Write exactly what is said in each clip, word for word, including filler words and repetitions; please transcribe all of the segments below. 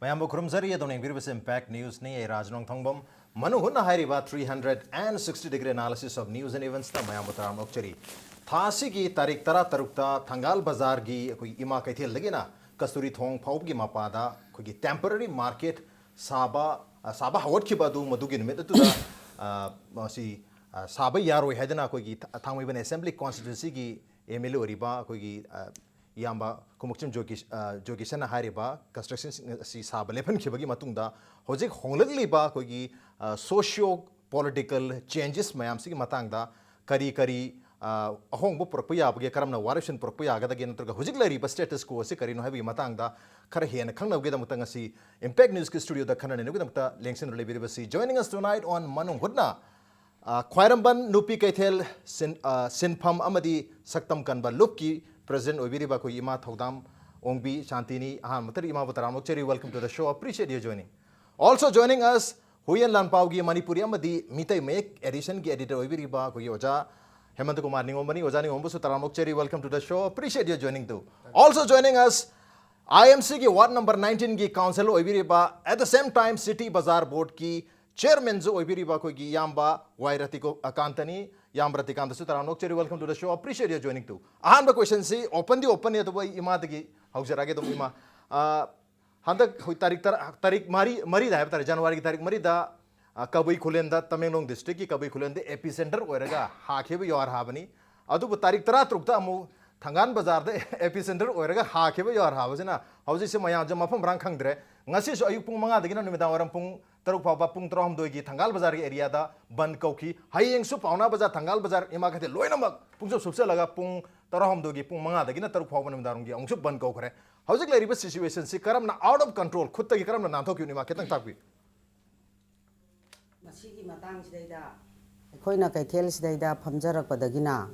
ꯃꯌꯥꯝꯕꯨ ꯈꯨꯔꯨꯝꯖꯔꯤ꯫ ꯑꯗꯣꯝꯅ ꯌꯦꯡꯕꯤꯔꯤꯕꯁꯤ Impact Newsꯅꯤ꯫ ꯑꯩ ꯔꯥꯖ ꯅꯣꯡꯊꯣꯡꯕꯝ꯫ ꯃꯅꯨꯡ ꯍꯨꯠꯅ ꯍꯥꯏꯔꯤꯕ three hundred and sixty degree analysis of news and eventsꯇ ꯃꯌꯥꯝꯕꯨ ꯇꯔꯥꯝꯅ ꯑꯣꯛꯆꯔꯤ꯫ ꯊꯥ ꯑꯁꯤꯒꯤ ꯇꯥꯔꯤꯛ ꯇꯔꯥꯇꯔꯨꯛꯇ ꯊꯪꯒꯥꯜ ꯕꯖꯥꯔꯒꯤ ꯑꯩꯈꯣꯏꯒꯤ ꯏꯃꯥ ꯀꯩꯊꯦꯜꯗꯒꯤꯅ ꯀꯁꯇꯨꯔꯤ ꯊꯣꯡ ꯐꯥꯎꯕꯒꯤ ꯃꯄꯥꯗ ꯑꯩꯈꯣꯏꯒꯤ temporary market ꯁꯥꯕ, ꯑ, ꯁꯥꯕ ꯍꯧꯒꯠꯈꯤꯕ ꯑꯗꯨ ꯃꯗꯨꯒꯤ ꯅꯨꯃꯤꯠ ꯑꯗꯨꯗ, ꯑ, ꯃꯁꯤ, ꯑ, ꯁꯥꯕ ꯌꯥꯔꯣꯏ ꯍꯥꯏꯗꯅ ꯑꯩꯈꯣꯏꯒꯤ ꯊ-, ꯊꯥꯡꯃꯩꯕꯟ Assembly Constituencyꯒꯤ M L A ꯑꯣꯏꯔꯤꯕ ꯑꯩꯈꯣꯏꯒꯤ, ꯑ, ꯏꯌꯥꯝꯕ ꯈꯨꯃꯨꯛꯆꯝ ꯖꯣꯒꯤ-, ꯑ, ꯖꯣꯒꯤꯁꯟꯅ ꯍꯥꯏꯔꯤꯕ construction ꯑꯁꯤ ꯁꯥꯕ ꯂꯦꯞꯍꯟꯈꯤꯕꯒꯤ ꯃꯇꯨꯡꯗ ꯍꯧꯖꯤꯛ ꯍꯣꯡꯂꯛꯂꯤꯕ ꯑꯩꯈꯣꯏꯒꯤ, ꯑ, socio political changes ꯃꯌꯥꯝꯁꯤꯒꯤ ꯃꯇꯥꯡꯗ ꯀꯔꯤ ꯀꯔꯤ, ꯑ, ꯑꯍꯣꯡꯕ ꯄꯨꯔꯛꯄ ꯌꯥꯕꯒꯦ, ꯀꯔꯝꯅ ꯋꯥꯔꯦꯞꯁꯤꯟ ꯄꯨꯔꯛꯄ ꯌꯥꯒꯗꯒꯦ, ꯅꯠꯇ꯭ꯔꯒ ꯍꯧꯖꯤꯛ ꯂꯩꯔꯤꯕ status quo ꯑꯁꯤ ꯀꯔꯤꯅꯣ ꯍꯥꯏꯕꯒꯤ ꯃꯇꯥꯡꯗ ꯈꯔ ꯍꯦꯟꯅ ꯈꯪꯅꯕꯒꯤꯗꯃꯛꯇ ꯉꯁꯤ Impact Newsꯀꯤ studioꯗ ꯈꯟꯅ ꯅꯩꯅꯕꯒꯤꯗꯃꯛꯇ ꯂꯦꯡꯁꯤꯟꯗꯨꯅ ꯂꯩꯕꯤꯔꯤꯕꯁꯤ, joining us tonight on ꯃꯅꯨꯡ ꯍꯨꯠꯅ, ꯑ, ꯈ꯭ꯋꯥꯏꯔꯝꯕꯟ ꯅꯨꯄꯤ ꯀꯩꯊꯦꯜ ꯁꯤꯟ-, ꯑ, ꯁꯤꯟꯐꯝ ꯑꯃꯗꯤ ꯁꯛꯇꯝ ꯀꯟꯕ ꯂꯨꯞꯀꯤ president ꯑꯣꯏꯕꯤꯔꯤꯕ ꯑꯩꯈꯣꯏ ꯏꯃꯥ ꯊꯧꯗꯥꯝ ꯑꯣꯡꯕꯤ ꯁꯥꯟꯇꯤꯅꯤ꯫ ꯑꯍꯥꯟꯕ ꯃꯛꯇꯗ ꯏꯃꯥꯕꯨ ꯇꯔꯥꯝꯅ ꯑꯣꯛꯆꯔꯤ, welcome to the show, appreciate your joining. Also joining us, ꯍꯨꯏꯌꯦꯟ ꯂꯥꯟꯄꯥꯎꯒꯤ ꯃꯅꯤꯄꯨꯔꯤ ꯑꯃꯗꯤ ꯃꯤꯇꯩ ꯃꯌꯦꯛ editionꯒꯤ editor ꯑꯣꯏꯕꯤꯔꯤꯕ ꯑꯩꯈꯣꯏꯒꯤ ꯑꯣꯖꯥ ꯍꯦꯃꯟꯇ ꯀꯨꯃꯥꯔ ꯅꯤꯉꯣꯝꯕꯅꯤ꯫ ꯑꯣꯖꯥ ꯅꯤꯉꯣꯝꯕꯁꯨ ꯇꯔꯥꯝꯅ ꯑꯣꯛꯆꯔꯤ, welcome to the show, appreciate your joining too. Also joining us, IMCꯒꯤ ward number nineteenꯒꯤ councillor ꯑꯣꯏꯕꯤꯔꯤꯕ, at the same time City Bazaar Boardꯀꯤ chairmanꯁꯨ ꯑꯣꯏꯕꯤꯔꯤꯕ ꯑꯩꯈꯣꯏꯒꯤ ꯏꯌꯥꯝꯕ ꯋꯥꯏ ꯔꯇꯤꯀꯣ-, ꯑ, ꯀꯥꯟꯇꯅꯤ꯫ ꯏꯌꯥꯝꯕ ꯔꯇꯤꯀꯥꯟꯇꯁꯨ ꯇꯔꯥꯝꯅ ꯑꯣꯛꯆꯔꯤ, welcome to the show, appreciate your joining too. ꯑꯍꯥꯟꯕ questionꯁꯤ openꯗꯤ openꯅꯤ, ꯑꯗꯨꯕꯨ ꯑꯩ ꯏꯃꯥꯗꯒꯤ ꯍꯧꯖꯔꯛꯑꯒꯦ꯫ ꯑꯗꯨꯝ ꯏꯃꯥ, ꯑ, ꯍꯟꯗꯛ ꯍꯧ-, ꯇꯥꯔꯤꯛ ꯇꯔꯥ, ꯇꯥꯔꯤꯛ ꯃꯔꯤ, ꯃꯔꯤꯗ ꯍꯥꯏꯕ ꯇꯥꯔꯦ, Januaryꯒꯤ ꯇꯥꯔꯤꯛ ꯃꯔꯤꯗ, ꯑ, ꯀꯕꯨꯏ ꯈꯨꯂꯦꯟꯗ, ꯇꯃꯦꯡꯂꯣꯡ districtꯀꯤ ꯀꯕꯨꯏ ꯈꯨꯂꯦꯟꯗ epicenter ꯑꯣꯏꯔꯒ ꯍꯥꯈꯤꯕ ꯌꯨꯍꯥꯔ ꯍꯥꯕꯅꯤ꯫ ꯑꯗꯨꯕꯨ ꯇꯥꯔꯤꯛ ꯇꯔꯥꯇꯔꯨꯛꯇ ꯑꯃꯨꯛ ꯊꯪꯒꯥꯜ ꯕꯖꯥꯔꯗ epicenter ꯑꯣꯏꯔꯒ ꯍꯥꯈꯤꯕ ꯌꯨꯍꯥꯔ ꯍꯥꯕꯁꯤꯅ ꯍꯧꯖꯤꯛꯁꯦ ꯃꯌꯥꯝꯁꯦ ꯃꯐꯝ ꯃꯔꯥꯡ ꯈꯪꯗ꯭ꯔꯦ꯫ ꯉꯁꯤꯁꯨ ꯑꯌꯨꯛ ꯄꯨꯡ ꯃꯉꯥꯗꯒꯤꯅ ꯅꯨꯃꯤꯗꯥꯡ ꯋꯥꯏꯔꯝ ꯄꯨꯡ ꯇꯔꯨꯛ ꯐꯥꯎꯕ, ꯄꯨꯡ ꯇꯔꯥꯍꯨꯝꯗꯣꯏꯒꯤ ꯊꯪꯒꯥꯜ ꯕꯖꯥꯔꯒꯤ areaꯗ ꯕꯟ ꯀꯧꯈꯤ꯫ ꯍꯌꯦꯡꯁꯨ ꯄꯥꯎꯅꯥ ꯕꯖꯥꯔ, ꯊꯪꯒꯥꯜ ꯕꯖꯥꯔ, ꯏꯃꯥ ꯀꯩꯊꯦꯜ ꯂꯣꯏꯅꯃꯛ ꯄꯨꯡꯁꯨꯞ ꯁꯨꯞꯆꯜꯂꯒ ꯄꯨꯡ ꯇꯔꯥꯍꯨꯝꯗꯣꯏꯒꯤ, ꯄꯨꯡ ꯃꯉꯥꯗꯒꯤꯅ ꯇꯔꯨꯛ ꯐꯥꯎꯕ ꯅꯨꯃꯤꯗꯥꯡꯒꯤ ꯑꯃꯨꯛꯁꯨ ꯕꯟ ꯀꯧꯈ꯭ꯔꯦ꯫ ꯍꯧꯖꯤꯛ ꯂꯩꯔꯤꯕ situationꯁꯤ ꯀꯔꯝꯅ out of control, ꯈꯨꯠꯇꯒꯤ ꯀꯔꯝꯅ ꯅꯥꯟꯊꯣꯛꯈꯤꯕꯅꯣ, ꯏꯃꯥ, ꯈꯤꯇꯪ ꯇꯥꯛꯄꯤꯌꯨ꯫ ꯃꯁꯤꯒꯤ ꯃꯇꯥꯡꯁꯤꯗꯩꯗ ꯑꯩꯈꯣꯏꯅ ꯀꯩꯊꯦꯜꯁꯤꯗꯩꯗ ꯐꯝꯖꯔꯛꯄꯗꯒꯤꯅ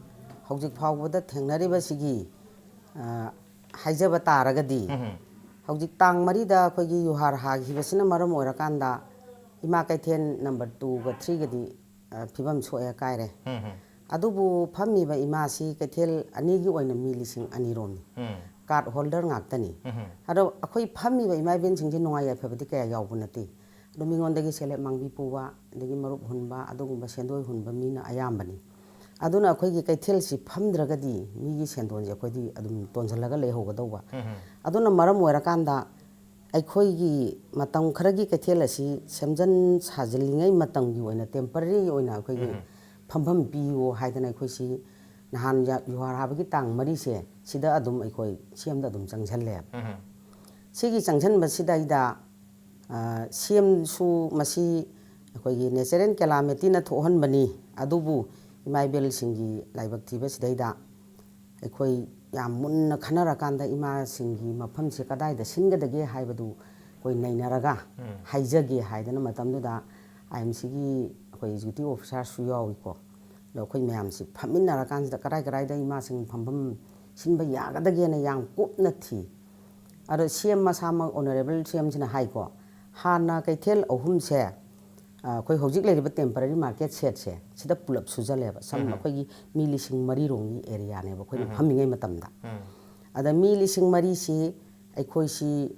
ꯍꯧꯖꯤꯛ ꯐꯥꯎꯕꯗ ꯊꯦꯡꯅꯔꯤꯕꯁꯤꯒꯤ, ꯑ, ꯍꯥꯏꯖꯕ ꯇꯥꯔꯒꯗꯤ, ꯎꯝ꯫ ꯍꯧꯖꯤꯛ ꯇꯥꯡ ꯃꯔꯤꯗ ꯑꯩꯈꯣꯏꯒꯤ ꯌꯨꯍꯥꯔ ꯍꯥꯈꯤꯕꯁꯤꯅ ꯃꯔꯝ ꯑꯣꯏꯔꯀꯥꯟꯗ ꯏꯃꯥ ꯀꯩꯊꯦꯜ number twoꯒ threeꯒꯗꯤ, ꯑ, ꯐꯤꯕꯝ ꯁꯣꯛꯑꯦ, ꯀꯥꯏꯔꯦ꯫ ꯎꯝ꯫ ꯑꯗꯨꯕꯨ ꯐꯝꯃꯤꯕ ꯏꯃꯥꯁꯤ ꯀꯩꯊꯦꯜ ꯑꯅꯤꯒꯤ ꯑꯣꯏꯅ ꯃꯤ ꯂꯤꯁꯤꯡ ꯑꯅꯤꯔꯣꯝꯅꯤ꯫ ꯎꯝ꯫ Card holder ꯉꯥꯛꯇꯅꯤ꯫ ꯎꯝ꯫ ꯑꯗꯣ ꯑꯩꯈꯣꯏ ꯐꯝꯃꯤꯕ ꯏꯃꯥ ꯏꯕꯦꯟꯁꯤꯡꯁꯦ ꯅꯨꯡꯉꯥꯏ ꯌꯥꯏꯐꯕꯗꯤ ꯀꯌꯥ ꯌꯥꯎꯕ ꯅꯠꯇꯦ꯫ ꯑꯗꯣ ꯃꯤꯉꯣꯟꯗꯒꯤ ꯁꯦꯜꯍꯦꯞ ꯃꯥꯡꯕꯤ ꯄꯨꯕ, ꯑꯗꯒꯤ ꯃꯔꯨꯞ ꯍꯨꯟꯕ, ꯑꯗꯨꯒꯨꯝꯕ ꯁꯦꯟꯗꯣꯏ ꯍꯨꯟꯕ ꯃꯤꯅ ꯑꯌꯥꯝꯕꯅꯤ꯫ ꯑꯗꯨꯅ ꯑꯩꯈꯣꯏꯒꯤ ꯀꯩꯊꯦꯜꯁꯤ ꯐꯝꯗ꯭ꯔꯒꯗꯤ ꯃꯤꯒꯤ ꯁꯦꯟꯗꯣꯟꯁꯦ ꯑꯩꯈꯣꯏꯗꯤ ꯑꯗꯨꯝ ꯇꯣꯟꯁꯤꯜꯂꯒ ꯂꯩꯍꯧꯒꯗꯧꯕ꯫ ꯎꯝ꯫ ꯑꯗꯨꯅ ꯃꯔꯝ ꯑꯣꯏꯔꯀꯥꯟꯗ ꯑꯩꯈꯣꯏꯒꯤ ꯃꯇꯝ ꯈꯔꯒꯤ ꯀꯩꯊꯦꯜ ꯑꯁꯤ ꯁꯦꯝꯖꯤꯟ ꯁꯥꯖꯤꯜꯂꯤꯉꯩ ꯃꯇꯝꯒꯤ ꯑꯣꯏꯅ temporary ꯑꯣꯏꯅ ꯑꯩꯈꯣꯏꯒꯤ ꯎꯝ꯫ ꯐꯝꯐꯝ ꯄꯤꯌꯣ ꯍꯥꯏꯗꯅ ꯑꯩꯈꯣꯏꯁꯤ ꯅꯍꯥꯟ ꯌꯥ-, ꯌꯨꯍꯥꯔ ꯍꯥꯕꯒꯤ ꯇꯥꯡ ꯃꯔꯤꯁꯦ ꯁꯤꯗ ꯑꯗꯨꯝ ꯑꯩꯈꯣꯏ ꯁꯤ ꯑꯦꯝꯗ ꯑꯗꯨꯝ ꯆꯪꯁꯤꯜꯂꯦꯕ꯫ ꯎꯝ꯫ ꯁꯤꯒꯤ ꯆꯪꯁꯤꯟꯕꯁꯤꯗꯩꯗ, ꯑ, ꯁꯤ ꯑꯦꯝꯁꯨ ꯃꯁꯤ ꯑꯩꯈꯣꯏꯒꯤ natural calamityꯅ ꯊꯣꯛꯍꯟꯕꯅꯤ, ꯑꯗꯨꯕꯨ ꯏꯃꯥ ꯏꯕꯦꯜꯁꯤꯡꯒꯤ ꯂꯥꯏꯕꯛ ꯊꯤꯕꯁꯤꯗꯩꯗ ꯑꯩꯈꯣꯏ ꯌꯥꯝ ꯃꯨꯟꯅ ꯈꯟꯅꯔꯀꯥꯟꯗ ꯏꯃꯥꯁꯤꯡꯒꯤ ꯃꯐꯝꯁꯦ ꯀꯗꯥꯏꯗ ꯁꯤꯟꯒꯗꯒꯦ ꯍꯥꯏꯕꯗꯨ ꯑꯩꯈꯣꯏ ꯅꯩꯅꯔꯒ ꯎꯝ꯫ ꯍꯥꯏꯖꯒꯦ ꯍꯥꯏꯗꯅ ꯃꯇꯝꯗꯨꯗ ꯑꯥꯏ ꯑꯦꯝ ꯁꯤꯒꯤ ꯑꯩꯈꯣꯏ executive officerꯁꯨ ꯌꯥꯎꯏꯀꯣ꯫ ꯑꯗꯣ ꯑꯩꯈꯣꯏ ꯃꯌꯥꯝꯁꯤ ꯐꯝꯃꯤꯟꯅꯔꯀꯥꯟꯁꯤꯗ ꯀꯗꯥꯏ ꯀꯗꯥꯏꯗ ꯏꯃꯥꯁꯤꯡ ꯐꯝꯐꯝ ꯁꯤꯟꯕ ꯌꯥꯒꯗꯒꯦꯅ ꯌꯌꯥꯝ ꯀꯨꯞꯅ ꯊꯤ꯫ ꯑꯗꯣ ꯁꯤ ꯑꯦꯝ ꯃꯁꯥꯃꯛ, honourable ꯁꯤ ꯑꯦꯝꯁꯤꯅ ꯍꯥꯏꯀꯣ, ꯍꯥꯟꯅ ꯀꯩꯊꯦꯜ ꯑꯍꯨꯝꯁꯦ, ꯑ, ꯑꯩꯈꯣꯏ ꯍꯧꯖꯤꯛ ꯂꯩꯔꯤꯕ temporary market shedꯁꯦ ꯁꯤꯗ ꯄꯨꯂꯞ ꯁꯨꯖꯜꯂꯦꯕ꯫ ꯁꯝ ꯎꯝ꯫ ꯑꯩꯈꯣꯏꯒꯤ ꯃꯤ ꯂꯤꯁꯤꯡ ꯃꯔꯤꯔꯣꯝꯒꯤ areaꯅꯦꯕ ꯑꯩꯈꯣꯏꯅ ꯎꯝ꯫ ꯐꯝꯃꯤꯉꯩ ꯃꯇꯝꯗ꯫ ꯎꯝ꯫ ꯑꯗ ꯃꯤ ꯂꯤꯁꯤꯡ ꯃꯔꯤꯁꯤ ꯑꯩꯈꯣꯏꯁꯤ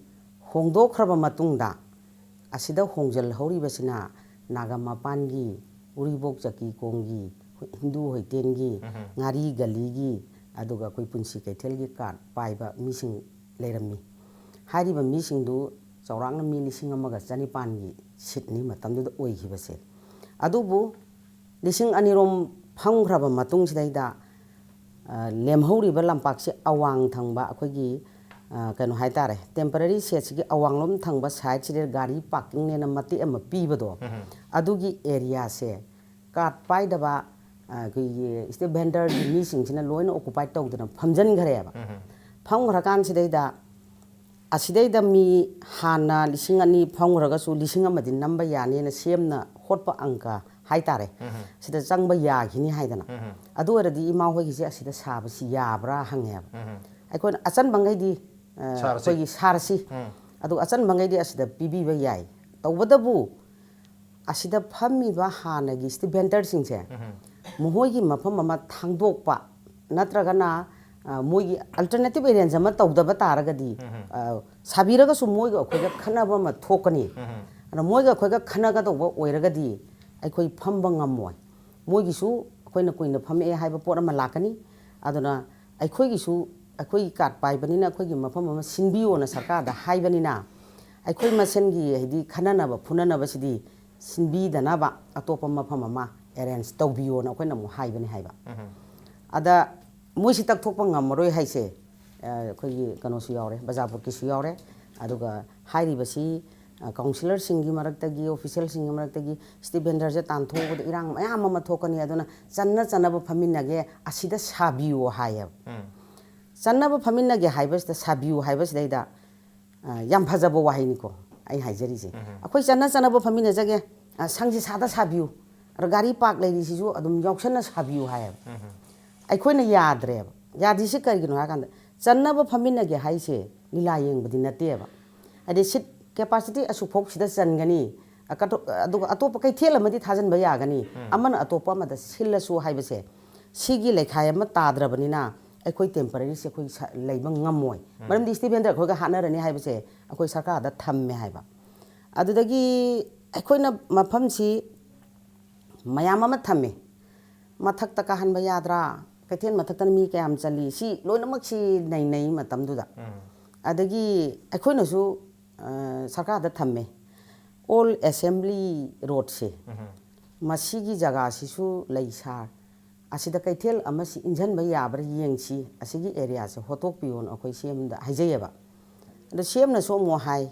ꯍꯣꯡꯗꯣꯛꯈ꯭ꯔꯕ ꯃꯇꯨꯡꯗ ꯑꯁꯤꯗ ꯍꯣꯡꯖꯤꯜꯍꯧꯔꯤꯕꯁꯤꯅ ꯅꯥꯒꯥ ꯃꯄꯥꯟꯒꯤ, ꯎꯔꯤꯕꯣꯛ ꯆꯀꯤ ꯀꯣꯡꯒꯤ, ꯍꯤꯟꯗꯨ ꯍꯣꯏꯇꯦꯟꯒꯤ, ꯎꯝ꯫ ꯉꯥꯔꯤ ꯒꯂꯤꯒꯤ, ꯑꯗꯨꯒ ꯑꯩꯈꯣꯏ ꯄꯨꯟꯁꯤ ꯀꯩꯊꯦꯜꯒꯤ card ꯄꯥꯏꯕ ꯃꯤꯁꯤꯡ ꯂꯩꯔꯝꯃꯤ꯫ ꯍꯥꯏꯔꯤꯕ ꯃꯤꯁꯤꯡꯗꯨ ꯆꯥꯎꯔꯥꯛꯅ ꯃꯤ ꯂꯤꯁꯤꯡ ꯑꯃꯒ ꯆꯅꯤꯄꯥꯟꯒꯤ seatꯅꯤ ꯃꯇꯝꯗꯨꯗ ꯑꯣꯏꯈꯤꯕꯁꯦ꯫ ꯑꯗꯨꯕꯨ ꯂꯤꯁꯤꯡ ꯑꯅꯤꯔꯣꯝ ꯐꯝꯈ꯭ꯔꯕ ꯃꯇꯨꯡꯁꯤꯗꯩꯗ, ꯑ, ꯂꯦꯝꯍꯧꯔꯤꯕ ꯂꯝꯄꯥꯛꯁꯦ ꯑꯋꯥꯡ ꯊꯪꯕ ꯑꯩꯈꯣꯏꯒꯤ, ꯑ, ꯀꯩꯅꯣ ꯍꯥꯏꯇꯥꯔꯦ, temporary shedꯁꯤꯒꯤ ꯑꯋꯥꯡꯂꯣꯝ ꯊꯪꯕ sideꯁꯤꯗ ꯒꯥꯔꯤ parkingꯅꯦꯅ ꯃꯇꯦꯛ ꯑꯃ ꯄꯤꯕꯗꯣ, ꯎꯝ꯫ ꯑꯗꯨꯒꯤ areaꯁꯦ card ꯄꯥꯏꯗꯕ, ꯑ, ꯑꯩꯈꯣꯏꯒꯤ street vendorꯒꯤ ꯃꯤꯁꯤꯡꯁꯤꯅ ꯂꯣꯏꯅ occupy ꯇꯧꯗꯅ ꯐꯝꯖꯤꯟꯈ꯭ꯔꯦꯕ꯫ ꯎꯝ꯫ ꯐꯝꯈ꯭ꯔꯀꯥꯟꯁꯤꯗꯩꯗ ꯑꯁꯤꯗꯩꯗ ꯃꯤ ꯍꯥꯟꯅ ꯂꯤꯁꯤꯡ ꯑꯅꯤ ꯐꯝꯈ꯭ꯔꯒꯁꯨ ꯂꯤꯁꯤꯡ ꯑꯃꯗꯤ ꯅꯝꯕ ꯌꯥꯅꯤꯅ ꯁꯤ ꯑꯦꯝꯅ ꯍꯣꯠꯄ ꯑꯪꯀ ꯍꯥꯏꯇꯥꯔꯦ, ꯎꯝ꯫ ꯁꯤꯗ ꯆꯪꯕ ꯌꯥꯈꯤꯅꯤ ꯍꯥꯏꯗꯅ꯫ ꯎꯝ꯫ ꯑꯗꯨ ꯑꯣꯏꯔꯗꯤ ꯏꯃꯥ ꯍꯣꯏꯒꯤꯁꯦ ꯑꯁꯤꯗ ꯁꯥꯕꯁꯤ ꯌꯥꯕ꯭ꯔꯥ ꯍꯪꯉꯦꯕ꯫ ꯎꯝ꯫ ꯑꯩꯈꯣꯏꯅ ꯑꯆꯟꯕꯉꯩꯗꯤ, ꯑ, ꯁꯥꯔꯁꯤ꯫ ꯑꯩꯈꯣꯏꯒꯤ ꯁꯥꯔꯁꯤ꯫ ꯎꯝ꯫ ꯑꯗꯨꯒ ꯑꯆꯟꯕꯉꯩꯗꯤ ꯑꯁꯤꯗ ꯄꯤꯕꯤꯕ ꯌꯥꯏ꯫ ꯇꯧꯕꯇꯕꯨ ꯑꯁꯤꯗ ꯐꯝꯃꯤꯕ ꯍꯥꯟꯅꯒꯤ street vendorꯁꯤꯡꯁꯦ, ꯎꯝ꯫ ꯃꯈꯣꯏꯒꯤ ꯃꯐꯝ ꯑꯃ ꯊꯥꯡꯗꯣꯛꯄ ꯅꯠꯇ꯭ꯔꯒꯅ, ꯑ, ꯃꯣꯏꯒꯤ alternative arrange ꯑꯃ ꯇꯧꯗꯕ ꯇꯥꯔꯒꯗꯤ, ꯑ, ꯁꯥꯕꯤꯔꯒꯁꯨ ꯃꯣꯏꯒ ꯑꯩꯈꯣꯏꯒ ꯈꯟꯅꯕ ꯑꯃ ꯊꯣꯛꯀꯅꯤ꯫ ꯑꯗꯨꯅ ꯃꯣꯏꯒ ꯑꯩꯈꯣꯏꯒ ꯈꯟꯅꯒꯗꯧꯕ ꯑꯣꯏꯔꯒꯗꯤ ꯑꯩꯈꯣꯏ ꯐꯝꯕ ꯉꯝꯃꯣꯏ꯫ ꯃꯣꯏꯒꯤꯁꯨ ꯑꯩꯈꯣꯏꯅ ꯀꯨꯏꯅ ꯐꯝꯃꯛꯑꯦ ꯍꯥꯏꯕ ꯄꯣꯠ ꯑꯃ ꯂꯥꯛꯀꯅꯤ꯫ ꯑꯗꯨꯅ ꯑꯩꯈꯣꯏꯒꯤꯁꯨ, ꯑꯩꯈꯣꯏꯒꯤ card ꯄꯥꯏꯕꯅꯤꯅ ꯑꯩꯈꯣꯏꯒꯤ ꯃꯐꯝ ꯑꯃ ꯁꯤꯟꯕꯤꯌꯣꯅ ꯁꯔꯀꯥꯔꯗ ꯍꯥꯏꯕꯅꯤꯅ, ꯑꯩꯈꯣꯏ ꯃꯁꯦꯟꯒꯤ, ꯍꯥꯏꯗꯤ, ꯈꯟꯅꯅꯕ ꯐꯨꯅꯅꯕꯁꯤꯗꯤ ꯁꯤꯟꯕꯤꯗꯅꯕ ꯑꯇꯣꯞꯄ ꯃꯐꯝ ꯑꯃ arrange ꯇꯧꯕꯤꯌꯣꯅ ꯑꯩꯈꯣꯏꯅ ꯑꯃꯨꯛ ꯍꯥꯏꯕꯅꯤ ꯍꯥꯏꯕ꯫ ꯑꯗ ꯃꯣꯏꯁꯤ ꯇꯛꯊꯣꯛꯄ ꯉꯝꯃꯔꯣꯏ ꯍꯥꯏꯁꯦ, ꯑ, ꯑꯩꯈꯣꯏꯒꯤ ꯀꯩꯅꯣꯁꯨ ꯌꯥꯎꯔꯦ, ꯕꯖꯥꯔ ꯕꯣꯔꯗꯀꯤꯁꯨ ꯌꯥꯎꯔꯦ, ꯑꯗꯨꯒ ꯍꯥꯏꯔꯤꯕꯁꯤ, ꯑ, councillorꯁꯤꯡꯒꯤ ꯃꯔꯛꯇꯒꯤ, officialꯁꯤꯡꯒꯤ ꯃꯔꯛꯇꯒꯤ ꯁ꯭ꯇꯤꯐ ꯚꯦꯟꯗꯔꯁꯦ ꯇꯥꯟꯊꯣꯛꯎꯕꯗ ꯏꯔꯥꯡ ꯃꯌꯥꯝ ꯑꯃ ꯊꯣꯛꯀꯅꯤ, ꯑꯗꯨꯅ ꯆꯟꯅ ꯆꯟꯅꯕ ꯐꯝꯃꯤꯟꯅꯒꯦ, ꯑꯁꯤꯗ ꯁꯥꯕꯤꯌꯨ ꯍꯥꯏꯌꯦꯕ꯫ ꯆꯟꯅꯕ ꯐꯝꯃꯤꯟꯅꯒꯦ ꯍꯥꯏꯕꯁꯤꯗ, ꯁꯥꯕꯤꯌꯨ ꯍꯥꯏꯕꯁꯤꯗꯩꯗ, ꯑ, ꯌꯥꯝ ꯐꯖꯕ ꯋꯥꯍꯩꯅꯤꯀꯣ ꯑꯩ ꯍꯥꯏꯖꯔꯤꯁꯦ꯫ ꯑꯩꯈꯣꯏ ꯆꯟꯅ ꯆꯟꯅꯕ ꯐꯝꯃꯤꯟꯅꯖꯒꯦ, ꯑ, ꯁꯪꯁꯤ ꯁꯥꯗ ꯁꯥꯕꯤꯌꯨ, ꯑꯗ ꯒꯥꯔꯤ ꯄꯥꯔꯛ ꯂꯩꯔꯤꯁꯤꯁꯨ ꯑꯗꯨꯝ ꯌꯥꯎꯁꯟꯅ ꯁꯥꯕꯤꯌꯨ ꯍꯥꯏꯌꯦꯕ꯫ ꯑꯩꯈꯣꯏꯅ ꯌꯥꯗ꯭ꯔꯦꯕ꯫ ꯌꯥꯗ꯭ꯔꯤꯁꯤ ꯀꯔꯤꯒꯤꯅꯣ ꯍꯥꯏ ꯀꯥꯟꯗ, ꯆꯟꯅꯕ ꯐꯝꯃꯤꯟꯅꯒꯦ ꯍꯥꯏꯁꯦ ꯂꯤꯂꯥ ꯌꯦꯡꯕꯗꯤ ꯅꯠꯇꯦꯕ꯫ ꯍꯥꯏꯗꯤ seat capacity ꯑꯁꯨꯛ ꯐꯥꯎ ꯁꯤꯗ ꯆꯟꯒꯅꯤ, ꯑꯀꯇꯣ-, ꯑꯗꯨꯒ ꯑꯇꯣꯞꯄ ꯀꯩꯊꯦꯜ ꯑꯃꯗꯤ ꯊꯥꯖꯤꯟꯕ ꯌꯥꯒꯅꯤ, ꯑꯃꯅ ꯑꯇꯣꯞꯄ ꯑꯃꯗ ꯁꯤꯜꯂꯁꯨ ꯍꯥꯏꯕꯁꯦ, ꯁꯤꯒꯤ ꯂꯩꯈꯥꯏ ꯑꯃ ꯇꯥꯗ꯭ꯔꯕꯅꯤꯅ ꯑꯩꯈꯣꯏ temporaryꯁꯦ ꯑꯩꯈꯣꯏ ꯁ-, ꯂꯩꯕ ꯉꯝꯃꯣꯏ꯫ ꯃꯔꯝꯗꯤ ꯁ꯭ꯇꯤꯐ ꯚꯦꯟꯗꯔ ꯑꯩꯈꯣꯏꯒ ꯍꯥꯠꯅꯔꯅꯤ ꯍꯥꯏꯕꯁꯦ ꯑꯩꯈꯣꯏ ꯁꯔꯀꯥꯔꯗ ꯊꯝꯃꯦ ꯍꯥꯏꯕ꯫ ꯑꯗꯨꯗꯒꯤ ꯑꯩꯈꯣꯏꯅ ꯃꯐꯝꯁꯤ ꯃꯌꯥꯝ ꯑꯃ ꯊꯝꯃꯦ꯫ ꯃꯊꯛꯇ ꯀꯥꯍꯟꯕ ꯌꯥꯗ꯭ꯔꯥ? ꯀꯩꯊꯦꯜ ꯃꯊꯛꯇꯅ ꯃꯤ ꯀꯌꯥꯝ ꯆꯜꯂꯤ? ꯁꯤ ꯂꯣꯏꯅꯃꯛꯁꯤ ꯅꯩꯅꯩ ꯃꯇꯝꯗꯨꯗ꯫ ꯑꯗꯒꯤ ꯑꯩꯈꯣꯏꯅꯁꯨ, ꯑ, ꯁꯔꯀꯥꯔꯗ ꯊꯝꯃꯦ꯫ Old Assembly Roadꯁꯦ, ꯃꯁꯤꯒꯤ ꯖꯒꯥꯁꯤꯁꯨ ꯂꯩ ꯁꯥꯔ, ꯑꯁꯤꯗ ꯀꯩꯊꯦꯜ ꯑꯃꯁꯤ ꯏꯟꯁꯤꯟꯕ ꯌꯥꯕ꯭ꯔꯥ ꯌꯦꯡꯁꯤ, ꯑꯁꯤꯒꯤ areaꯁꯦ ꯍꯣꯠꯇꯣꯛꯄꯤꯌꯣꯅ ꯑꯩꯈꯣꯏ CMꯗ ꯍꯥꯏꯖꯩꯌꯦꯕ꯫ ꯑꯗꯣ CMꯅꯁꯨ ꯑꯃꯨꯛ ꯍꯥꯏ,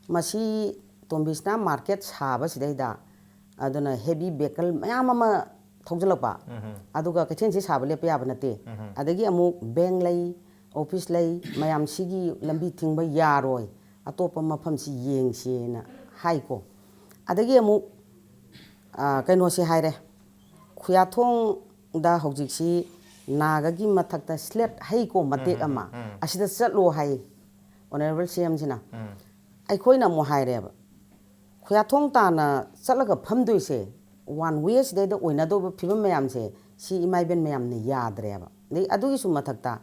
ꯃꯁꯤ ꯇꯣꯝꯕꯤꯁꯅꯥ market ꯁꯥꯕꯁꯤꯗꯩꯗ, ꯑꯗꯨꯅ heavy vehicle ꯃꯌꯥꯝ ꯑꯃ ꯊꯧꯖꯤꯜꯂꯛꯄ, ꯑꯗꯨꯒ ꯀꯩꯊꯦꯜꯁꯤ ꯁꯥꯕ ꯂꯦꯞꯄ ꯌꯥꯕ ꯅꯠꯇꯦ꯫ ꯑꯗꯒꯤ ꯑꯃꯨꯛ bank ꯂꯩ, office ꯂꯩ, ꯃꯌꯥꯝ ꯁꯤꯒꯤ ꯂꯝꯕꯤ ꯊꯤꯡꯕ ꯌꯥꯔꯣꯏ, ꯑꯇꯣꯞꯄ ꯃꯐꯝꯁꯤ ꯌꯦꯡꯁꯦꯅ ꯍꯥꯏꯀꯣ꯫ ꯑꯗꯒꯤ ꯑꯃꯨꯛ, ꯑ, ꯀꯩꯅꯣꯁꯤ ꯍꯥꯏꯔꯦ, ꯈꯨꯌꯥꯊꯣꯡꯗ ꯍꯧꯖꯤꯛꯁꯤ ꯅꯥꯒꯒꯤ ꯃꯊꯛꯇ slate ꯍꯩꯀꯣ ꯃꯇꯦꯛ ꯑꯃ, ꯑꯁꯤꯗ ꯆꯠꯂꯣ ꯍꯥꯏ Honourable CMꯁꯤꯅ꯫ ꯑꯩꯈꯣꯏꯅ ꯑꯃꯨꯛ ꯍꯥꯏꯔꯦꯕ, ꯈꯨꯌꯥꯊꯣꯡ ꯇꯥꯅ ꯆꯠꯂꯒ ꯐꯝꯗꯣꯏꯁꯦ ꯋꯥꯟ ꯋꯦ ꯁꯤꯗꯩꯗ ꯑꯣꯏꯅꯗꯧꯕ ꯐꯤꯕꯝ ꯃꯌꯥꯝꯁꯦ ꯁꯤ ꯏꯃꯥ ꯏꯕꯦꯟ ꯃꯌꯥꯝꯅ ꯌꯥꯗ꯭ꯔꯦꯕ꯫ ꯑꯗꯩ ꯑꯗꯨꯒꯤꯁꯨ ꯃꯊꯛꯇ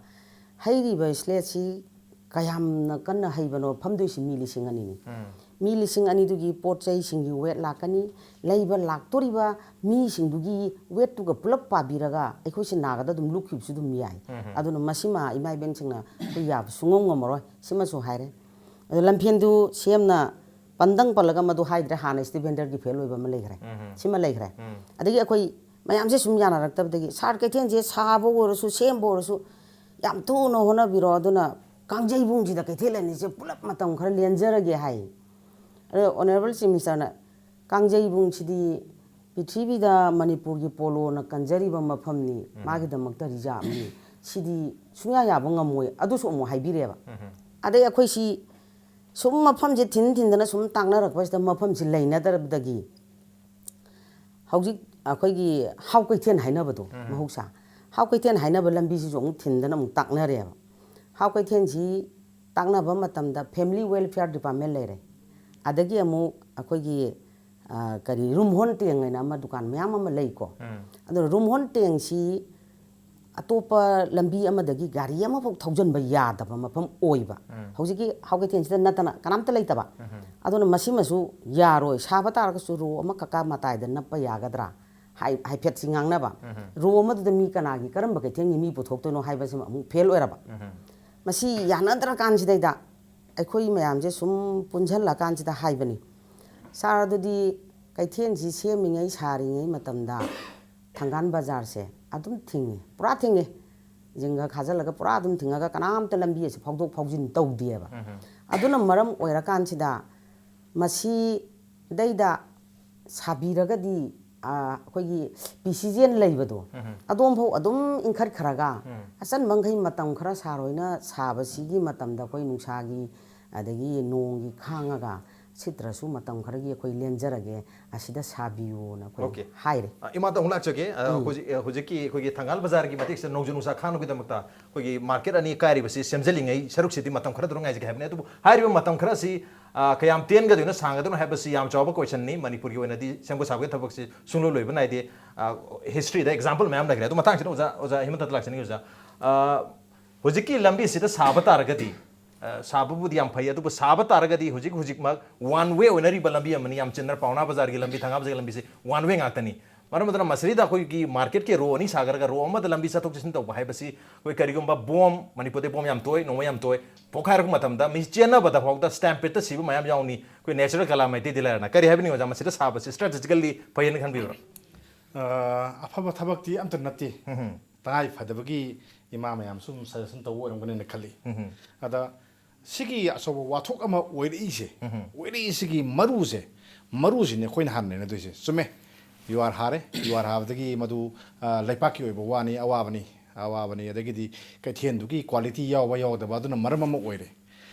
ꯍꯩꯔꯤꯕ ꯁ꯭ꯂꯦꯠꯁꯤ ꯀꯌꯥꯝꯅ ꯀꯟꯅ ꯍꯩꯕꯅꯣ ꯐꯝꯗꯣꯏꯁꯤ ꯃꯤ ꯂꯤꯁꯤꯡ ꯑꯅꯤꯅꯤ꯫ ꯃꯤ ꯂꯤꯁꯤꯡ ꯑꯅꯤꯗꯨꯒꯤ ꯄꯣꯠ ꯆꯩꯁꯤꯡꯒꯤ ꯋꯦꯠ ꯂꯥꯛꯀꯅꯤ, ꯂꯩꯕ ꯂꯥꯛꯇꯣꯔꯤꯕ ꯃꯤꯁꯤꯡꯗꯨꯒꯤ ꯋꯦꯠꯇꯨꯒ ꯄꯨꯂꯞ ꯄꯥꯕꯤꯔꯒ ꯑꯩꯈꯣꯏꯁꯤ ꯅꯥꯒꯗ ꯑꯗꯨꯝ ꯂꯨꯞꯈꯤꯕꯁꯨ ꯑꯗꯨꯝ ꯌꯥꯏ꯫ ꯑꯗꯨꯅ ꯃꯁꯤꯃ ꯏꯃꯥ ꯏꯕꯦꯟꯁꯤꯡꯅ ꯑꯩꯈꯣꯏ ꯌꯥꯕ ꯁꯨꯡꯉꯝ ꯉꯝꯃꯔꯣꯏ꯫ ꯁꯤꯃꯁꯨ ꯍꯥꯏꯔꯦ꯫ ꯑꯗꯣ ꯂꯝꯐꯦꯟꯗꯨ ꯁꯤ ꯑꯦꯝꯅ ꯄꯟꯗꯪ ꯄꯜꯂꯒ ꯃꯗꯨ ꯍꯥꯏꯗ꯭ꯔꯦ, ꯍꯥꯟꯅ ꯁ꯭ꯇꯤꯐꯦꯟꯗꯔꯒꯤ ꯐꯦꯜ ꯑꯣꯏꯕ ꯑꯃ ꯂꯩꯈ꯭ꯔꯦ꯫ ꯁꯤꯃ ꯂꯩꯈ꯭ꯔꯦ꯫ ꯑꯗꯒꯤ ꯑꯩꯈꯣꯏ ꯃꯌꯥꯝꯁꯦ ꯁꯨꯝ ꯌꯥꯅꯔꯛꯇꯕꯗꯒꯤ ꯁꯥꯔ ꯀꯩꯊꯦꯜꯁꯦ ꯁꯥꯕ ꯑꯣꯏꯔꯁꯨ ꯁꯦꯝꯕ ꯑꯣꯏꯔꯁꯨ ꯌꯥꯝ ꯊꯨꯅ ꯍꯣꯠꯅꯕꯤꯔꯣ꯫ ꯑꯗꯨꯅ ꯀꯥꯡꯖꯩꯕꯨꯡꯁꯤꯗ ꯀꯩꯊꯦꯜ ꯑꯅꯤꯁꯦ ꯄꯨꯂꯞ ꯃꯇꯝ ꯈꯔ ꯂꯦꯟꯖꯔꯒꯦ ꯍꯥꯏ꯫ ꯑꯗꯣ ꯑꯣꯅꯔꯦꯕꯜ ꯆꯤꯐ ꯃꯤꯅꯤꯁꯇꯔꯅ ꯀꯥꯡꯖꯩꯕꯨꯡꯁꯤꯗꯤ ꯄ꯭ꯔꯤꯊꯤꯕꯤꯗ ꯃꯅꯤꯄꯨꯔꯒꯤ ꯄꯣꯂꯣꯅ ꯀꯟꯖꯔꯤꯕ ꯃꯐꯝꯅꯤ, ꯃꯥꯒꯤꯗꯃꯛꯇ ꯔꯤꯖꯥꯕꯅꯤ, ꯁꯤꯗꯤ ꯁꯨꯡꯌꯥ ꯌꯥꯕ ꯉꯝꯃꯣꯏ, ꯑꯗꯨꯁꯨ ꯑꯃꯨꯛ ꯍꯥꯏꯕꯤꯔꯦꯕ꯫ ꯑꯗꯩ ꯑꯩꯈꯣꯏꯁꯤ ꯁꯨꯝ ꯃꯐꯝꯁꯦ ꯊꯤꯟ ꯊꯤꯟꯗꯅ ꯁꯨꯝ ꯇꯥꯛꯅꯔꯛꯄꯁꯤꯗ ꯃꯐꯝꯁꯤ ꯂꯩꯅꯗꯕꯗꯒꯤ ꯍꯧꯖꯤꯛ ꯑꯩꯈꯣꯏꯒꯤ ꯍꯥꯎ ꯀꯩꯊꯦꯜ ꯍꯥꯏꯅꯕꯗꯣ, ꯃꯍꯧꯁꯥ ꯍꯥꯎ ꯀꯩꯊꯦꯜ ꯍꯥꯏꯅꯕ ꯂꯝꯕꯤꯁꯤꯁꯨ ꯑꯃꯨꯛ ꯊꯤꯟꯗꯅ ꯑꯃꯨꯛ ꯇꯥꯛꯅꯔꯦꯕ꯫ ꯍꯥꯎ ꯀꯩꯊꯦꯜꯁꯤ ꯇꯥꯛꯅꯕ ꯃꯇꯝꯗ ꯐꯦꯃꯤꯂꯤ ꯋꯦꯜꯐꯤꯌꯔ ꯗꯤꯄꯥꯔꯠꯃꯦꯟ ꯂꯩꯔꯦ, ꯑꯗꯒꯤ ꯑꯃꯨꯛ ꯑꯩꯈꯣꯏꯒꯤ, ꯑ, ꯀꯔꯤ, ꯔꯨꯝꯍꯣꯟ ꯇꯦꯡ ꯍꯥꯏꯅ ꯑꯃ ꯗꯨꯀꯥꯟ ꯃꯌꯥꯝ ꯑꯃ ꯂꯩꯀꯣ꯫ ꯑꯗꯨꯅ ꯔꯨꯝꯍꯣꯟ ꯇꯦꯡꯁꯤ ꯑꯇꯣꯞꯄ ꯂꯝꯕꯤ ꯑꯃꯗꯒꯤ ꯒꯥꯔꯤ ꯑꯃꯐꯥꯎ ꯊꯧꯖꯤꯟꯕ ꯌꯥꯗꯕ ꯃꯐꯝ ꯑꯣꯏꯕ꯫ ꯍꯧꯖꯤꯛꯀꯤ ꯍꯥꯎ ꯀꯩꯊꯦꯜꯁꯤꯗ ꯅꯠꯇꯅ ꯀꯅꯥꯝꯇ ꯂꯩꯇꯕ꯫ ꯑꯗꯨꯅ ꯃꯁꯤꯃꯁꯨ ꯌꯥꯔꯣꯏ, ꯁꯥꯕ ꯇꯥꯔꯒꯁꯨ ꯔꯣ ꯑꯃꯈꯛꯀ ꯃꯇꯥꯏꯗ ꯅꯞꯄ ꯌꯥꯒꯗ꯭ꯔꯥ? ꯍꯥꯏ-, ꯍꯥꯏꯐꯦꯠꯁꯤ ꯉꯥꯡꯅꯕ꯫ ꯔꯣ ꯑꯃꯗꯨꯗ ꯃꯤ ꯀꯅꯥꯒꯤ, ꯀꯔꯝꯕ ꯀꯩꯊꯦꯜꯒꯤ ꯃꯤ ꯄꯨꯊꯣꯛꯇꯣꯏꯅꯣ ꯍꯥꯏꯕꯁꯤꯃ ꯑꯃꯨꯛ ꯐꯦꯜ ꯑꯣꯏꯔꯕ꯫ ꯃꯁꯤ ꯌꯥꯅꯗ꯭ꯔꯀꯥꯟꯁꯤꯗꯩꯗ ꯑꯩꯈꯣꯏ ꯃꯌꯥꯝꯁꯦ ꯁꯨꯝ ꯄꯨꯟꯁꯤꯜꯂꯀꯥꯟꯁꯤꯗ ꯍꯥꯏꯕꯅꯤ, "ꯁꯥꯔ, ꯑꯗꯨꯗꯤ ꯀꯩꯊꯦꯜꯁꯤ ꯁꯦꯝꯃꯤꯉꯩ ꯁꯥꯔꯤꯉꯩ ꯃꯇꯝꯗ ꯊꯪꯒꯥꯜ ꯕꯖꯥꯔꯁꯦ ꯑꯗꯨꯝ ꯊꯤꯡꯉꯤ, ꯄꯨꯔꯥ ꯊꯤꯡꯉꯤ, ꯖꯤꯡꯒ ꯈꯥꯖꯤꯜꯂꯒ ꯄꯨꯔꯥ ꯑꯗꯨꯝ ꯊꯤꯡꯉꯒ ꯀꯅꯥꯝꯇ ꯂꯝꯕꯤ ꯑꯁꯤ ꯐꯥꯎꯗꯣꯛ ꯐꯥꯎꯖꯤꯟ ꯇꯧꯗꯦꯕ꯫ ꯑꯗꯨꯅ ꯃꯔꯝ ꯑꯣꯏꯔꯀꯥꯟꯁꯤꯗ ꯃꯁꯤꯗꯩꯗ ꯁꯥꯕꯤꯔꯒꯗꯤ, ꯑ, ꯑꯩꯈꯣꯏꯒꯤ ꯄꯤ ꯁꯤ ꯖꯦꯟ ꯂꯩꯕꯗꯣ, ꯑꯗꯣꯝꯐꯥꯎ ꯑꯗꯨꯝ ꯏꯟꯈꯠꯈ꯭ꯔꯒ ꯑꯆꯟꯕ ꯃꯈꯩ ꯃꯇꯝ ꯈꯔ ꯁꯥꯔ ꯍꯣꯏꯅ ꯁꯥꯕꯁꯤꯒꯤ ꯃꯇꯝꯗ ꯑꯩꯈꯣꯏ ꯅꯨꯡꯁꯥꯒꯤ ꯑꯗꯒꯤ ꯅꯣꯡꯒꯤ ꯈꯥꯡꯉꯒ ꯁꯤꯠꯇ꯭ꯔꯁꯨ ꯃꯇꯝ ꯈꯔꯒꯤ ꯑꯩꯈꯣꯏ ꯂꯦꯟꯖꯔꯒꯦ, ꯑꯁꯤꯗ ꯁꯥꯕꯤꯌꯨꯅ ꯑꯩꯈꯣꯏ Okay. ꯍꯥꯏꯔꯦ꯫ ꯑ, ꯏꯃꯥꯗ ꯑꯃꯨꯛ ꯂꯥꯛꯆꯒꯦ꯫ ꯑ, ꯍꯧꯖꯤꯛ ꯑ, ꯍꯧꯖꯤꯛꯀꯤ ꯑꯩꯈꯣꯏꯒꯤ ꯊꯪꯒꯥꯜ ꯕꯖꯥꯔꯒꯤ ꯃꯇꯦꯛꯁꯤꯗ ꯅꯣꯡꯖꯨ ꯅꯨꯡꯁꯥ ꯈꯥꯡꯅꯕꯒꯤꯗꯃꯛꯇ ꯑꯩꯈꯣꯏꯒꯤ ꯃꯥꯔꯀꯦꯠ ꯑꯅꯤ ꯀꯥꯏꯔꯤꯕꯁꯤ ꯁꯦꯝꯖꯤꯜꯂꯤꯉꯩ ꯁꯔꯨꯛꯁꯤꯗꯤ ꯃꯇꯝ ꯈꯔꯗꯨ ꯉꯥꯏꯖꯒꯦ ꯍꯥꯏꯕꯅꯤ꯫ ꯑꯗꯨꯕꯨ ꯍꯥꯏꯔꯤꯕ ꯃꯇꯝ ꯈꯔ ꯑꯁꯤ, ꯑ, ꯀꯌꯥꯝ ꯇꯦꯟꯒꯗꯣꯏꯅꯣ, ꯁꯥꯡꯒꯗꯣꯏꯅꯣ ꯍꯥꯏꯕꯁꯤ ꯌꯥꯝ ꯆꯥꯎꯕ question ꯅꯤ꯫ ꯃꯅꯤꯄꯨꯔꯒꯤ ꯑꯣꯏꯅꯗꯤ ꯁꯦꯝꯒꯠ ꯁꯥꯕꯒꯤ ꯊꯕꯛꯁꯤ ꯁꯨꯡꯂꯣꯏ ꯂꯣꯏꯕ ꯅꯥꯏꯗꯦ꯫ ꯑ, history ꯗ example ꯃꯌꯥꯝ ꯂꯩꯈ꯭ꯔꯦ꯫ ꯑꯗꯨ ꯃꯇꯥꯡꯁꯤꯗ ꯑꯣꯖꯥ, ꯑꯣꯖꯥ ꯍꯦꯃꯟꯇꯗ ꯂꯥꯛꯆꯅꯤꯡꯉꯤ ꯑꯣꯖꯥ꯫ ꯑ, ꯍꯧꯖꯤꯛꯀꯤ ꯂꯝꯕꯤꯁꯤꯗ ꯁꯥꯕ ꯇꯥꯔꯒꯗꯤ, ꯑ, ꯁꯥꯕꯕꯨꯗꯤ ꯌꯥꯝ ꯐꯩ, ꯑꯗꯨꯕꯨ ꯁꯥꯕ ꯇꯥꯔꯒꯗꯤ ꯍꯧꯖꯤꯛ ꯍꯧꯖꯤꯛꯃꯛ one way ꯑꯣꯏꯅꯔꯤꯕ ꯂꯝꯕꯤ ꯑꯃꯅꯤ꯫ ꯌꯥꯝ ꯆꯤꯟꯅ ꯄꯥꯎꯅꯥ ꯕꯖꯥꯔꯒꯤ ꯂꯝꯕꯤ, ꯊꯪꯒꯥꯜ ꯕꯖꯥꯔꯒꯤ ꯂꯝꯕꯤꯁꯤ one way ꯉꯥꯛꯇꯅꯤ꯫ ꯃꯔꯝ ꯑꯗꯨꯅ ꯃꯁꯤꯗꯩꯗ ꯑꯩꯈꯣꯏꯒꯤ ꯃꯥꯔꯀꯦꯠꯀꯤ ꯔꯣ ꯑꯅꯤ ꯁꯥꯈ꯭ꯔꯒ ꯔꯣ ꯑꯃꯗ ꯂꯝꯕꯤ ꯆꯠꯊꯣꯛ ꯆꯠꯁꯤꯟ ꯇꯧꯕ ꯍꯥꯏꯕꯁꯤ ꯑꯩꯈꯣꯏ ꯀꯔꯤꯒꯨꯝꯕ ꯕꯣꯝ, ꯃꯅꯤꯄꯨꯔꯗ ꯕꯣꯝ ꯌꯥꯝ ꯇꯣꯏ, ꯅꯣꯡꯃꯩ ꯌꯥꯝ ꯇꯣꯏ, ꯄꯣꯈꯥꯏꯔꯛꯄ ꯃꯇꯝꯗ ꯃꯤ ꯆꯦꯟꯅꯕꯗ ꯐꯥꯎꯗ stampede ꯇ ꯁꯤꯕ ꯃꯌꯥꯝ ꯌꯥꯎꯅꯤ꯫ ꯑꯩꯈꯣꯏ natural calamity ꯗꯤ ꯂꯩꯔꯅ꯫ ꯀꯔꯤ ꯍꯥꯏꯕꯤꯅꯤꯡꯉꯤ ꯑꯣꯖꯥ, ꯃꯁꯤꯗ ꯁꯥꯕꯁꯤ strategically ꯐꯩ ꯍꯥꯏꯅ ꯈꯟꯕꯤꯕ꯭ꯔꯥ? ꯑ, ꯑꯐꯕ ꯊꯕꯛꯇꯤ ꯑꯝꯇ ꯅꯠꯇꯦ꯫ ꯇꯉꯥꯏ ꯐꯗꯕꯒꯤ ꯏꯃꯥ ꯃꯌꯥꯝꯁꯨ ꯑꯗꯨꯝ suggestion ꯇꯧꯕ ꯑꯣꯏꯔꯝꯒꯅꯤꯅ ꯈꯜꯂꯤ꯫ ꯑꯗ ꯁꯤꯒꯤ ꯑꯆꯧꯕ ꯋꯥꯊꯣꯛ ꯑꯃ ꯑꯣꯏꯔꯛꯏꯁꯦ, ꯑꯣꯏꯔꯛꯏꯁꯤꯒꯤ ꯃꯔꯨꯁꯦ, ꯃꯔꯨꯁꯤꯅꯦ ꯑꯩꯈꯣꯏꯅ ꯍꯥꯟꯅ ꯅꯩꯅꯗꯣꯏꯁꯦ꯫ ꯆꯨꯝꯃꯦ, ꯌꯨꯍꯥꯔ ꯍꯥꯔꯦ, ꯌꯨꯍꯥꯔ ꯍꯥꯕꯗꯒꯤ ꯃꯗꯨ, ꯑ, ꯂꯩꯄꯥꯛꯀꯤ ꯑꯣꯏꯕ ꯋꯥꯅꯤ, ꯑꯋꯥꯕꯅꯤ, ꯑꯋꯥꯕꯅꯤ꯫ ꯑꯗꯒꯤꯗꯤ ꯀꯩꯊꯦꯜꯗꯨꯒꯤ quality ꯌꯥꯎꯕ ꯌꯥꯎꯗꯕ ꯑꯗꯨꯅ ꯃꯔꯝ ꯑꯃ ꯑꯣꯏꯔꯦ꯫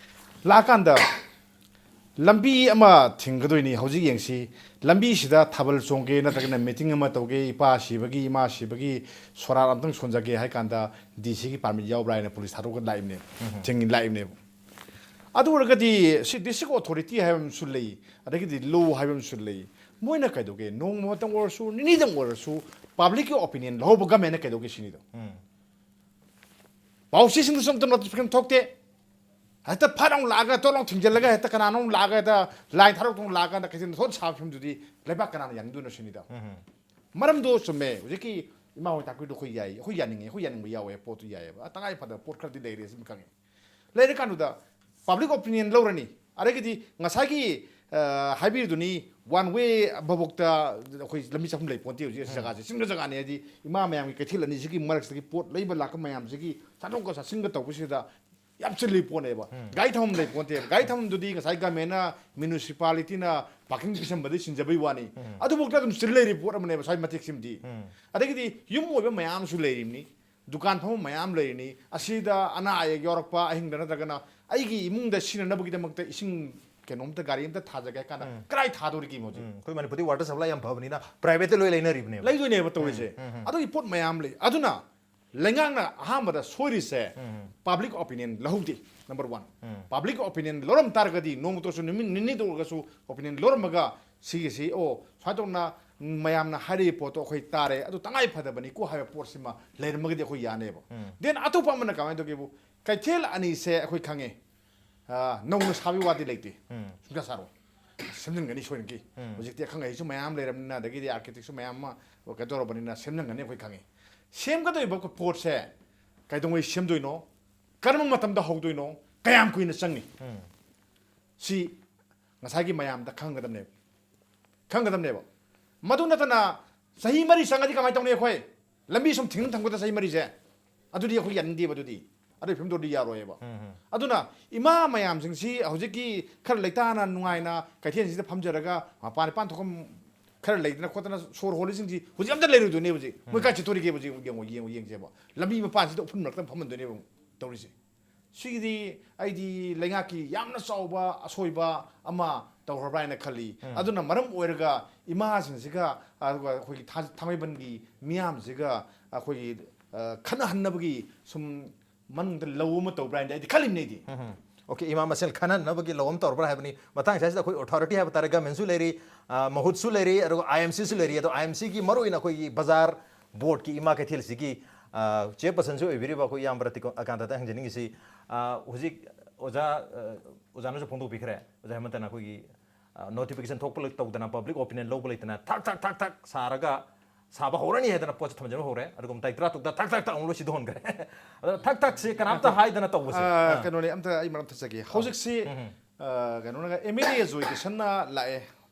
ꯂꯥꯛꯑꯀꯥꯟꯗ ꯂꯝꯕꯤ ꯑꯃ ꯊꯤꯡꯒꯗꯣꯏꯅꯤ꯫ ꯍꯧꯖꯤꯛ ꯌꯦꯡꯁꯤ, ꯂꯝꯕꯤꯁꯤꯗ ꯊꯥꯕꯜ ꯆꯣꯡꯒꯦ ꯅꯠꯇ꯭ꯔꯒꯅ meeting ꯑꯃ ꯇꯧꯒꯦ, ꯏꯄꯥ ꯁꯤꯕꯒꯤ, ꯏꯃꯥ ꯁꯤꯕꯒꯤ ꯁꯣꯔꯥꯠ ꯑꯝꯇꯪ ꯁꯣꯟꯖꯒꯦ ꯍꯥꯏ ꯀꯥꯟꯗ D C ꯒꯤ permit ꯌꯥꯎꯕ꯭ꯔꯥ ꯍꯥꯏꯅ ꯄꯨꯂꯤꯁ ꯊꯥꯗꯣꯛꯑꯒ ꯂꯥꯛꯏꯕꯅꯦꯕ, ꯊꯤꯡꯉꯤ ꯂꯥꯛꯏꯕꯅꯦꯕ꯫ ꯑꯗꯨ ꯑꯣꯏꯔꯒꯗꯤ ꯁꯤ district authority ꯍꯥꯏꯕ ꯑꯃꯁꯨ ꯂꯩ, ꯑꯗꯒꯤꯗꯤ law ꯍꯥꯏꯕ ꯑꯃꯁꯨ ꯂꯩ꯫ ꯃꯣꯏꯅ ꯀꯩꯗꯧꯒꯦ, ꯅꯣꯡꯃꯇꯪ ꯑꯣꯏꯔꯁꯨ, ꯅꯤꯅꯤꯗꯪ ꯑꯣꯏꯔꯁꯨ public ꯀꯤ opinion ꯂꯧꯍꯧꯕ government ꯅ ꯀꯩꯗꯧꯒꯦ ꯁꯤꯅꯤꯗꯣ꯫ ꯄꯥꯎꯆꯦꯁꯤꯡꯗꯁꯨ ꯑꯝꯇ notification ꯊꯣꯛꯇꯦ꯫ ꯍꯦꯛꯇ ꯐꯠ ꯑꯃꯨꯛ ꯂꯥꯛꯑꯒ, ꯇꯣꯂꯥꯎ ꯊꯤꯡꯖꯤꯜꯂꯒ, ꯍꯦꯛꯇ ꯀꯅꯥꯅꯣ ꯑꯃꯨꯛ ꯂꯥꯛꯑꯒ, ꯍꯦꯛꯇ line ꯊꯥꯗꯣꯛꯇꯅ ꯂꯥꯛꯑꯀꯥꯟꯗ ꯀꯩꯊꯦꯜ ꯊꯣꯛ ꯁꯥꯕ ꯐꯤꯕꯝꯗꯨꯗꯤ ꯂꯩꯕꯥꯛ ꯀꯅꯥꯅ ꯌꯥꯅꯤꯡꯗꯣꯏꯅꯣ ꯁꯤꯅꯤꯗ꯫ ꯃꯔꯝꯗꯣ ꯆꯨꯝꯃꯦ, ꯍꯧꯖꯤꯛꯀꯤ ꯏꯃꯥ ꯍꯣꯏ ꯇꯥꯛꯄꯤꯗꯣ ꯑꯩꯈꯣꯏ ꯌꯥꯏ, ꯑꯩꯈꯣꯏ ꯌꯥꯅꯤꯡꯉꯦ, ꯑꯩꯈꯣꯏ ꯌꯥꯅꯤꯡꯕ ꯌꯥꯎꯋꯦ, ꯄꯣꯠꯇꯨ ꯌꯥꯏꯑꯕ꯫ ꯑ, ꯇꯉꯥꯏ ꯐꯗꯕ ꯄꯣꯠ ꯈꯔꯗꯤ ꯂꯩꯔꯦ, ꯁꯤꯃ ꯈꯪꯉꯦ꯫ ꯂꯩꯔꯀꯥꯟꯗꯨꯗ public opinion ꯂꯧꯔꯅꯤ, ꯑꯗꯒꯤꯗꯤ ꯉꯁꯥꯏꯒꯤ, ꯑ, ꯍꯥꯏꯕꯤꯔꯤꯗꯨꯅꯤ, one way ꯚꯥꯕꯣꯛꯇ ꯑꯩꯈꯣꯏ ꯂꯝꯕꯤ ꯆꯠꯐꯝ ꯂꯩ ꯄꯣꯟꯇꯦ꯫ ꯍꯧꯖꯤꯛ ꯑꯁꯤ ꯖꯒꯥꯁꯦ ꯆꯤꯡꯗ ꯖꯒꯥꯅꯤ, ꯍꯥꯏꯗꯤ ꯏꯃꯥ ꯃꯌꯥꯝꯒꯤ ꯀꯩꯊꯦꯜ ꯑꯅꯤꯁꯤꯒꯤ ꯃꯔꯛꯁꯤꯗꯒꯤ ꯄꯣꯠ ꯂꯩꯕ ꯂꯥꯛꯄ ꯃꯌꯥꯝꯁꯤꯒꯤ ꯆꯥꯊꯣꯛꯀ ꯆꯥꯁꯤꯟꯒ ꯇꯧꯕꯁꯤꯗ ꯌꯥꯝ ꯆꯤꯜꯂꯤ ꯄꯣꯠꯅꯦꯕ꯫ ꯒꯥꯔꯤ ꯊꯝꯐꯝ ꯂꯩ ꯄꯣꯟꯇꯦꯕ꯫ ꯒꯥꯔꯤ ꯊꯝꯐꯝꯗꯨꯗꯤ ꯉꯁꯥꯏ government ꯅ, municipality ꯅ parking ꯄꯤꯁꯟꯕꯗꯤ ꯁꯤꯟꯖꯕꯩ ꯋꯥꯅꯤ꯫ ꯑꯗꯨꯐꯥꯎꯗ ꯑꯗꯨꯝ ꯆꯤꯜ ꯂꯩꯔꯤ ꯄꯣꯠ ꯑꯃꯅꯦꯕ ꯁ꯭ꯋꯥꯏ ꯃꯇꯦꯛꯁꯤꯃꯗꯤ꯫ ꯑꯗꯒꯤꯗꯤ ꯌꯨꯝ ꯑꯣꯏꯕ ꯃꯌꯥꯝ ꯑꯃꯁꯨ ꯂꯩꯔꯤꯕꯅꯤ, ꯗꯨꯀꯥꯟ ꯐꯝꯕ ꯃꯌꯥꯝ ꯂꯩꯔꯤꯅꯤ꯫ ꯑꯁꯤꯗ ꯑꯅꯥ ꯑꯌꯦꯛ ꯌꯥꯎꯔꯛꯄ, ꯑꯍꯤꯡꯗ ꯅꯠꯇ꯭ꯔꯒꯅ ꯑꯩꯒꯤ ꯏꯃꯨꯡꯗ ꯁꯤꯖꯤꯟꯅꯅꯕꯒꯤꯗꯃꯛꯇ ꯏꯁꯤꯡ ꯀꯩꯅꯣꯝꯇ ꯒꯥꯔꯤ ꯑꯝꯇ ꯊꯥꯖꯒꯦ ꯍꯥꯏ ꯀꯥꯟꯗ ꯎꯝ. ꯀꯗꯥꯏ ꯊꯥꯗꯣꯔꯤꯒꯦ ꯍꯧꯖꯤꯛ? ꯎꯝ, ꯑꯩꯈꯣꯏ ꯃꯅꯤꯄꯨꯔꯗꯤ ꯋꯥꯇꯔ ꯁꯄ꯭ꯂꯥꯏ ꯌꯥꯝ ꯐꯕꯅꯤꯅ ꯄ꯭ꯔꯥꯏꯚꯦꯠꯇ ꯂꯣꯏ ꯂꯩꯅꯔꯤꯕꯅꯦꯕ. ꯂꯩꯗꯣꯏꯅꯦꯕ ꯇꯧꯔꯤꯁꯦ. ꯎꯝ, ꯎꯝ. ꯑꯗꯨꯒꯤ ꯄꯣꯠ ꯃꯌꯥꯝ ꯂꯩ. ꯑꯗꯨꯅ ꯂꯩꯉꯥꯛꯅ ꯑꯍꯥꯟꯕꯗ ꯁꯣꯏꯔꯤꯁꯦ ꯎꯝ. ꯄꯥꯕ꯭ꯂꯤꯛ ꯑꯣꯄꯤꯅꯤꯌꯟ ꯂꯧꯍꯧꯗꯦ. Number one. ꯎꯝ. ꯄꯥꯕ꯭ꯂꯤꯛ ꯑꯣꯄꯤꯅꯤꯌꯟ ꯂꯧꯔꯝ ꯇꯥꯔꯒꯗꯤ, ꯅꯣꯡꯃꯇꯁꯨ ꯅꯨꯃꯤꯠ ꯅꯤꯅꯤꯗ ꯑꯣꯏꯔꯒꯁꯨ ꯑꯣꯄꯤꯅꯤꯌꯟ ꯂꯧꯔꯝꯃꯒ, ꯁꯤꯒꯤꯁꯤ, ꯑꯣ, ꯁꯨꯃꯥꯏꯅ ꯇꯧꯅ ꯃꯌꯥꯝꯅ ꯍꯥꯏꯔꯤꯕ ꯄꯣꯠꯇꯣ ꯑꯩꯈꯣꯏ ꯇꯥꯔꯦ, ꯑꯗꯨ ꯇꯉꯥꯏ ꯐꯗꯕꯅꯤꯀꯣ ꯍꯥꯏꯕ ꯄꯣꯠꯁꯤꯃ ꯂꯩꯔꯝꯃꯒꯗꯤ ꯑꯩꯈꯣꯏ ꯌꯥꯅꯦꯕ. ꯎꯝ. ꯗꯦꯟ ꯑꯇꯣꯞꯄ ꯑꯃꯅ ꯀꯃꯥꯏꯅ ꯇꯧꯒꯦꯕꯨ, ꯀꯩꯊꯦꯜ ꯑꯅꯤꯁꯦ ꯑꯩꯈꯣꯏ ꯈꯪꯉꯦ, ꯑ, ꯅꯧꯅ ꯁꯥꯕꯒꯤ ꯋꯥꯗꯤ ꯂꯩꯇꯦ. ꯎꯝ. ꯁꯨꯡꯁꯥ ꯁꯥꯔꯣꯏ. ꯁꯦꯝꯖꯤꯟꯒꯅꯤ ꯁꯣꯏꯗꯅꯀꯤ. ꯎꯝ. ꯍꯧꯖꯤꯛꯇꯤ ꯑꯈꯪ ꯑꯍꯩꯁꯨ ꯃꯌꯥꯝ ꯂꯩꯔꯕꯅꯤꯅ, ꯑꯗꯒꯤꯗꯤ ꯑꯥꯔꯀꯤꯇꯦꯛꯁꯨ ꯃꯌꯥꯝ ꯑꯃ ꯀꯩꯅꯣ ꯇꯧꯔꯕꯅꯤꯅ ꯁꯦꯝꯖꯤꯟꯒꯅꯤ ꯑꯩꯈꯣꯏ ꯈꯪꯉꯤ. ꯁꯦꯝꯒꯗꯧꯔꯤꯕ ꯄꯣꯠꯁꯦ ꯀꯩꯗꯧꯉꯩ ꯁꯦꯝꯗꯣꯏꯅꯣ, ꯀꯔꯝꯕ ꯃꯇꯝꯗ ꯍꯧꯗꯣꯏꯅꯣ, ꯀꯌꯥꯝ ꯀꯨꯏꯅ ꯆꯪꯅꯤ, ꯎꯝ. ꯁꯤ ꯉꯁꯥꯏꯒꯤ ꯃꯌꯥꯝꯗ ꯈꯪꯒꯗꯕꯅꯦꯕ, ꯈꯪꯒꯗꯕꯅꯦꯕ. ꯃꯗꯨ ꯅꯠꯇꯅ ꯆꯍꯤ ꯃꯔꯤ ꯆꯪꯉꯗꯤ ꯀꯃꯥꯏꯅ ꯇꯧꯅꯤ ꯑꯩꯈꯣꯏ? ꯂꯝꯕꯤ ꯁꯨꯝ ꯊꯤꯡꯅ ꯊꯝꯒꯗ꯭ꯔꯥ ꯆꯍꯤ ꯃꯔꯤꯁꯦ? ꯑꯗꯨꯗꯤ ꯑꯩꯈꯣꯏ ꯌꯥꯅꯤꯡꯗꯦꯕ. ꯑꯗꯨꯗꯤ ꯑꯗꯨꯒꯤ ꯐꯤꯕꯝꯗꯨꯗꯤ ꯌꯥꯔꯣꯏꯕ. ꯎꯝ, ꯎꯝ. ꯑꯗꯨꯅ ꯏꯃꯥ ꯃꯌꯥꯝꯁꯤꯡꯁꯤ ꯍꯧꯖꯤꯛꯀꯤ ꯈꯔ ꯂꯩꯇꯥꯅ ꯅꯨꯡꯉꯥꯏꯅ ꯀꯩꯊꯦꯜꯁꯤꯗ ꯐꯝꯖꯔꯒ ꯃꯄꯥꯟ ꯏꯄꯥꯟ ꯊꯣꯛꯐꯝ ꯈꯔ ꯂꯩꯗꯅ ꯈꯣꯠꯇꯅ ꯁꯣꯔ ꯍꯣꯜꯂꯤꯁꯤꯡꯁꯤ ꯍꯧꯖꯤꯛ ꯑꯝꯇ ꯂꯩꯔꯣꯏꯗꯣꯏꯅꯦ. ꯍꯧꯖꯤꯛ ꯃꯣꯏ ꯀꯥꯏ ꯆꯠꯊꯣꯔꯤꯒꯦ? ꯍꯧꯖꯤꯛ ꯌꯦꯡꯉꯣ, ꯌꯦꯡꯉꯣ, ꯌꯦꯡꯁꯦꯕ. ꯂꯝꯕꯤ ꯃꯄꯥꯟꯁꯤꯗ ꯎꯐꯨꯟ ꯃꯔꯛꯇ ꯐꯝꯍꯟꯗꯣꯏꯅꯦꯕ ꯇꯧꯔꯤꯁꯦ. ꯁꯤꯒꯤꯗꯤ ꯑꯩꯗꯤ ꯂꯩꯉꯥꯛꯀꯤ ꯌꯥꯝꯅ ꯆꯥꯎꯕ ꯑꯁꯣꯏꯕ ꯑꯃ ꯇꯧꯈ꯭ꯔꯕ꯭ꯔꯥ ꯍꯥꯏꯅ ꯈꯜꯂꯤ. ꯎꯝ. ꯑꯗꯨꯅ ꯃꯔꯝ ꯑꯣꯏꯔꯒ ꯏꯃꯥꯁꯤꯡꯁꯤꯒ, ꯑꯗꯨꯒ ꯑꯩꯈꯣꯏꯒꯤ ꯊꯥ-, ꯊꯥꯡꯃꯩꯕꯟꯒꯤ ꯃꯤꯌꯥꯝꯁꯤꯒ ꯑꯩꯈꯣꯏꯒꯤ, ꯑ, ꯈꯠꯅꯍꯟꯅꯕꯒꯤ ꯁꯨꯝ ꯃꯅꯨꯡꯗ ꯂꯧ ꯑꯃ ꯇꯧꯕ꯭ꯔꯥ ꯍꯥꯏꯅ ꯑꯩꯗꯤ ꯈꯜꯂꯤꯕꯅꯦ ꯑꯩꯗꯤ. ꯎꯝ, ꯎꯝ. ꯑꯣꯀꯦ, ꯏꯃꯥ ꯃꯁꯦꯜ ꯈꯟꯅꯅꯕꯒꯤ ꯂꯧ ꯑꯃ ꯇꯧꯔꯕ꯭ꯔꯥ ꯍꯥꯏꯕꯅꯤ. ꯃꯇꯥꯡꯁꯤ ꯑꯁꯤꯗ ꯑꯩꯈꯣꯏ ꯑꯣꯊꯣꯔꯤꯇꯤ ꯍꯥꯏꯕ ꯇꯥꯔꯦ, ꯒꯃꯦꯟꯁꯨ ꯂꯩꯔꯤ, ꯑ, ꯃꯍꯨꯠꯁꯨ ꯂꯩꯔꯤ, ꯑꯗꯨꯒ ꯑꯥꯏ ꯑꯦꯝ ꯁꯤꯁꯨ ꯂꯩꯔꯤ. ꯑꯗꯣ ꯑꯥꯏ ꯑꯦꯝ ꯁꯤꯒꯤ ꯃꯔꯨꯑꯣꯏꯅ ꯑꯩꯈꯣꯏꯒꯤ ꯕꯖꯥꯔ ꯕꯣꯔꯗꯀꯤ ꯏꯃꯥ ꯀꯩꯊꯦꯜꯁꯤꯒꯤ, ꯑ, ꯆꯤꯌꯔꯄꯔꯁꯟꯁꯨ ꯑꯣꯏꯕꯤꯔꯤꯕ ꯑꯩꯈꯣꯏ ꯏꯌꯥꯝꯕ ꯔꯇꯤꯀꯥꯟꯇꯗ ꯍꯪꯖꯅꯤꯡꯉꯤꯁꯤ, ꯑ, ꯍꯧꯖꯤꯛ ꯑꯣꯖꯥ, ꯑ, ꯑꯣꯖꯥꯅꯁꯨ ꯐꯣꯡꯗꯣꯛꯄꯤꯈ꯭ꯔꯦ, ꯑꯣꯖꯥ ꯍꯦꯃꯟꯇꯅ ꯑꯩꯈꯣꯏꯒꯤ, ꯑ, ꯅꯣꯇꯤꯐꯤꯀꯦꯁꯟ ꯊꯣꯛꯄ ꯂꯩ-, ꯇꯧꯗꯅ, ꯄꯕ꯭ꯂꯤꯛ ꯑꯣꯄꯤꯅꯤꯌꯟ ꯂꯧꯕ ꯂꯩꯇꯅ ꯊꯛ ꯊꯛ ꯊꯛ ꯊꯛ ꯁꯥꯔꯒ ꯁꯥꯕ ꯍꯧꯔꯅꯤ ꯍꯥꯏꯗꯅ ꯄꯣꯠꯁꯦ ꯊꯝꯖꯤꯟꯕ ꯍꯧꯔꯦ, ꯑꯗꯨꯒ ꯃꯇꯥꯏ ꯇꯔꯥ ꯇꯔꯨꯛꯇ ꯊꯛ ꯊꯛ ꯊꯛ ꯑꯃꯨꯛ ꯂꯣꯏ ꯁꯤꯗꯣꯛꯍꯟꯈ꯭ꯔꯦ. ꯑꯗꯣ ꯊꯛ ꯊꯛꯁꯦ ꯀꯅꯥꯝꯇ ꯍꯥꯏꯗꯅ ꯇꯧꯕꯁꯦ. ꯑ, ꯑ. ꯀꯩꯅꯣꯅꯦ, ꯑꯝꯇ ꯑꯩ ꯃꯔꯝ ꯊꯠꯆꯒꯦ. ꯍꯧꯖꯤꯛꯁꯤ, ꯎꯝ. ꯑ, ꯀꯩꯅꯣꯅꯒ ꯑꯦꯝ ꯑꯦꯜ ꯑꯦ ꯖꯣꯏ ꯀꯤꯁꯟꯅ ꯂꯥꯛꯑꯦ.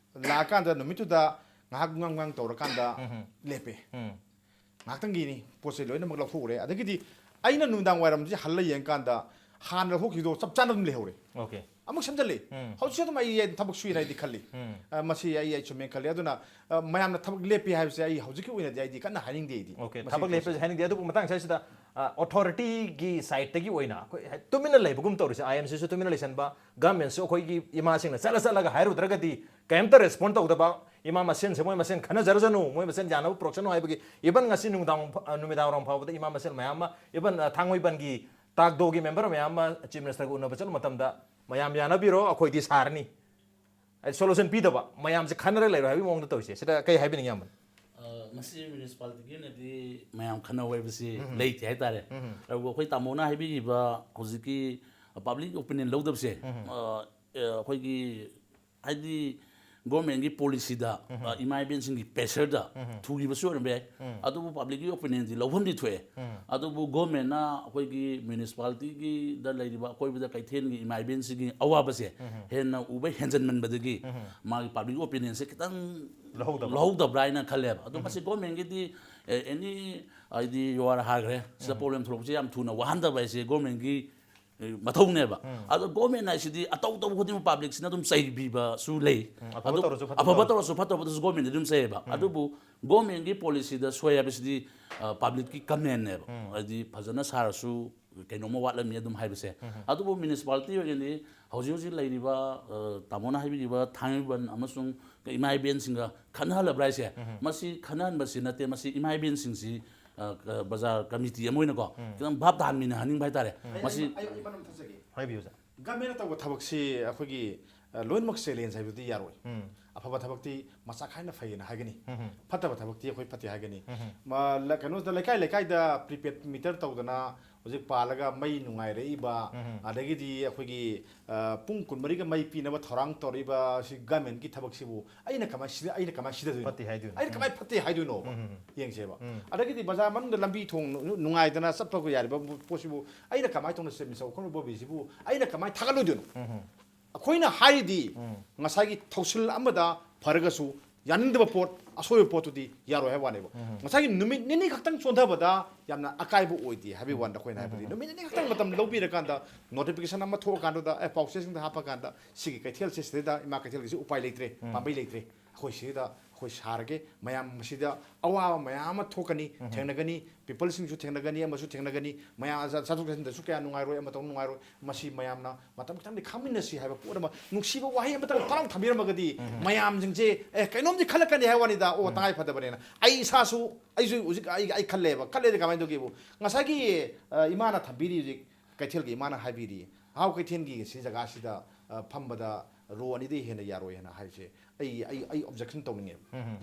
ꯂꯥꯛꯑꯀꯥꯟꯗ ꯅꯨꯃꯤꯠꯇꯨꯗ ꯉꯥꯏꯍꯥꯛ ꯉꯥꯡ ꯉꯥꯡ ꯇꯧꯔꯀꯥꯟꯗ ꯎꯝ. ꯂꯦꯞꯄꯦ. ꯎꯝ. ꯉꯥꯏꯍꯥꯛꯇꯪꯒꯤꯅꯤ, ꯄꯣꯠꯁꯦ ꯂꯣꯏꯅꯃꯛ ꯂꯧꯊꯣꯛꯎꯔꯦ. ꯑꯗꯒꯤꯗꯤ ꯑꯩꯅ ꯅꯨꯃꯤꯗꯥꯡ ꯋꯥꯏꯔꯝꯁꯦ ꯍꯜꯂ ꯌꯦꯡꯀꯥꯟꯗ ꯍꯥꯟꯅ ꯂꯧꯊꯣꯛꯈꯤꯕꯗꯣ ꯆꯞ ꯆꯥꯅ ꯑꯗꯨꯝ ꯂꯩꯍꯧꯔꯦ. ꯑꯣꯀꯦ. ꯑꯃꯨꯛ ꯁꯦꯝꯖꯤꯜꯂꯤ꯫ ꯎꯝ꯫ ꯍꯧꯖꯤꯛꯁꯨ ꯑꯗꯨꯝ ꯑꯩ ꯊꯕꯛ ꯁꯨꯏꯅ ꯑꯩꯗꯤ ꯈꯜꯂꯤ꯫ ꯎꯝ꯫ ꯑ, ꯃꯁꯤ ꯑꯩ, ꯑꯩ ꯆꯨꯝꯃꯦꯅ ꯈꯜꯂꯤ꯫ ꯑꯗꯨꯅ, ꯑ, ꯃꯌꯥꯝꯅ ꯊꯕꯛ ꯂꯦꯞꯄꯤ ꯍꯥꯏꯕꯁꯦ ꯑꯩ ꯍꯧꯖꯤꯛꯀꯤ ꯑꯣꯏꯅꯗꯤ ꯑꯩꯗꯤ ꯀꯟꯅ ꯍꯥꯏꯅꯤꯡꯗꯦ ꯑꯩꯗꯤ꯫ Okay, ꯃꯁꯤ ꯊꯕꯛ ꯂꯦꯞꯄꯁꯦ ꯍꯥꯏꯅꯤꯡꯗꯦ꯫ ꯑꯗꯨꯕꯨ ꯃꯇꯥꯡ ꯑꯁꯤꯗ, ꯑ, authority ꯒꯤ side ꯇꯒꯤ ꯑꯣꯏꯅ ꯑꯩꯈꯣꯏ ꯍꯦꯛ ꯇꯨꯃꯤꯟꯅ ꯂꯩꯕꯒꯨꯝ ꯇꯧꯔꯤꯁꯦ, I M C ꯁꯨ ꯇꯨꯃꯤꯟꯅ ꯂꯩꯁꯟꯕ, government ꯁꯨ ꯑꯩꯈꯣꯏꯒꯤ ꯏꯃꯥꯁꯤꯡꯅ ꯆꯠꯂ ꯆꯠꯂꯒ ꯍꯥꯏꯔꯨꯗ꯭ꯔꯒꯗꯤ ꯀꯩꯝꯇ respond ꯇꯧꯗꯕ, ꯏꯃꯥ ꯃꯁꯦꯟꯁꯦ ꯃꯣꯏ ꯃꯁꯦꯟ ꯈꯟꯅꯖꯔꯖꯅꯨ, ꯃꯣꯏ ꯃꯁꯦꯟ ꯌꯥꯅꯕ ꯄꯨꯔꯛꯁꯅꯨ ꯍꯥꯏꯕꯒꯤ, even ꯉꯁꯤ ꯅꯨꯡꯗꯥꯡ, ꯑ, ꯅꯨꯃꯤꯗꯥꯡ ꯋꯥꯏꯔꯝ ꯐꯥꯎꯕꯗ ꯏꯃꯥ ꯃꯁꯦꯟ ꯃꯌꯥꯝ ꯑꯃ, even, ꯑ, ꯊꯥꯡꯃꯩꯕꯟꯒꯤ ꯇꯥꯛꯗꯣꯒꯤ member ꯃꯌꯥꯝ ꯑꯃ Chief Minister ꯒ ꯎꯅꯕ ꯆꯠꯂꯨꯕ ꯃꯇꯝꯗ ꯃꯌꯥꯝ ꯌꯥꯅꯕꯤꯔꯣ, ꯑꯩꯈꯣꯏꯗꯤ ꯁꯥꯔꯅꯤ꯫ ꯍꯥꯏꯗꯤ solution ꯄꯤꯗꯕ, ꯃꯌꯥꯝꯁꯦ ꯈꯟꯅꯔ ꯂꯩꯔꯣ ꯍꯥꯏꯕꯒꯤ ꯃꯑꯣꯡꯗ ꯇꯧꯔꯤꯁꯦ꯫ ꯁꯤꯗ ꯀꯩ ꯍꯥꯏꯕꯤꯅꯤꯡꯉꯤ, ꯏꯌꯥꯝꯕ? ꯑ, ꯃꯁꯤ municipality ꯒꯤ ꯑꯣꯏꯅꯗꯤ ꯃꯌꯥꯝ ꯈꯟꯅꯧ ꯍꯥꯏꯕꯁꯤ ꯎꯝ꯫ ꯂꯩꯇꯦ ꯍꯥꯏꯇꯥꯔꯦ꯫ ꯎꯝ꯫ ꯑꯗꯨꯕꯨ ꯑꯩꯈꯣꯏ ꯇꯥꯃꯣꯅ ꯍꯥꯏꯕꯤꯈꯤꯕ ꯍꯧꯖꯤꯛꯀꯤ public opinion ꯂꯧꯗꯕꯁꯦ, ꯎꯝ꯫ ꯑ, ꯑ, ꯑꯩꯈꯣꯏꯒꯤ ꯍꯥꯏꯗꯤ government ꯀꯤ policy ꯗ, ꯎꯝ꯫ ꯑ, ꯏꯃꯥ ꯏꯕꯦꯟꯁꯤꯡꯒꯤ pressure ꯗ ꯎꯝ꯫ ꯊꯨꯈꯤꯕꯁꯨ ꯑꯣꯏꯔꯝꯕ ꯌꯥꯏ꯫ ꯎꯝ꯫ ꯑꯗꯨꯕꯨ public ꯀꯤ opinion ꯗꯤ ꯂꯧꯐꯝꯗꯤ ꯊꯣꯛꯑꯦ꯫ ꯎꯝ꯫ ꯑꯗꯨꯕꯨ government ꯅ ꯑꯩꯈꯣꯏꯒꯤ municipality ꯒꯤꯗ ꯂꯩꯔꯤꯕ ꯑꯀꯣꯏꯕꯗ ꯀꯩꯊꯦꯜꯒꯤ ꯏꯃꯥ ꯏꯕꯦꯟꯁꯤꯡꯒꯤ ꯑꯋꯥꯕꯁꯦ ꯎꯝ꯫ ꯍꯦꯟꯅ ꯎꯕ ꯍꯦꯟꯖꯟꯃꯟꯕꯗꯒꯤ ꯎꯝ꯫ ꯃꯥꯒꯤ public opinion ꯁꯦ ꯈꯤꯇꯪ ꯂꯧꯍꯧꯗꯕ꯫ ꯂꯧꯍꯧꯗꯕ꯭ꯔꯥ ꯍꯥꯏꯅ ꯈꯜꯂꯦꯕ꯫ ꯑꯗꯣ ꯎꯝ꯫ ꯃꯁꯤ government ꯒꯤꯗꯤ, ꯑꯦ, any ꯍꯥꯏꯗꯤ ꯌꯨ ꯑꯥꯔ ꯍꯥꯏꯈ꯭ꯔꯦ, ꯁꯤꯗ ꯎꯝ꯫ Problem ꯊꯣꯛꯂꯛꯄꯁꯦ ꯌꯥꯝ ꯊꯨꯅ ꯋꯥꯍꯟꯗꯕ ꯍꯥꯏꯁꯦ government ꯒꯤ, ꯑꯦ, ꯃꯊꯧꯅꯦꯕ꯫ ꯎꯝ꯫ ꯑꯗꯣ government ꯍꯥꯏꯁꯤꯗꯤ ꯑꯇꯧ ꯇꯧꯕ ꯈꯨꯗꯤꯡꯃꯛ public ꯁꯤꯅ ꯑꯗꯨꯝ ꯆꯩꯕꯤꯕꯁꯨ ꯂꯩ꯫ ꯎꯝ, ꯑꯐꯕ ꯑꯗꯨ ꯇꯧꯔꯁꯨ ꯐꯠꯇꯕ ꯑꯐꯕ ꯇꯧꯔꯁꯨ꯫ ꯇꯧꯔꯁꯨ ꯐꯠꯇꯕ ꯇꯧꯔꯁꯨ government ꯗꯤ ꯑꯗꯨꯝ ꯆꯩꯌꯦꯕ꯫ ꯎꯝ꯫ ꯑꯗꯨꯕꯨ government ꯒꯤ policy ꯗ ꯁꯣꯏ ꯍꯥꯏꯕꯁꯤꯗꯤ, ꯑ, public ꯀꯤ comment ꯅꯦꯕ꯫ ꯎꯝ꯫ ꯍꯥꯏꯗꯤ ꯐꯖꯅ ꯁꯥꯔꯁꯨ ꯀꯩꯅꯣꯝꯃ ꯋꯥꯠꯂꯝꯃꯤ ꯑꯗꯨꯝ ꯍꯥꯏꯕꯁꯦ꯫ ꯎꯝ꯫ ꯑꯗꯨꯕꯨ municipality ꯑꯣꯏꯅꯗꯤ ꯍꯧꯖꯤꯛ ꯍꯧꯖꯤꯛ ꯂꯩꯔꯤꯕ, ꯑ, ꯇꯥꯃꯣꯅ ꯍꯥꯏꯕꯤꯔꯤꯕ ꯊꯥꯡꯃꯩꯕꯟ ꯑꯃꯁꯨꯡ ꯏꯃꯥ ꯏꯕꯦꯟꯁꯤꯡꯒ ꯈꯟꯅꯍꯜꯂꯕ꯭ꯔꯥ ꯍꯥꯏꯁꯦ? ꯎꯝ꯫ ꯃꯁꯤ ꯈꯟꯅꯍꯟꯕꯁꯤ ꯅꯠꯇꯦ, ꯃꯁꯤ ꯏꯃꯥ ꯏꯕꯦꯟꯁꯤꯡꯁꯤ, ꯑ, ꯀ-, ꯕꯖꯥꯔ committee ꯑꯃ ꯑꯣꯏꯅꯀꯣ, ꯎꯝ꯫ ꯈꯤꯇꯪ ꯚꯥꯞ ꯇꯥꯍꯟꯃꯤꯟꯅꯍꯟꯅꯤꯡꯕ ꯍꯥꯏꯇꯥꯔꯦ꯫ ꯑꯩ, ꯃꯁꯤ ꯑꯩ, ꯑꯩ ꯃꯔꯝ ꯊꯝꯖꯒꯦ꯫ ꯍꯥꯏꯕꯤꯌꯨ, ꯁꯥꯔ꯫ Government ꯅ ꯇꯧꯕ ꯊꯕꯛꯁꯤ ꯑꯩꯈꯣꯏꯒꯤ, ꯑ, ꯂꯣꯏꯅꯃꯛ challenge ꯍꯥꯏꯕꯗꯤ ꯌꯥꯔꯣꯏ꯫ ꯎꯝ꯫ ꯑꯐꯕ ꯊꯕꯛꯇꯤ ꯃꯆꯥ ꯈꯥꯏꯅ ꯐꯩꯌꯦꯅ ꯍꯥꯏꯒꯅꯤ꯫ ꯎꯝ꯫ ꯐꯠꯇꯕ ꯊꯕꯛꯇꯤ ꯑꯩꯈꯣꯏ ꯐꯠꯇꯦ ꯍꯥꯏꯒꯅꯤ꯫ ꯎꯝ꯫ ꯃ-, ꯂ-, ꯀꯩꯅꯣꯗ ꯂꯩꯀꯥꯏ ꯂꯩꯀꯥꯏꯗ prepaid meter ꯇꯧꯗꯅ ꯍꯧꯖꯤꯛ ꯄꯥꯜꯂꯒ ꯃꯩ ꯅꯨꯡꯉꯥꯏꯔꯛꯏꯕ, ꯎꯝ꯫ ꯑꯗꯒꯤꯗꯤ ꯑꯩꯈꯣꯏꯒꯤ, ꯑ, ꯄꯨꯡ ꯀꯨꯟꯃꯔꯤꯒ ꯃꯩ ꯄꯤꯅꯕ ꯊꯧꯔꯥꯡ ꯇꯧꯔꯛꯏꯕ ꯁꯤ government ꯀꯤ ꯊꯕꯛꯁꯤꯕꯨ ꯑꯩꯅ ꯀꯃꯥꯏ ꯁꯤꯗ-, ꯑꯩꯅ ꯀꯃꯥꯏ ꯁꯤꯗꯗꯣꯏꯅꯣ? ꯐꯠꯇꯦ ꯍꯥꯏꯗꯣꯏꯅꯣ? ꯑꯩꯅ ꯎꯝ꯫ ꯀꯃꯥꯏ ꯐꯠꯇꯦ ꯍꯥꯏꯗꯣꯏꯅꯣꯕ? ꯎꯝ, ꯎꯝ, ꯎꯝ꯫ ꯌꯦꯡꯁꯦꯕ꯫ ꯎꯝ꯫ ꯑꯗꯒꯤꯗꯤ ꯕꯖꯥꯔ ꯃꯅꯨꯡꯗ ꯂꯝꯕꯤ ꯊꯣꯡ ꯅꯨ-, ꯅꯨ-, ꯅꯨꯡꯉꯥꯏꯗꯅ ꯆꯠꯄꯕꯨ ꯌꯥꯔꯤꯕ ꯄꯣꯠꯁꯤꯕꯨ ꯑꯩꯅ ꯀꯃꯥꯏ ꯇꯧꯅ ꯁꯦꯝꯃꯤ ꯆꯥꯎꯈꯠꯂꯕ ꯕꯣꯕꯤꯁꯤꯕꯨ ꯑꯩꯅ ꯀꯃꯥꯏ ꯊꯥꯒꯠꯂꯣꯏꯗꯣꯏꯅꯣ? ꯎꯝ, ꯎꯝ꯫ ꯑꯩꯈꯣꯏꯅ ꯍꯥꯏꯔꯤꯗꯤ ꯎꯝ꯫ ꯉꯁꯥꯏꯒꯤ ꯊꯧꯁꯤꯜ ꯑꯃꯗ ꯐꯔꯒꯁꯨ ꯌꯥꯅꯤꯡꯗꯕ ꯄꯣꯠ, ꯑꯁꯣꯏꯕ ꯄꯣꯠꯇꯨꯗꯤ ꯌꯥꯔꯣꯏ ꯍꯥꯏꯕ ꯋꯥꯅꯦꯕ꯫ ꯉꯁꯥꯏꯒꯤ ꯅꯨꯃꯤꯠ ꯅꯤꯅꯤ ꯈꯛꯇꯪ ꯆꯣꯟꯊꯕꯗ ꯌꯥꯝꯅ ꯑꯀꯥꯏꯕ ꯑꯣꯏꯗꯦ ꯍꯥꯏꯕꯒꯤ ꯋꯥꯅꯤꯗ꯫ ꯑꯩꯈꯣꯏꯅ ꯍꯥꯏꯕꯗꯤ ꯅꯨꯃꯤꯠ ꯅꯤꯅꯤ ꯈꯛꯇꯪ ꯃꯇꯝ ꯂꯧꯕꯤꯔꯀꯥꯟꯗ, ꯅꯣꯇꯤꯐꯤꯀꯦꯁꯟ ꯑꯃ ꯊꯣꯛꯑꯀꯥꯟꯗꯨꯗ, ꯑꯦ, ꯄꯥꯎꯆꯦꯁꯤꯡꯗ ꯍꯥꯞꯄꯀꯥꯟꯗ, "ꯁꯤꯒꯤ ꯀꯩꯊꯦꯜꯁꯦ ꯁꯤꯗꯩꯗ ꯏꯃꯥ ꯀꯩꯊꯦꯜꯒꯤꯁꯤ ꯎꯄꯥꯏ ꯂꯩꯇ꯭ꯔꯦ, ꯄꯥꯝꯕꯩ ꯂꯩꯇ꯭ꯔꯦ, ꯑꯩꯈꯣꯏ ꯁꯤꯗ ꯑꯩꯈꯣꯏ ꯁꯥꯔꯒꯦ, ꯃꯌꯥꯝ ꯃꯁꯤꯗ ꯑꯋꯥꯕ ꯃꯌꯥꯝ ꯑꯃ ꯊꯣꯛꯀꯅꯤ, ꯊꯦꯡꯅꯒꯅꯤ, ꯄꯤꯄꯜꯁꯤꯡꯁꯨ ꯊꯦꯡꯅꯒꯅꯤ, ꯑꯃꯁꯨ ꯊꯦꯡꯅꯒꯅꯤ, ꯃꯌꯥꯝ ꯆꯠꯊꯣꯛ ꯆꯠꯁꯤꯟꯗꯁꯨ ꯀꯌꯥ ꯅꯨꯡꯉꯥꯏꯔꯣꯏ, ꯑꯃ ꯇꯧ ꯅꯨꯡꯉꯥꯏꯔꯣꯏ, ꯃꯁꯤ ꯃꯌꯥꯝꯅ ꯃꯇꯝ ꯈꯤꯇꯪꯗꯤ ꯈꯥꯡꯃꯤꯟꯅꯁꯤ" ꯍꯥꯏꯕ ꯄꯣꯠ ꯑꯃ, ꯅꯨꯡꯁꯤꯕ ꯋꯥꯍꯩ ꯑꯃꯇꯪ ꯇꯔꯥꯝ ꯊꯝꯕꯤꯔꯝꯃꯒꯗꯤ, ꯃꯌꯥꯝꯁꯤꯡꯁꯦ, "ꯑꯦ, ꯀꯩꯅꯣꯝꯗꯤ ꯈꯜꯂꯛꯀꯅꯤ" ꯍꯥꯏꯕ ꯋꯥꯅꯤꯗ, "ꯑꯣ, ꯇꯉꯥꯏ ꯐꯗꯕꯅꯦꯅ"꯫ ꯑꯩ ꯏꯁꯥꯁꯨ, ꯑꯩꯁꯨ ꯍꯧꯖꯤꯛ ꯑꯩ, ꯑꯩ ꯈꯜꯂꯦꯕ꯫ ꯈꯜꯂꯦꯗꯤ ꯀꯃꯥꯏꯅ ꯇꯧꯒꯦꯕꯨ, ꯉꯁꯥꯏꯒꯤ, ꯑ, ꯏꯃꯥꯅ ꯊꯝꯕꯤꯔꯤ, ꯍꯧꯖꯤꯛ ꯀꯩꯊꯦꯜꯒꯤ ꯏꯃꯥꯅ ꯍꯥꯏꯕꯤꯔꯤ, "ꯍꯥꯎ ꯀꯩꯊꯦꯜꯒꯤ ꯁꯤ ꯖꯒꯥꯁꯤꯗ, ꯑ, ꯐꯝꯕꯗ ꯔꯣ ꯑꯅꯤꯗꯩ ꯍꯦꯟꯅ ꯌꯥꯔꯣꯏ" ꯍꯥꯏꯅ ꯍꯥꯏꯕꯁꯦ, ꯑꯩ, ꯑꯩ, ꯑꯩ ꯑꯣꯕꯖꯦꯛꯁꯟ ꯇꯧꯅꯤꯡꯉꯦꯕ꯫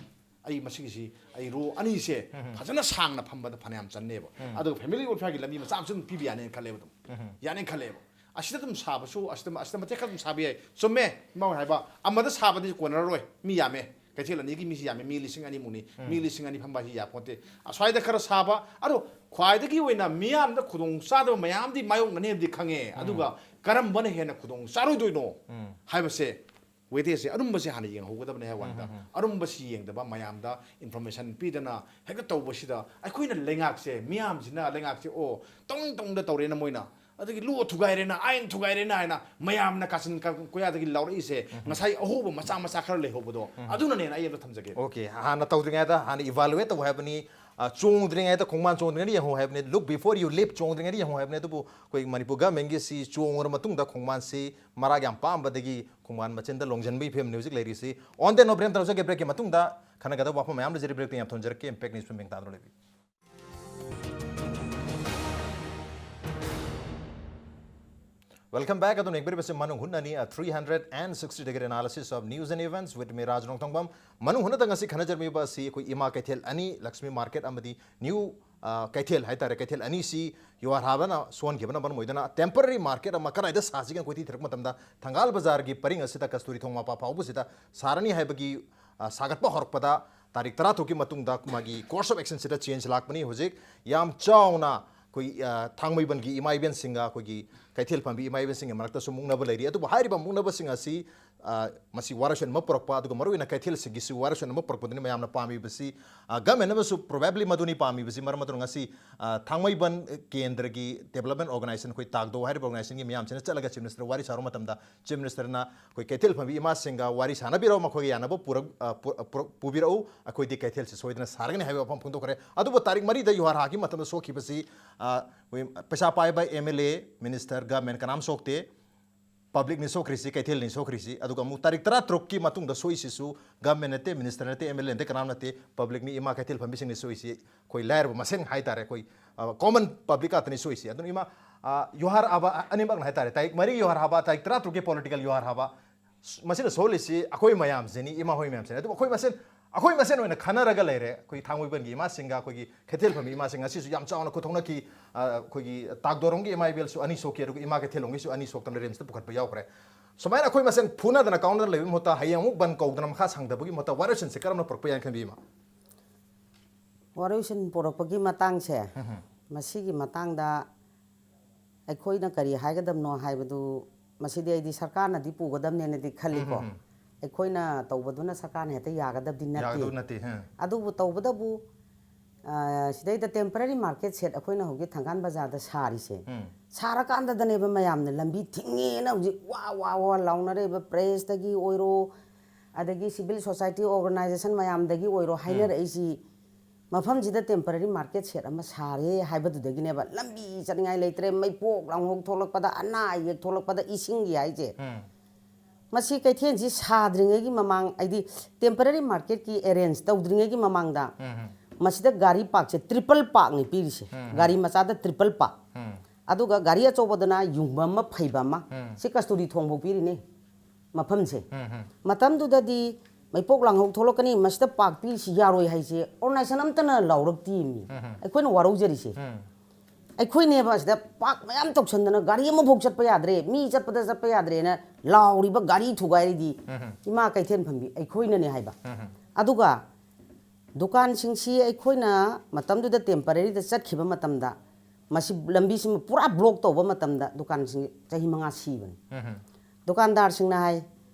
ꯑꯩ ꯃꯁꯤꯒꯤꯁꯤ, ꯑꯩ ꯔꯣ ꯑꯅꯤꯁꯦ ꯐꯖꯅ ꯁꯥꯡꯅ ꯐꯝꯕꯗ ꯐꯅꯌꯥꯝ ꯆꯟꯅꯦꯕ꯫ ꯑꯗꯨꯒ ꯐꯦꯃꯤꯂꯤ ꯋꯦꯜꯐꯤꯌꯥꯔꯒꯤ ꯂꯝꯕꯤ ꯃꯆꯥ ꯑꯃꯁꯨ ꯑꯗꯨꯝ ꯄꯤꯕ ꯌꯥꯅꯦꯅ ꯈꯜꯂꯦꯕ ꯑꯗꯨꯝ꯫ ꯌꯥꯅꯦꯅ ꯈꯜꯂꯦꯕ꯫ ꯑꯁꯤꯗ ꯑꯗꯨꯝ ꯁꯥꯕꯁꯨ, ꯑꯁꯤꯗ, ꯑꯁꯤꯗ ꯃꯇꯦꯛ ꯈꯔ ꯑꯗꯨꯝ ꯁꯥꯕ ꯌꯥꯏ꯫ ꯆꯨꯝꯃꯦ, ꯏꯃꯥ ꯍꯣꯏ ꯍꯥꯏꯕ, ꯑꯃꯗ ꯁꯥꯕꯗꯤ ꯀꯣꯟꯅꯔꯔꯣꯏ, ꯃꯤ ꯌꯥꯝꯃꯦ꯫ ꯀꯩꯊꯦꯜ ꯑꯅꯤꯒꯤ ꯃꯤꯁꯤ ꯌꯥꯝꯃꯦ, ꯃꯤ ꯂꯤꯁꯤꯡ ꯑꯅꯤꯃꯨꯛꯅꯤ꯫ ꯃꯤ ꯂꯤꯁꯤꯡ ꯑꯅꯤ ꯐꯝꯕ ꯍꯥꯏꯁꯤ ꯌꯥꯄꯣꯟꯇꯦ꯫ ꯑꯁ꯭ꯋꯥꯏꯗ ꯈꯔ ꯁꯥꯕ, ꯑꯗꯣ ꯈ꯭ꯋꯥꯏꯗꯒꯤ ꯑꯣꯏꯅ ꯃꯤꯌꯥꯝꯗ ꯈꯨꯗꯣꯡ ꯆꯥꯗꯕ ꯃꯌꯥꯝꯗꯤ ꯃꯥꯌꯣꯛꯅꯅꯦꯕꯗꯤ ꯈꯪꯉꯦ꯫ ꯑꯗꯨꯒ ꯀꯔꯝꯕꯅ ꯍꯦꯟꯅ ꯈꯨꯗꯣꯡ ꯆꯥꯔꯣꯏꯗꯣꯏꯅꯣ ꯍꯥꯏꯕꯁꯦ, ꯋꯦꯇꯦꯖꯁꯦ, ꯑꯔꯨꯝꯕꯁꯦ ꯍꯥꯟꯅ ꯌꯦꯡꯍꯧꯒꯗꯕꯅꯦ ꯍꯥꯏꯕ ꯋꯥꯅꯤꯗ꯫ ꯑꯔꯨꯝꯕꯁꯤ ꯌꯦꯡꯗꯕ, ꯃꯌꯥꯝꯗ ꯏꯟꯐꯣꯔꯃꯦꯁꯟ ꯄꯤꯗꯅ ꯍꯦꯛꯇ ꯇꯧꯕꯁꯤꯗ ꯑꯩꯈꯣꯏꯅ ꯂꯩꯉꯥꯛꯁꯦ, ꯃꯤꯌꯥꯝꯁꯤꯅ ꯂꯩꯉꯥꯛꯁꯦ, "ꯑꯣ, ꯇꯧꯅꯤꯡ ꯇꯧꯅꯤꯡꯗ ꯇꯧꯔꯦꯅ ꯃꯣꯏꯅ, ꯑꯗꯒꯤ ꯂꯣ ꯊꯨꯒꯥꯏꯔꯦꯅ, ꯑꯥꯏꯟ ꯊꯨꯒꯥꯏꯔꯦꯅ" ꯍꯥꯏꯅ ꯃꯌꯥꯝꯅ ꯀꯥꯆꯤꯟ ꯀ-, ꯀꯣꯌꯥꯗꯒꯤ ꯂꯥꯎꯔꯛꯏꯁꯦ, ꯉꯁꯥꯏ ꯑꯍꯧꯕ ꯃꯆꯥ ꯃꯆꯥ ꯈꯔ ꯂꯩꯍꯧꯕꯗꯣ, ꯑꯗꯨꯅꯅꯦꯅ ꯑꯩ ꯑꯝꯇ ꯊꯝꯖꯒꯦ꯫ ꯑꯣꯀꯦ, ꯍꯥꯟꯅ ꯇꯧꯗ꯭ꯔꯤꯉꯩꯗ ꯍꯥꯟꯅ ꯏꯚꯥꯂꯨꯑꯦꯠ ꯇꯧ ꯍꯥꯏꯕꯅꯤ꯫ ꯑ, ꯆꯣꯡꯗ꯭ꯔꯤꯉꯩꯗ, ꯈꯣꯡꯕꯥꯟ ꯆꯣꯡꯗ꯭ꯔꯤꯉꯩꯗ ꯌꯦꯡꯍꯧ ꯍꯥꯏꯕꯅꯤ꯫ Look before you leap, ꯆꯣꯡꯗ꯭ꯔꯤꯉꯩꯗ ꯌꯦꯡꯍꯧ ꯍꯥꯏꯕꯅꯤ꯫ ꯑꯗꯨꯕꯨ ꯑꯩꯈꯣꯏ ꯃꯅꯤꯄꯨꯔ ꯒꯚꯔꯟꯃꯦꯟꯒꯤ ꯁꯤ ꯆꯣꯡꯉꯨꯔ ꯃꯇꯨꯡꯗ ꯈꯣꯡꯕꯥꯟꯁꯤ ꯃꯔꯥꯛ ꯌꯥꯝ ꯄꯥꯝꯕꯗꯒꯤ ꯈꯣꯡꯕꯥꯟ ꯃꯆꯤꯟꯗ ꯂꯣꯡꯁꯤꯟꯕꯒꯤ ꯐꯤꯕꯝꯅꯤ ꯍꯧꯖꯤꯛ ꯂꯩꯔꯤꯁꯤ꯫ On that note, ꯕ꯭ꯔꯦꯛ ꯑꯃ ꯇꯧꯖꯒꯦ꯫ ꯕ꯭ꯔꯦꯛꯀꯤ ꯃꯇꯨꯡꯗ ꯈꯟꯅꯒꯗꯕ ꯋꯥꯐꯝ ꯃꯌꯥꯝ ꯂꯩꯖꯔꯤ꯫ ꯕ꯭ꯔꯦꯛꯇ ꯌꯥꯝ ꯊꯝꯖꯔꯛꯀꯦ꯫ Impact News ꯐꯝ ꯌꯦꯡ ꯇꯥꯗꯨꯅ ꯂꯩꯕꯤꯌꯨ꯫ Welcome back. ꯑꯗꯨꯝ ꯌꯦꯡꯕꯤꯔꯤꯕꯁꯤ ꯃꯅꯨꯡ ꯍꯨꯠꯅꯅꯤ, a three hundred and sixty degree analysis of news and events with me, ꯔꯥꯖ ꯅꯣꯡꯊꯣꯡꯕꯝ꯫ ꯃꯅꯨꯡ ꯍꯨꯠꯅꯗ ꯉꯁꯤ ꯈꯟꯅꯖꯔꯝꯃꯤꯕ ꯑꯁꯤ ꯑꯩꯈꯣꯏ ꯏꯃꯥ ꯀꯩꯊꯦꯜ ꯑꯅꯤ, ꯂꯛꯁꯃꯤ ꯃꯥꯔꯀꯦꯠ ꯑꯃꯗꯤ ꯅ꯭ꯌꯨ, ꯑ, ꯀꯩꯊꯦꯜ ꯍꯥꯏꯇꯥꯔꯦ, ꯀꯩꯊꯦꯜ ꯑꯅꯤꯁꯤ ꯌꯨꯍꯥꯔ ꯍꯥꯕꯅ ꯁꯣꯟꯈꯤꯕꯅ ꯃꯔꯝ ꯑꯣꯏꯗꯨꯅ temporary market ꯑꯃ ꯀꯗꯥꯏꯗ ꯁꯥꯁꯤꯒꯦꯅ ꯀꯣꯏꯊꯤ ꯊꯤꯔꯛꯄ ꯃꯇꯝꯗ ꯊꯪꯒꯥꯜ ꯕꯖꯥꯔꯒꯤ ꯄꯔꯤꯡ ꯑꯁꯤꯗ ꯀꯁꯇꯨꯔꯤ ꯊꯣꯡ ꯃꯄꯥ ꯐꯥꯎꯕꯁꯤꯗ ꯁꯥꯔꯅꯤ ꯍꯥꯏꯕꯒꯤ, ꯑ, ꯁꯥꯒꯠꯄ ꯍꯧꯔꯛꯄꯗ ꯇꯥꯔꯤꯛ ꯇꯔꯥ ꯇꯔꯨꯛꯀꯤ ꯃꯇꯨꯡꯗ ꯃꯥꯒꯤ course of action ꯁꯤꯗ change ꯂꯥꯛꯄꯅꯤ꯫ ꯍꯧꯖꯤꯛ ꯌꯥꯝ ꯆꯥꯎꯅ ꯑꯩꯈꯣꯏ, ꯑ, ꯊꯥꯡꯃꯩꯕꯟꯒꯤ ꯏꯃꯥ ꯏꯕꯦꯟꯁꯤꯡꯒ ꯑꯩꯈꯣꯏꯒꯤ ꯀꯩꯊꯦꯜ ꯐꯝꯕꯤ ꯏꯃꯥ ꯏꯕꯦꯟꯁꯤꯡꯒꯤ ꯃꯔꯛꯇꯁꯨ ꯃꯨꯛꯅꯕ ꯂꯩꯔꯤ꯫ ꯑꯗꯨꯕꯨ ꯍꯥꯏꯔꯤꯕ ꯃꯨꯛꯅꯕꯁꯤꯡ ꯑꯁꯤ, ꯑ, ꯃꯁꯤ ꯋꯥꯔꯣꯏꯁꯤꯟ ꯑꯃ ꯄꯨꯔꯛꯄ, ꯑꯗꯨꯒ ꯃꯔꯨꯑꯣꯏꯅ ꯀꯩꯊꯦꯜꯁꯤꯡꯒꯤꯁꯨ ꯋꯥꯔꯣꯏꯁꯤꯟ ꯑꯃ ꯄꯨꯔꯛꯄꯗꯨꯅꯤ ꯃꯌꯥꯝꯅ ꯄꯥꯝꯃꯤꯕꯁꯤ꯫ ꯑ, government ꯑꯃꯁꯨ probably ꯃꯗꯨꯅꯤ ꯄꯥꯝꯃꯤꯕꯁꯤ꯫ ꯃꯔꯝ ꯑꯗꯨꯅ ꯉꯁꯤ, ꯑ, ꯊꯥꯡꯃꯩꯕꯟ ꯀꯦꯟꯗ꯭ꯔꯒꯤ development organization, ꯑꯩꯈꯣꯏ ꯇꯥꯛꯗꯣ ꯍꯥꯏꯔꯤꯕ organizationꯒꯤ ꯃꯌꯥꯝꯁꯤꯅ ꯆꯠꯂꯒ Chief Ministerꯗ ꯋꯥꯔꯤ ꯁꯥꯔꯨꯕ ꯃꯇꯝꯗ, Chief Ministerꯅ ꯑꯩꯈꯣꯏ ꯀꯩꯊꯦꯜ ꯐꯝꯕꯤ ꯏꯃꯥꯁꯤꯡꯒ ꯋꯥꯔꯤ ꯁꯥꯟꯅꯕꯤꯔꯛꯎ, ꯃꯈꯣꯏꯒ ꯌꯥꯅꯕ ꯄꯨꯔꯛ-, ꯑ, ꯄꯨ-, ꯑ, ꯄꯨꯔꯛ-, ꯄꯨꯕꯤꯔꯛꯎ, ꯑꯩꯈꯣꯏꯗꯤ ꯀꯩꯊꯦꯜꯁꯤ ꯁꯣꯏꯗꯅ ꯁꯥꯔꯒꯅꯤ ꯍꯥꯏꯕ ꯋꯥꯐꯝ ꯐꯣꯡꯗꯣꯛꯈ꯭ꯔꯦ꯫ ꯑꯗꯨꯕꯨ ꯇꯥꯔꯤꯛ ꯃꯔꯤꯗ ꯌꯨꯍꯥꯔ ꯍꯥꯒꯤ ꯃꯇꯝꯗ ꯁꯣꯛꯈꯤꯕꯁꯤ, ꯑ, ꯑꯩꯈꯣꯏ ꯄꯩꯁꯥ ꯄꯥꯏꯕ M L A, minister, government ꯀꯅꯥꯝ ꯁꯣꯛꯇꯦ꯫ Publicꯅꯤ ꯁꯣꯛꯈ꯭ꯔꯤꯁꯤ, ꯀꯩꯊꯦꯜꯅꯤ ꯁꯣꯛꯈ꯭ꯔꯤꯁꯤ꯫ ꯑꯗꯨꯒ ꯑꯃꯨꯛ ꯇꯥꯔꯤꯛ ꯇꯔꯥꯇꯔꯨꯛꯀꯤ ꯃꯇꯨꯡꯗ ꯁꯣꯛꯏꯁꯤꯁꯨ government ꯅꯠꯇꯦ, minister ꯅꯠꯇꯦ, M L A ꯅꯠꯇꯦ, ꯀꯅꯥꯝ ꯅꯠꯇꯦ, publicꯅꯤ, ꯏꯃꯥ ꯀꯩꯊꯦꯜ ꯐꯝꯕꯤꯁꯤꯡꯅꯤ ꯁꯣꯛꯏꯁꯤ꯫ ꯑꯩꯈꯣꯏ ꯂꯥꯏꯔꯕ ꯃꯁꯦꯟ ꯍꯥꯏꯇꯥꯔꯦ, ꯑꯩꯈꯣꯏ, ꯑ, common public ꯉꯥꯛꯇꯅꯤ ꯁꯣꯛꯏꯁꯤ꯫ ꯑꯗꯨꯅ ꯏꯃꯥ, ꯑ, ꯌꯨꯍꯥꯔ ꯍꯥꯕ, ꯑ, ꯑꯅꯤꯃꯛꯅ ꯍꯥꯏꯇꯥꯔꯦ, ꯇꯥꯔꯤꯛ ꯃꯔꯤꯒꯤ ꯌꯨꯍꯥꯔ ꯍꯥꯕ, ꯇꯥꯔꯤꯛ ꯇꯔꯥꯇꯔꯨꯛꯀꯤ political ꯌꯨꯍꯥꯔ ꯍꯥꯕ, ꯃꯁꯤꯅ ꯁꯣꯛꯍꯜꯂꯤꯁꯤ ꯑꯩꯈꯣꯏ ꯃꯌꯥꯝꯁꯤꯅꯤ, ꯏꯃꯥ ꯍꯣꯏ ꯃꯌꯥꯝꯁꯤꯅꯤ꯫ ꯑꯗꯨꯕꯨ ꯑꯩꯈꯣꯏ ꯃꯁꯦꯟ, ꯑꯩꯈꯣꯏ ꯃꯁꯦꯟ ꯑꯣꯏꯅ ꯈꯟꯅꯔꯒ ꯂꯩꯔꯦ꯫ ꯑꯩꯈꯣꯏ ꯊꯥꯡꯃꯩꯕꯟꯒꯤ ꯏꯃꯥꯁꯤꯡꯒ ꯑꯩꯈꯣꯏꯒꯤ ꯀꯩꯊꯦꯜ ꯐꯝꯕꯤ ꯏꯃꯥꯁꯤꯡ ꯉꯁꯤꯁꯨ ꯌꯥꯝ ꯆꯥꯎꯅ ꯈꯨꯠ ꯊꯧꯅꯈꯤ꯫ ꯑ, ꯑꯩꯈꯣꯏꯒꯤ ꯇꯥꯛꯗꯣꯔꯣꯝꯒꯤ ꯏꯃꯥ ꯏꯕꯦꯜꯁꯨ ꯑꯅꯤ ꯁꯣꯛꯈꯤ, ꯑꯗꯨꯒ ꯏꯃꯥ ꯀꯩꯊꯦꯜꯂꯣꯝꯒꯤꯁꯨ ꯑꯅꯤ ꯁꯣꯛꯇꯅ RIMSꯇ ꯄꯨꯈꯠꯄ ꯌꯥꯎꯈ꯭ꯔꯦ꯫ ꯁꯨꯃꯥꯏꯅ ꯑꯩꯈꯣꯏ ꯃꯁꯦꯟ ꯐꯨꯅꯗꯅ ꯀꯥꯎꯅꯗꯅ ꯂꯩꯕꯒꯤ ꯃꯍꯨꯠꯇ ꯍꯌꯦꯡ ꯑꯃꯨꯛ ꯕꯟ ꯀꯧꯗꯅ ꯃꯈꯥ ꯁꯥꯡꯊꯕꯒꯤ ꯃꯍꯨꯠꯇ ꯋꯥꯔꯣꯏꯁꯤꯟꯁꯦ ꯀꯔꯝꯅ ꯄꯨꯔꯛꯄ ꯌꯥꯏꯅ ꯈꯟꯕꯤ, ꯏꯃꯥ? ꯋꯥꯔꯣꯏꯁꯤꯟ ꯄꯨꯔꯛꯄꯒꯤ ꯃꯇꯥꯡꯁꯦ, ꯎꯝ꯫ ꯃꯁꯤꯒꯤ ꯃꯇꯥꯡꯗ ꯑꯩꯈꯣꯏꯅ ꯀꯔꯤ ꯍꯥꯏꯒꯗꯕꯅꯣ ꯍꯥꯏꯕꯗꯨ, ꯃꯁꯤꯗꯤ ꯑꯩꯗꯤ ꯁꯔꯀꯥꯔꯅꯗꯤ ꯄꯨꯒꯗꯕꯅꯦꯅꯗꯤ ꯈꯜꯂꯤꯀꯣ꯫ ꯎꯝ, ꯎꯝ, ꯎꯝ꯫ ꯑꯩꯈꯣꯏꯅ ꯇꯧꯕꯗꯨꯅ ꯁꯔꯀꯥꯔꯅ ꯍꯦꯛꯇ ꯌꯥꯒꯗꯕꯗꯤ ꯅꯠꯇꯦ꯫ ꯌꯥꯒꯗꯕ ꯅꯠꯇꯦ, ꯎꯝ꯫ ꯑꯗꯨꯕꯨ ꯇꯧꯕꯇꯕꯨ, ꯑ, ꯁꯤꯗꯩꯗ temporary market shed ꯑꯩꯈꯣꯏꯅ ꯍꯧꯖꯤꯛ ꯊꯪꯒꯥꯜ ꯕꯖꯥꯔꯗ ꯁꯥꯔꯤꯁꯦ, ꯎꯝ꯫ ꯁꯥꯔꯀꯥꯟꯗꯗꯅꯦꯕ ꯃꯌꯥꯝꯅ ꯂꯝꯕꯤ ꯊꯤꯡꯉꯦꯅ ꯍꯧꯖꯤꯛ ꯋꯥ ꯋꯥ ꯋꯥ ꯂꯥꯎꯅꯔꯛꯏꯕ, pressꯇꯒꯤ ꯑꯣꯏꯔꯣ, ꯑꯗꯒꯤ civil society organization ꯃꯌꯥꯝꯗꯒꯤ ꯑꯣꯏꯔꯣ, ꯎꯝ꯫ ꯍꯥꯏꯅꯔꯛꯏꯁꯤ꯫ ꯃꯐꯝꯁꯤꯗ temporary market shed ꯑꯃ ꯁꯥꯔꯦ ꯍꯥꯏꯕꯗꯨꯗꯒꯤꯅꯦꯕ, ꯂꯝꯕꯤ ꯆꯠꯅꯤꯡꯉꯥꯏ ꯂꯩꯇ꯭ꯔꯦ, ꯃꯩꯄꯣꯛ ꯂꯥꯡꯍꯧ ꯊꯣꯛꯂꯛꯄꯗ, ꯑꯅꯥ ꯑꯌꯦꯛ ꯊꯣꯛꯂꯛꯄꯗ, ꯏꯁꯤꯡꯒꯤ ꯍꯥꯏꯁꯦ꯫ ꯎꯝ꯫ ꯃꯁꯤ ꯀꯩꯊꯦꯜꯁꯤ ꯁꯥꯗ꯭ꯔꯤꯉꯩꯒꯤ ꯃꯃꯥꯡ, ꯍꯥꯏꯗꯤ temporary marketꯀꯤ arrange ꯇꯧꯗ꯭ꯔꯤꯉꯩꯒꯤ ꯃꯃꯥꯡꯗ, ꯎꯝ, ꯎꯝ꯫ ꯃꯁꯤꯗ ꯒꯥꯔꯤ parkꯁꯦ triple parkꯅꯤ ꯄꯤꯔꯤꯁꯦ꯫ ꯎꯝ, ꯎꯝ꯫ ꯒꯥꯔꯤ ꯃꯆꯥꯗ triple park꯫ ꯎꯝ꯫ ꯑꯗꯨꯒ ꯒꯥꯔꯤ ꯑꯆꯧꯕꯗꯅ ꯌꯨꯡꯕ ꯑꯃ, ꯐꯩꯕ ꯑꯃ꯫ ꯎꯝ꯫ ꯁꯤ ꯀꯁꯇꯨꯔꯤ ꯊꯣꯡꯐꯧ ꯄꯤꯔꯤꯅꯦ꯫ ꯃꯐꯝꯁꯦ꯫ ꯎꯝ, ꯎꯝ꯫ ꯃꯇꯝꯗꯨꯗꯗꯤ ꯃꯩꯄꯣꯛ ꯂꯥꯡꯍꯧ ꯊꯣꯛꯂꯛꯀꯅꯤ, ꯃꯁꯤꯗ park ꯄꯤꯔꯤꯁꯤ ꯌꯥꯔꯣꯏ ꯍꯥꯏꯁꯦ organization ꯑꯝꯇꯅ ꯂꯥꯎꯔꯛꯇꯦꯃꯤ꯫ ꯎꯝ, ꯎꯝ꯫ ꯑꯩꯈꯣꯏꯅ ꯋꯥꯔꯧꯖꯔꯤꯁꯦ꯫ ꯎꯝ꯫ ꯑꯩꯈꯣꯏꯅꯦꯕ ꯑꯁꯤꯗ park ꯃꯌꯥꯝ ꯇꯧꯁꯟꯗꯅ ꯒꯥꯔꯤ ꯑꯃꯐꯥꯎ ꯆꯠꯄ ꯌꯥꯗ꯭ꯔꯦ, ꯃꯤ ꯆꯠꯄꯗ ꯆꯠꯄ ꯌꯥꯗ꯭ꯔꯦꯅ ꯂꯥꯎꯔꯤꯕ ꯒꯥꯔꯤ ꯊꯨꯒꯥꯏꯔꯤꯗꯤ ꯎꯝ, ꯎꯝ꯫ ꯏꯃꯥ ꯀꯩꯊꯦꯜ ꯐꯝꯕꯤ ꯑꯩꯈꯣꯏꯅꯅꯦ ꯍꯥꯏꯕ꯫ ꯎꯝ, ꯎꯝ꯫ ꯑꯗꯨꯒ ꯗꯨꯀꯥꯟꯁꯤꯡꯁꯤ ꯑꯩꯈꯣꯏꯅ ꯃꯇꯝꯗꯨꯗ temporaryꯗ ꯆꯠꯈꯤꯕ ꯃꯇꯝꯗ ꯃꯁꯤ ꯂꯝꯕꯤꯁꯤꯃ ꯄꯨꯔꯥ ꯕ꯭ꯂꯣꯛ ꯇꯧꯕ ꯃꯇꯝꯗ ꯗꯨꯀꯥꯟꯁꯤꯡ ꯆꯍꯤ ꯃꯉꯥ ꯁꯤꯕꯅꯤ꯫ ꯗꯨꯀꯥꯟꯗꯥꯔꯁꯤꯡꯅ ꯍꯥꯏ,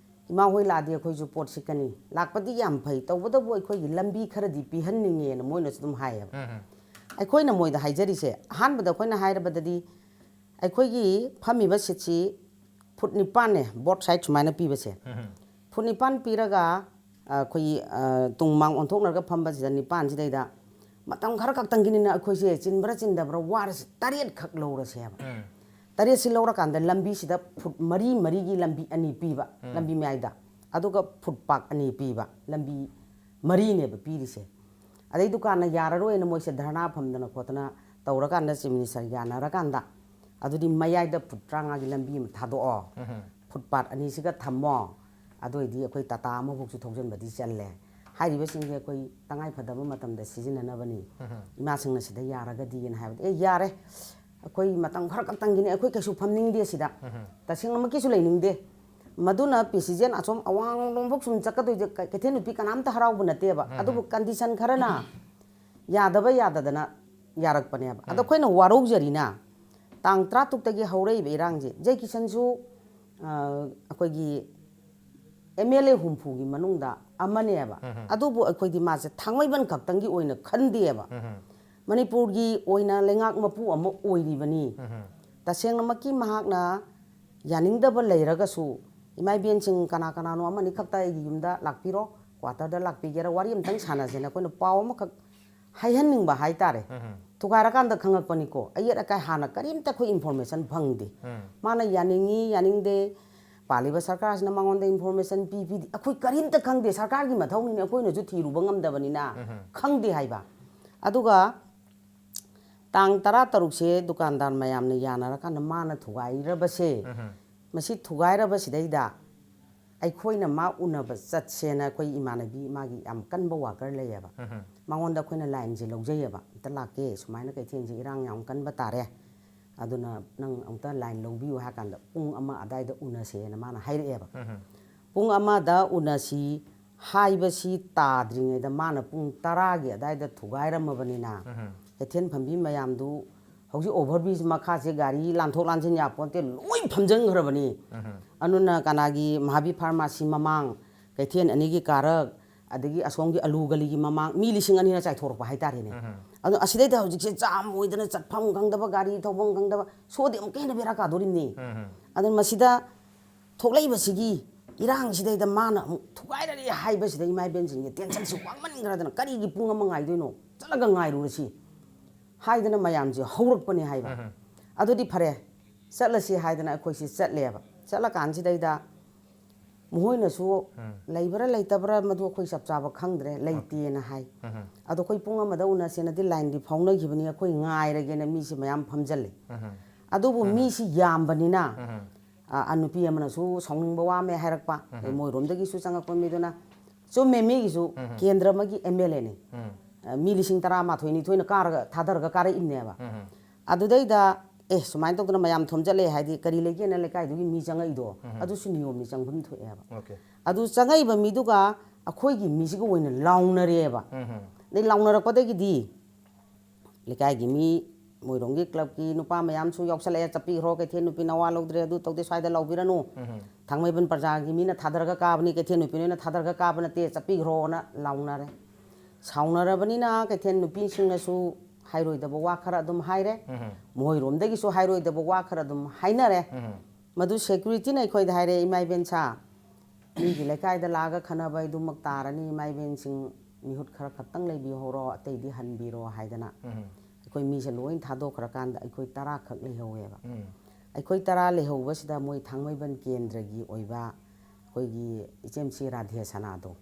"ꯏꯃꯥ ꯍꯣꯏ ꯂꯥꯛꯑꯗꯤ ꯑꯩꯈꯣꯏꯁꯨ ꯄꯣꯠ ꯁꯤꯠꯀꯅꯤ, ꯂꯥꯛꯄꯗꯤ ꯌꯥꯝ ꯐꯩ, ꯇꯧꯕꯇꯕꯨ ꯑꯩꯈꯣꯏꯒꯤ ꯂꯝꯕꯤ ꯈꯔꯗꯤ ꯄꯤꯍꯟꯅꯤꯡꯉꯦꯅ" ꯃꯣꯏꯅꯁꯨ ꯑꯗꯨꯝ ꯍꯥꯏꯌꯦꯕ꯫ ꯑꯩꯈꯣꯏꯅ ꯃꯣꯏꯗ ꯍꯥꯏꯖꯔꯤꯁꯦ, ꯑꯍꯥꯟꯕꯗ ꯑꯩꯈꯣꯏꯅ ꯍꯥꯏꯔꯕꯗꯗꯤ, ꯑꯩꯈꯣꯏꯒꯤ ꯐꯝꯃꯤꯕ ꯁꯤꯠꯁꯤ ꯐꯨꯠ ꯅꯤꯄꯥꯟꯅꯦ, ꯕꯣꯠ ꯁꯥꯏꯠ ꯁꯨꯃꯥꯏꯅ ꯄꯤꯕꯁꯦ꯫ ꯐꯨꯠ ꯅꯤꯄꯥꯟ ꯄꯤꯔꯒ, ꯑ, ꯑꯩꯈꯣꯏꯒꯤ, ꯑ, ꯇꯨꯡ ꯃꯥꯡ ꯑꯣꯟꯊꯣꯛꯅꯔꯒ ꯐꯝꯕꯁꯤꯗ, ꯅꯤꯄꯥꯟꯁꯤꯗꯩꯗ ꯃꯇꯝ ꯈꯔ ꯈꯛꯇꯪꯒꯤꯅꯤꯅ ꯑꯩꯈꯣꯏꯁꯦ ꯆꯤꯟꯕ꯭ꯔꯥ ꯆꯤꯟꯗꯕ꯭ꯔꯥ ꯋꯥꯔꯁꯤ ꯇꯔꯦꯠ ꯈꯛ ꯂꯧꯔꯁꯦꯕ꯫ ꯇꯔꯦꯠꯁꯤ ꯂꯧꯔꯀꯥꯟꯗ ꯂꯝꯕꯤꯁꯤꯗ ꯐꯨꯠ ꯃꯔꯤ ꯃꯔꯤꯒꯤ ꯂꯝꯕꯤ ꯑꯅꯤ ꯄꯤꯕ, ꯂꯝꯕꯤ ꯃꯌꯥꯏꯗ, ꯑꯗꯨꯒ ꯐꯨꯠ ꯄꯥꯛ ꯑꯅꯤ ꯄꯤꯕ ꯂꯝꯕꯤ ꯃꯔꯤꯅꯦꯕ ꯄꯤꯔꯤꯁꯦ꯫ ꯑꯗꯩ ꯗꯨꯀꯥꯟꯅ ꯌꯥꯔꯔꯣꯏꯅ ꯃꯣꯏꯁꯦ ꯙꯔꯅꯥ ꯐꯝꯗꯅ ꯈꯣꯠꯇꯅ ꯇꯧꯔꯀꯥꯟꯗ ꯆꯤꯐ ꯃꯤꯅꯤꯁꯇꯔ ꯌꯥꯅꯔꯀꯥꯟꯗ, "ꯑꯗꯨꯗꯤ ꯃꯌꯥꯏꯗ ꯐꯨꯠ ꯇꯔꯥꯃꯉꯥꯒꯤ ꯂꯝꯕꯤ ꯑꯃ ꯊꯥꯗꯣꯛꯑꯣ, ꯐꯨꯠ ꯄꯥꯠ ꯑꯅꯤꯁꯤꯒ ꯊꯝꯃꯣ, ꯑꯗꯨ ꯑꯣꯏꯗꯤ ꯑꯩꯈꯣꯏ ꯇꯥꯇꯥ ꯑꯃꯐꯥꯎꯁꯨ ꯊꯧꯖꯤꯟꯕꯗꯤ ꯆꯜꯂꯦ꯫ ꯍꯥꯏꯔꯤꯕꯁꯤꯡꯁꯦ ꯑꯩꯈꯣꯏ ꯇꯉꯥꯏ ꯐꯗꯕ ꯃꯇꯝꯗ ꯁꯤꯖꯤꯟꯅꯅꯕꯅꯤ, ꯏꯃꯥꯁꯤꯡꯅ ꯁꯤꯗ ꯌꯥꯔꯒꯗꯤꯅ" ꯍꯥꯏꯕꯗ, "ꯑꯦ, ꯌꯥꯔꯦ, ꯑꯩꯈꯣꯏ ꯃꯇꯝ ꯈꯔ ꯈꯛꯇꯪꯒꯤꯅꯤ, ꯑꯩꯈꯣꯏ ꯀꯩꯁꯨ ꯐꯝꯅꯤꯡꯗꯦ ꯁꯤꯗ, ꯇꯁꯦꯡꯅꯃꯛꯀꯤꯁꯨ ꯂꯩꯅꯤꯡꯗꯦ꯫ ꯃꯗꯨꯅ ꯄ꯭ꯔꯦꯁꯤꯗꯦꯟ ꯑꯁꯣꯝ ꯑꯋꯥꯡꯂꯣꯝꯐꯥꯎ ꯁꯨꯝ ꯆꯠꯀꯗꯣꯏꯁꯦ ꯀ-, ꯀꯩꯊꯦꯜ ꯅꯨꯄꯤ ꯀꯅꯥꯝꯇ ꯍꯔꯥꯎꯕ ꯅꯠꯇꯦꯕ꯫ ꯑꯗꯨꯕꯨ ꯀꯟꯗꯤꯁꯟ ꯈꯔꯅ ꯌꯥꯗꯕ ꯌꯥꯗꯗꯅ ꯌꯥꯔꯛꯄꯅꯦꯕ꯫ ꯑꯗꯣ ꯑꯩꯈꯣꯏꯅ ꯋꯥꯔꯧꯖꯔꯤꯅ ꯇꯥꯡ ꯇꯔꯥꯇꯔꯨꯛꯇꯒꯤ ꯍꯧꯔꯛꯏꯕ ꯏꯔꯥꯡꯁꯦ, ꯖꯦ ꯀꯤꯁꯟꯁꯨ, ꯑ, ꯑꯩꯈꯣꯏꯒꯤ ꯑꯦꯝ ꯑꯦꯜ ꯑꯦ ꯍꯨꯝꯐꯨꯒꯤ ꯃꯅꯨꯡꯗ ꯑꯃꯅꯦꯕ꯫ ꯑꯗꯨꯕꯨ ꯑꯩꯈꯣꯏꯗꯤ ꯃꯥꯁꯦ ꯊꯥꯡꯃꯩꯕꯟ ꯈꯛꯇꯪꯒꯤ ꯑꯣꯏꯅ ꯈꯟꯗꯦꯕ꯫ ꯃꯅꯤꯄꯨꯔꯒꯤ ꯑꯣꯏꯅ ꯂꯩꯉꯥꯛ ꯃꯄꯨ ꯑꯃ ꯑꯣꯏꯔꯤꯕꯅꯤ꯫ ꯇꯁꯦꯡꯅꯃꯛꯀꯤ ꯃꯍꯥꯛꯅ ꯌꯥꯅꯤꯡꯗꯕ ꯂꯩꯔꯒꯁꯨ, ꯏꯃꯥ ꯏꯕꯦꯟꯁꯤꯡ ꯀꯅꯥ ꯀꯅꯥꯅꯣ ꯑꯃꯅꯤ ꯈꯛꯇ ꯑꯩꯒꯤ ꯌꯨꯝꯗ ꯂꯥꯛꯄꯤꯔꯣ, ꯀ꯭ꯋꯥꯇꯔꯗ ꯂꯥꯛꯄꯤꯒꯦꯔꯥ, ꯋꯥꯔꯤ ꯑꯝꯇꯪ ꯁꯥꯟꯅꯁꯦꯅ ꯑꯩꯈꯣꯏꯅ ꯄꯥꯎ ꯑꯃꯈꯛ ꯍꯥꯏꯍꯟꯅꯤꯡꯕ ꯍꯥꯏꯇꯥꯔꯦ꯫ ꯊꯨꯒꯥꯏꯔꯀꯥꯟꯗ ꯈꯪꯉꯛꯄꯅꯤꯀꯣ, ꯑꯌꯦꯠ ꯑꯀꯥꯏ ꯍꯥꯟꯅ ꯀꯔꯤꯝꯇ ꯑꯩꯈꯣꯏ ꯏꯟꯐꯣꯔꯃꯦꯁꯟ ꯐꯪꯗꯦ꯫ ꯃꯥꯅ ꯌꯥꯅꯤꯡꯉꯤ ꯌꯥꯅꯤꯡꯗꯦ, ꯄꯥꯜꯂꯤꯕ ꯁꯔꯀꯥꯔꯁꯤꯅ ꯃꯉꯣꯟꯗ ꯏꯟꯐꯣꯔꯃꯦꯁꯟ ꯄꯤ ꯄꯤꯗꯦ, ꯑꯩꯈꯣꯏ ꯀꯔꯤꯝꯇ ꯈꯪꯗꯦ꯫ ꯁꯔꯀꯥꯔꯒꯤ ꯃꯊꯧꯅꯤꯅꯦ, ꯑꯩꯈꯣꯏꯅꯁꯨ ꯊꯤꯔꯨꯕ ꯉꯝꯗꯕꯅꯤꯅ ꯈꯪꯗꯦ ꯍꯥꯏꯕ꯫ ꯑꯗꯨꯒ ꯇꯥꯡ ꯇꯔꯥ ꯇꯔꯨꯛꯁꯦ ꯗꯨꯀꯥꯟꯗꯥꯔ ꯃꯌꯥꯝꯅ ꯌꯥꯅꯔꯀꯥꯟꯗ ꯃꯥꯅ ꯊꯨꯒꯥꯏꯔꯕꯁꯦ, ꯃꯁꯤ ꯊꯨꯒꯥꯏꯔꯕꯁꯤꯗꯩꯗ ꯑꯩꯈꯣꯏꯅ ꯃꯥ ꯎꯅꯕ ꯆꯠꯁꯦꯅ ꯑꯩꯈꯣꯏ ꯏꯃꯥꯟꯅꯕꯤ, ꯃꯥꯒꯤ ꯌꯥꯝ ꯀꯟꯕ ꯋꯥꯀꯔ ꯂꯩꯌꯦꯕ, ꯃꯉꯣꯟꯗ ꯑꯩꯈꯣꯏꯅ ꯂꯥꯏꯟꯁꯦ ꯂꯧꯖꯩꯌꯦꯕ, "ꯑꯝꯇ ꯂꯥꯛꯀꯦ, ꯁꯨꯃꯥꯏꯅ ꯀꯩꯊꯦꯜꯁꯦ ꯏꯔꯥꯡ ꯌꯥꯝ ꯀꯟꯕ ꯇꯥꯔꯦ, ꯑꯗꯨꯅ ꯅꯪ ꯑꯃꯨꯛꯇ ꯂꯥꯏꯟ ꯂꯧꯕꯤꯌꯨ" ꯍꯥꯏ ꯀꯥꯟꯗ, "ꯄꯨꯡ ꯑꯃ ꯑꯗꯥꯏꯗ ꯎꯅꯁꯦꯅ" ꯃꯥꯅ ꯍꯥꯏꯔꯛꯑꯦꯕ꯫ ꯄꯨꯡ ꯑꯃꯗ ꯎꯅꯁꯤ ꯍꯥꯏꯕꯁꯤ ꯇꯥꯗ꯭ꯔꯤꯉꯩꯗ ꯃꯥꯅ ꯄꯨꯡ ꯇꯔꯥꯒꯤ ꯑꯗꯥꯏꯗ ꯊꯨꯒꯥꯏꯔꯝꯃꯕꯅꯤꯅ, ꯀꯩꯊꯦꯜ ꯐꯝꯕꯤ ꯃꯌꯥꯝꯗꯨ ꯍꯧꯖꯤꯛ ꯑꯣꯚꯔ ꯕ꯭ꯔꯤꯖ ꯃꯈꯥꯁꯦ ꯒꯥꯔꯤ ꯂꯥꯟꯊꯣꯛ ꯂꯥꯟꯁꯤꯟ ꯌꯥꯄꯣꯟꯇꯦ, ꯂꯣꯏ ꯐꯝꯖꯤꯟꯈ꯭ꯔꯕꯅꯤ꯫ ꯑꯗꯨꯅ ꯀꯅꯥꯒꯤ ꯃꯍꯥꯕꯤꯔ ꯐꯥꯔꯃꯥꯁꯤ ꯃꯃꯥꯡ, ꯀꯩꯊꯦꯜ ꯑꯅꯤꯒꯤ ꯀꯥꯔꯛ, ꯑꯗꯒꯤ ꯑꯁꯣꯝꯒꯤ ꯑꯂꯨ ꯒꯂꯤꯒꯤ ꯃꯃꯥꯡ, ꯃꯤ ꯂꯤꯁꯤꯡ ꯑꯅꯤꯅ ꯆꯥꯏꯊꯣꯔꯛꯄ ꯍꯥꯏꯇꯥꯔꯦꯅꯦ꯫ ꯑꯗꯣ ꯑꯁꯤꯗꯩꯗ ꯍꯧꯖꯤꯛꯁꯦ ꯖꯥꯝ ꯑꯣꯏꯗꯅ ꯆꯠꯐꯝ ꯈꯪꯗꯕ, ꯒꯥꯔꯤ ꯊꯧꯐꯝ ꯈꯪꯗꯕ, ꯁꯣꯗꯤ ꯑꯃꯨꯛꯀ ꯍꯦꯟꯅ ꯕꯦꯔꯥ ꯀꯥꯗꯣꯔꯤꯕꯅꯤ꯫ ꯑꯗꯨꯅ ꯃꯁꯤꯗ ꯊꯣꯛꯂꯛꯏꯕꯁꯤꯒꯤ ꯏꯔꯥꯡꯁꯤꯗꯩꯗ ꯃꯥꯅ ꯑꯃꯨꯛ ꯊꯨꯒꯥꯏꯔꯔꯦ ꯍꯥꯏꯕꯁꯤꯗ ꯏꯃꯥ ꯏꯕꯦꯟꯁꯤꯡꯁꯦ ꯇꯦꯟꯁꯟꯁꯤ ꯋꯥꯡꯃꯟꯈ꯭ꯔꯗꯅ, "ꯀꯔꯤꯒꯤ ꯄꯨꯡ ꯑꯃ ꯉꯥꯏꯗꯣꯏꯅꯣ? ꯆꯠꯂꯒ ꯉꯥꯏꯔꯨꯔꯁꯤ" ꯍꯥꯏꯗꯅ ꯃꯌꯥꯝꯁꯦ ꯍꯧꯔꯛꯄꯅꯦ ꯍꯥꯏꯕ꯫ ꯑꯗꯨꯗꯤ ꯐꯔꯦ, ꯆꯠꯂꯁꯤ ꯍꯥꯏꯗꯅ ꯑꯩꯈꯣꯏꯁꯤ ꯆꯠꯂꯦꯕ꯫ ꯆꯠꯂꯀꯥꯟꯁꯤꯗꯩꯗ ꯃꯈꯣꯏꯅꯁꯨ ꯂꯩꯕ꯭ꯔꯥ ꯂꯩꯇꯕ꯭ꯔꯥ ꯃꯗꯨ ꯑꯩꯈꯣꯏ ꯆꯞ ꯆꯥꯕ ꯈꯪꯗ꯭ꯔꯦ, ꯂꯩꯇꯦꯅ ꯍꯥꯏ꯫ ꯑꯗꯣ ꯑꯩꯈꯣꯏ ꯄꯨꯡ ꯑꯃꯗ ꯎꯅꯁꯦꯅꯗꯤ ꯂꯥꯏꯟꯗꯤ ꯐꯥꯎꯅꯈꯤꯕꯅꯤ, ꯑꯩꯈꯣꯏ ꯉꯥꯏꯔꯒꯦꯅ ꯃꯤꯁꯤ ꯃꯌꯥꯝ ꯐꯝꯖꯜꯂꯦ꯫ ꯑꯗꯨꯕꯨ ꯃꯤꯁꯤ ꯌꯥꯝꯕꯅꯤꯅ, ꯑ, ꯑ, ꯅꯨꯄꯤ ꯑꯃꯅꯁꯨ ꯁꯥꯎꯅꯤꯡꯕ ꯋꯥ ꯑꯃ ꯍꯥꯏꯔꯛꯄ, ꯑꯗꯩ ꯃꯣꯏꯔꯣꯝꯗꯒꯤꯁꯨ ꯆꯪꯉꯛꯄ ꯃꯤꯗꯨꯅ, ꯆꯨꯝꯃꯦ, ꯃꯤꯒꯤꯁꯨ ꯀꯦꯟꯗ꯭ꯔ ꯑꯃꯒꯤ ꯑꯦꯝ ꯑꯦꯜ ꯑꯦꯅꯤ꯫ ꯑ, ꯃꯤ ꯂꯤꯁꯤꯡ ꯇꯔꯥꯃꯥꯊꯣꯏ ꯅꯤꯊꯣꯏꯅ ꯀꯥꯔꯒ, ꯊꯥꯗꯔꯒ ꯀꯥꯔꯛꯏꯕꯅꯦꯕ꯫ ꯑꯗꯨꯗꯩꯗ, "ꯑꯦ, ꯁꯨꯃꯥꯏꯅ ꯇꯧꯗꯅ ꯃꯌꯥꯝ ꯊꯣꯝꯖꯜꯂꯦ ꯍꯥꯏꯗꯤ ꯀꯔꯤ ꯂꯩꯒꯦꯅ ꯂꯩꯀꯥꯏꯗꯨꯒꯤ ꯃꯤ ꯆꯪꯉꯛꯏꯗꯣ?" ꯑꯗꯨꯁꯨ ꯅꯤꯌꯣꯝꯅꯤ, ꯆꯪꯐꯝ ꯊꯣꯛꯑꯦꯕ꯫ ꯑꯗꯨ ꯆꯪꯉꯛꯏꯕ ꯃꯤꯗꯨꯒ ꯑꯩꯈꯣꯏꯒꯤ ꯃꯤꯁꯤꯒ ꯑꯣꯏꯅ ꯂꯥꯎꯅꯔꯦꯕ꯫ ꯑꯗꯩ ꯂꯥꯎꯅꯔꯛꯄꯗꯒꯤꯗꯤ ꯂꯩꯀꯥꯏꯒꯤ ꯃꯤ, ꯃꯣꯏꯔꯣꯝꯒꯤ ꯀ꯭ꯂꯕꯀꯤ ꯅꯨꯄꯥ ꯃꯌꯥꯝꯁꯨ ꯌꯥꯎꯁꯜꯂꯛꯑꯦ, "ꯆꯠꯄꯤꯈ꯭ꯔꯣ, ꯀꯩꯊꯦꯜ ꯅꯨꯄꯤ ꯅꯋꯥ ꯂꯧꯗ꯭ꯔꯦ, ꯑꯗꯨ ꯇꯧꯗꯦ, ꯁ꯭ꯋꯥꯏꯗ ꯂꯥꯎꯕꯤꯔꯅꯨ, ꯊꯥꯡꯃꯩꯕꯟ ꯄ꯭ꯔꯖꯥꯒꯤ ꯃꯤꯅ ꯊꯥꯗꯔꯒ ꯀꯥꯕꯅꯤ, ꯀꯩꯊꯦꯜ ꯅꯨꯄꯤ ꯅꯣꯏꯅ ꯊꯥꯗꯔꯒ ꯀꯥꯕ ꯅꯠꯇꯦ, ꯆꯠꯄꯤꯈ꯭ꯔꯣꯅ" ꯂꯥꯎꯅꯔꯦ꯫ ꯁꯥꯎꯅꯔꯕꯅꯤꯅ ꯀꯩꯊꯦꯜ ꯅꯨꯄꯤꯁꯤꯡꯅꯁꯨ ꯍꯥꯏꯔꯣꯏꯗꯕ ꯋꯥ ꯈꯔ ꯑꯗꯨꯝ ꯍꯥꯏꯔꯦ, ꯃꯈꯣꯏꯔꯣꯝꯗꯒꯤꯁꯨ ꯍꯥꯏꯔꯣꯏꯗꯕ ꯋꯥ ꯈꯔ ꯑꯗꯨꯝ ꯍꯥꯏꯅꯔꯦ꯫ ꯃꯗꯨ ꯁꯦꯀ꯭ꯌꯨꯔꯤꯇꯤꯅ ꯑꯩꯈꯣꯏꯗ ꯍꯥꯏꯔꯦ, "ꯏꯃꯥ ꯏꯕꯦꯟꯁꯥ, ꯃꯤꯒꯤ ꯂꯩꯀꯥꯏꯗ ꯂꯥꯛꯑꯒ ꯈꯟꯅꯕ ꯍꯥꯏꯗꯨꯃꯛ ꯇꯥꯔꯅꯤ, ꯏꯃꯥ ꯏꯕꯦꯟꯁꯤꯡ ꯃꯤꯍꯨꯠ ꯈꯔ ꯈꯛꯇꯪ ꯂꯩꯕꯤꯍꯧꯔꯣ, ꯑꯇꯩꯗꯤ ꯍꯟꯕꯤꯔꯣ" ꯍꯥꯏꯗꯅ ꯑꯩꯈꯣꯏ ꯃꯤꯁꯦ ꯂꯣꯏ ꯊꯥꯗꯣꯛꯈ꯭ꯔꯀꯥꯟꯗ ꯑꯩꯈꯣꯏ ꯇꯔꯥꯈꯛ ꯂꯩꯍꯧꯋꯦꯕ꯫ ꯑꯩꯈꯣꯏ ꯇꯔꯥ ꯂꯩꯍꯧꯕꯁꯤꯗ ꯃꯣꯏ ꯊꯥꯡꯃꯩꯕꯟ ꯀꯦꯟꯗ꯭ꯔꯒꯤ ꯑꯣꯏꯕ ꯑꯩꯈꯣꯏꯒꯤ ꯏꯆꯦꯝꯆꯦ ꯔꯥꯙꯦ ꯁꯅꯥꯗꯣ,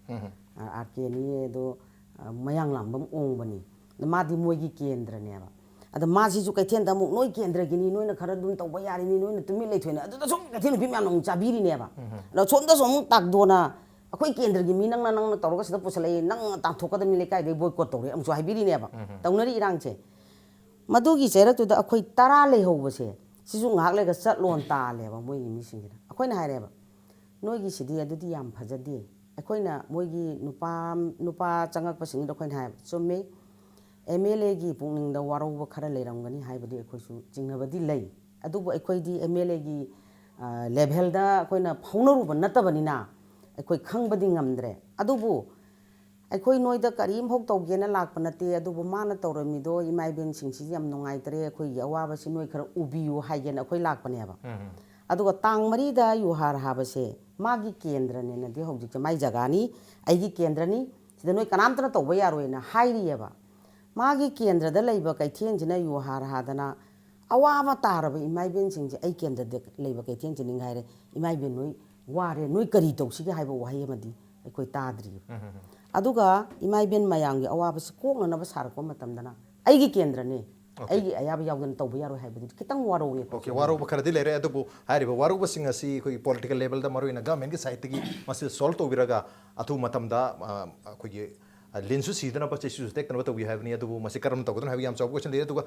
ꯑꯥꯔ ꯀꯦꯅꯤ ꯑꯗꯣ, ꯑ, ꯃꯌꯥꯡꯂꯥꯡꯕꯝ ꯑꯣꯡꯕꯅꯤ꯫ ꯑꯗ ꯃꯥꯗꯤ ꯃꯣꯏꯒꯤ ꯀꯦꯟꯗ꯭ꯔꯅꯦꯕ꯫ ꯑꯗ ꯃꯥꯁꯤꯁꯨ ꯀꯩꯊꯦꯜꯗ ꯑꯃꯨꯛ, "ꯅꯣꯏ ꯀꯦꯟꯗ꯭ꯔꯒꯤꯅꯤ, ꯅꯣꯏꯅ ꯈꯔ ꯑꯗꯨꯝ ꯇꯧꯕ ꯌꯥꯔꯤꯅꯤ, ꯅꯣꯏꯅ ꯇꯨꯃꯤꯟ ꯂꯩꯊꯣꯛꯏꯅꯦ", ꯑꯗꯨꯗ ꯁꯨꯝ ꯀꯩꯊꯦꯜ ꯅꯨꯄꯤ ꯃꯌꯥꯝꯅ ꯑꯃꯨꯛ ꯆꯥꯕꯤꯔꯤꯅꯦꯕ꯫ ꯑꯗꯣ ꯁꯣꯝꯗꯁꯨ ꯑꯃꯨꯛ ꯇꯥꯛꯗꯣꯅ, "ꯑꯩꯈꯣꯏ ꯀꯦꯟꯗ꯭ꯔꯒꯤ ꯃꯤ ꯅꯪꯅ, ꯅꯪꯅ ꯇꯧꯔꯒ ꯁꯤꯗ ꯄꯨꯁꯜꯂꯛꯏ, ꯅꯪꯅ ꯇꯥꯟꯊꯣꯛꯀꯗꯕꯅꯤ ꯂꯩꯀꯥꯏꯗꯩ, ꯕꯣꯏꯀꯣꯠ ꯇꯧꯔꯦ" ꯑꯃꯨꯛꯁꯨ ꯍꯥꯏꯕꯤꯔꯤꯅꯦꯕ꯫ ꯇꯧꯅꯔꯤ ꯏꯔꯥꯡꯁꯦ꯫ ꯃꯗꯨꯒꯤ ꯆꯩꯔꯛꯇꯨꯗ ꯑꯩꯈꯣꯏ ꯇꯔꯥ ꯂꯩꯍꯧꯕꯁꯦ, ꯁꯤꯁꯨ ꯉꯥꯏꯍꯥꯛ ꯂꯩꯔꯒ ꯆꯠꯂꯣꯅ ꯇꯥꯜꯂꯦꯕ ꯃꯣꯏꯒꯤ ꯃꯤꯁꯤꯡꯁꯤꯅ꯫ ꯑꯩꯈꯣꯏꯅ ꯍꯥꯏꯔꯦꯕ, "ꯅꯣꯏꯒꯤꯁꯤꯗꯤ ꯑꯗꯨꯗꯤ ꯌꯥꯝ ꯐꯖꯗꯦ"꯫ ꯑꯩꯈꯣꯏꯅ ꯃꯣꯏꯒꯤ ꯅꯨꯄꯥ, ꯅꯨꯄꯥ ꯆꯪꯉꯛꯄꯁꯤꯡꯗꯨꯗ ꯑꯩꯈꯣꯏꯅ ꯍꯥꯏꯕ, "ꯆꯨꯝꯃꯤ, ꯑꯦꯝ ꯑꯦꯜ ꯑꯦꯒꯤ ꯄꯨꯛꯅꯤꯡꯗ ꯋꯥꯔꯧꯕ ꯈꯔ ꯂꯩꯔꯝꯒꯅꯤ ꯍꯥꯏꯕꯗꯤ ꯑꯩꯈꯣꯏꯁꯨ ꯆꯤꯡꯅꯕꯗꯤ ꯂꯩ꯫ ꯑꯗꯨꯕꯨ ꯑꯩꯈꯣꯏꯗꯤ ꯑꯦꯝ ꯑꯦꯜ ꯑꯦꯒꯤ ꯂꯦꯚꯦꯜꯗ ꯑꯩꯈꯣꯏꯅ ꯐꯥꯎꯅꯔꯨꯕ ꯅꯠꯇꯕꯅꯤꯅ ꯑꯩꯈꯣꯏ ꯈꯪꯕꯗꯤ ꯉꯝꯗ꯭ꯔꯦ꯫ ꯑꯗꯨꯕꯨ ꯑꯩꯈꯣꯏ ꯅꯣꯏꯗ ꯀꯔꯤꯝꯐꯥꯎ ꯇꯧꯒꯦꯅ ꯂꯥꯛꯄ ꯅꯠꯇꯦ, ꯑꯗꯨꯕꯨ ꯃꯥꯅ ꯇꯧꯔꯝꯃꯤꯗꯣ ꯏꯃꯥ ꯏꯕꯦꯟꯁꯤꯡꯁꯤ ꯌꯥꯝ ꯅꯨꯡꯉꯥꯏꯇ꯭ꯔꯦ, ꯑꯩꯈꯣꯏꯒꯤ ꯑꯋꯥꯕꯁꯤ ꯅꯣꯏ ꯈꯔ ꯎꯕꯤꯌꯨ ꯍꯥꯏꯒꯦꯅ ꯑꯩꯈꯣꯏ ꯂꯥꯛꯄꯅꯦꯕ꯫ ꯑꯗꯨꯒ ꯇꯥꯡ ꯃꯔꯤꯗ ꯌꯨꯍꯥꯔ ꯍꯥꯕꯁꯦ ꯃꯥꯒꯤ ꯀꯦꯟꯗ꯭ꯔꯅꯦꯅꯗꯤ ꯍꯧꯖꯤꯛꯁꯦ ꯃꯥꯏ ꯖꯒꯥꯅꯤ, ꯑꯩꯒꯤ ꯀꯦꯟꯗ꯭ꯔꯅꯤ, ꯁꯤꯗ ꯅꯣꯏ ꯀꯅꯥꯝꯇꯅ ꯇꯧꯕ ꯌꯥꯔꯣꯏꯅ ꯍꯥꯏꯔꯤꯑꯕ꯫ ꯃꯥꯒꯤ ꯀꯦꯟꯗ꯭ꯔꯗ ꯂꯩꯕ ꯀꯩꯊꯦꯜꯁꯤꯅ ꯌꯨꯍꯥꯔ ꯍꯥꯗꯅ ꯑꯋꯥꯕ ꯇꯥꯔꯕ ꯏꯃꯥ ꯏꯕꯦꯟꯁꯤꯡꯁꯦ ꯑꯩ ꯀꯦꯟꯗ꯭ꯔꯗ ꯂꯩꯕ ꯀꯩꯊꯦꯜꯁꯤꯅ ꯍꯥꯏꯔꯦ, "ꯏꯃꯥ ꯏꯕꯦꯟ ꯅꯣꯏ ꯋꯥꯔꯦ, ꯅꯣꯏ ꯀꯔꯤ ꯇꯧꯁꯤꯒꯦ?" ꯍꯥꯏꯕ ꯋꯥꯍꯩ ꯑꯃꯗꯤ ꯑꯩꯈꯣꯏ ꯇꯥꯗ꯭ꯔꯤꯕ꯫ ꯑꯗꯨꯒ ꯏꯃꯥ ꯏꯕꯦꯟ ꯃꯌꯥꯝꯒꯤ ꯑꯋꯥꯕꯁꯤ ꯀꯣꯛꯅꯅꯕ ꯁꯥꯔꯛꯄ ꯃꯇꯝꯗꯅ ꯑꯩꯒꯤ ꯀꯦꯟꯗ꯭ꯔꯅꯤ, ꯑꯩꯒꯤ ꯑꯌꯥꯕ ꯌꯥꯎꯗꯅ ꯇꯧꯕ ꯌꯥꯔꯣꯏ ꯍꯥꯏꯕꯗꯨꯗꯤ ꯈꯤꯇꯪ ꯋꯥꯔꯧꯋꯦ ꯑꯩꯈꯣꯏꯁꯨ꯫ ꯋꯥꯔꯧꯕ ꯈꯔꯗꯤ ꯂꯩꯔꯦ, ꯑꯗꯨꯕꯨ ꯍꯥꯏꯔꯤꯕ ꯋꯥꯔꯧꯕꯁꯤꯡ ꯑꯁꯤ ꯑꯩꯈꯣꯏꯒꯤ ꯄꯣꯂꯤꯇꯤꯀꯦꯜ ꯂꯦꯚꯦꯜꯗ ꯃꯔꯨꯑꯣꯏꯅ ꯒꯚꯔꯟꯃꯦꯟꯠꯀꯤ ꯁꯥꯏꯠꯇꯒꯤ ꯃꯁꯤ ꯁꯣꯜꯕ ꯇꯧꯕꯤꯔꯒ ꯑꯊꯨꯕ ꯃꯇꯝꯗ, ꯑ, ꯑꯩꯈꯣꯏꯒꯤ, ꯑ, ꯂꯤꯟꯁꯨ ꯁꯤꯗꯅꯕ ꯆꯩꯁꯨꯁꯨ ꯇꯦꯛꯇꯅꯕ ꯇꯧꯕꯤꯌꯨ ꯍꯥꯏꯕꯅꯤ꯫ ꯑꯗꯨꯕꯨ ꯃꯁꯤ ꯀꯔꯝꯅ ꯇꯧꯒꯗꯕꯅꯣ ꯍꯥꯏꯕꯒꯤ ꯌꯥꯝ ꯆꯥꯎꯕ ꯀꯣꯏꯁꯟ ꯂꯩꯔꯦ꯫ ꯑꯗꯨꯒ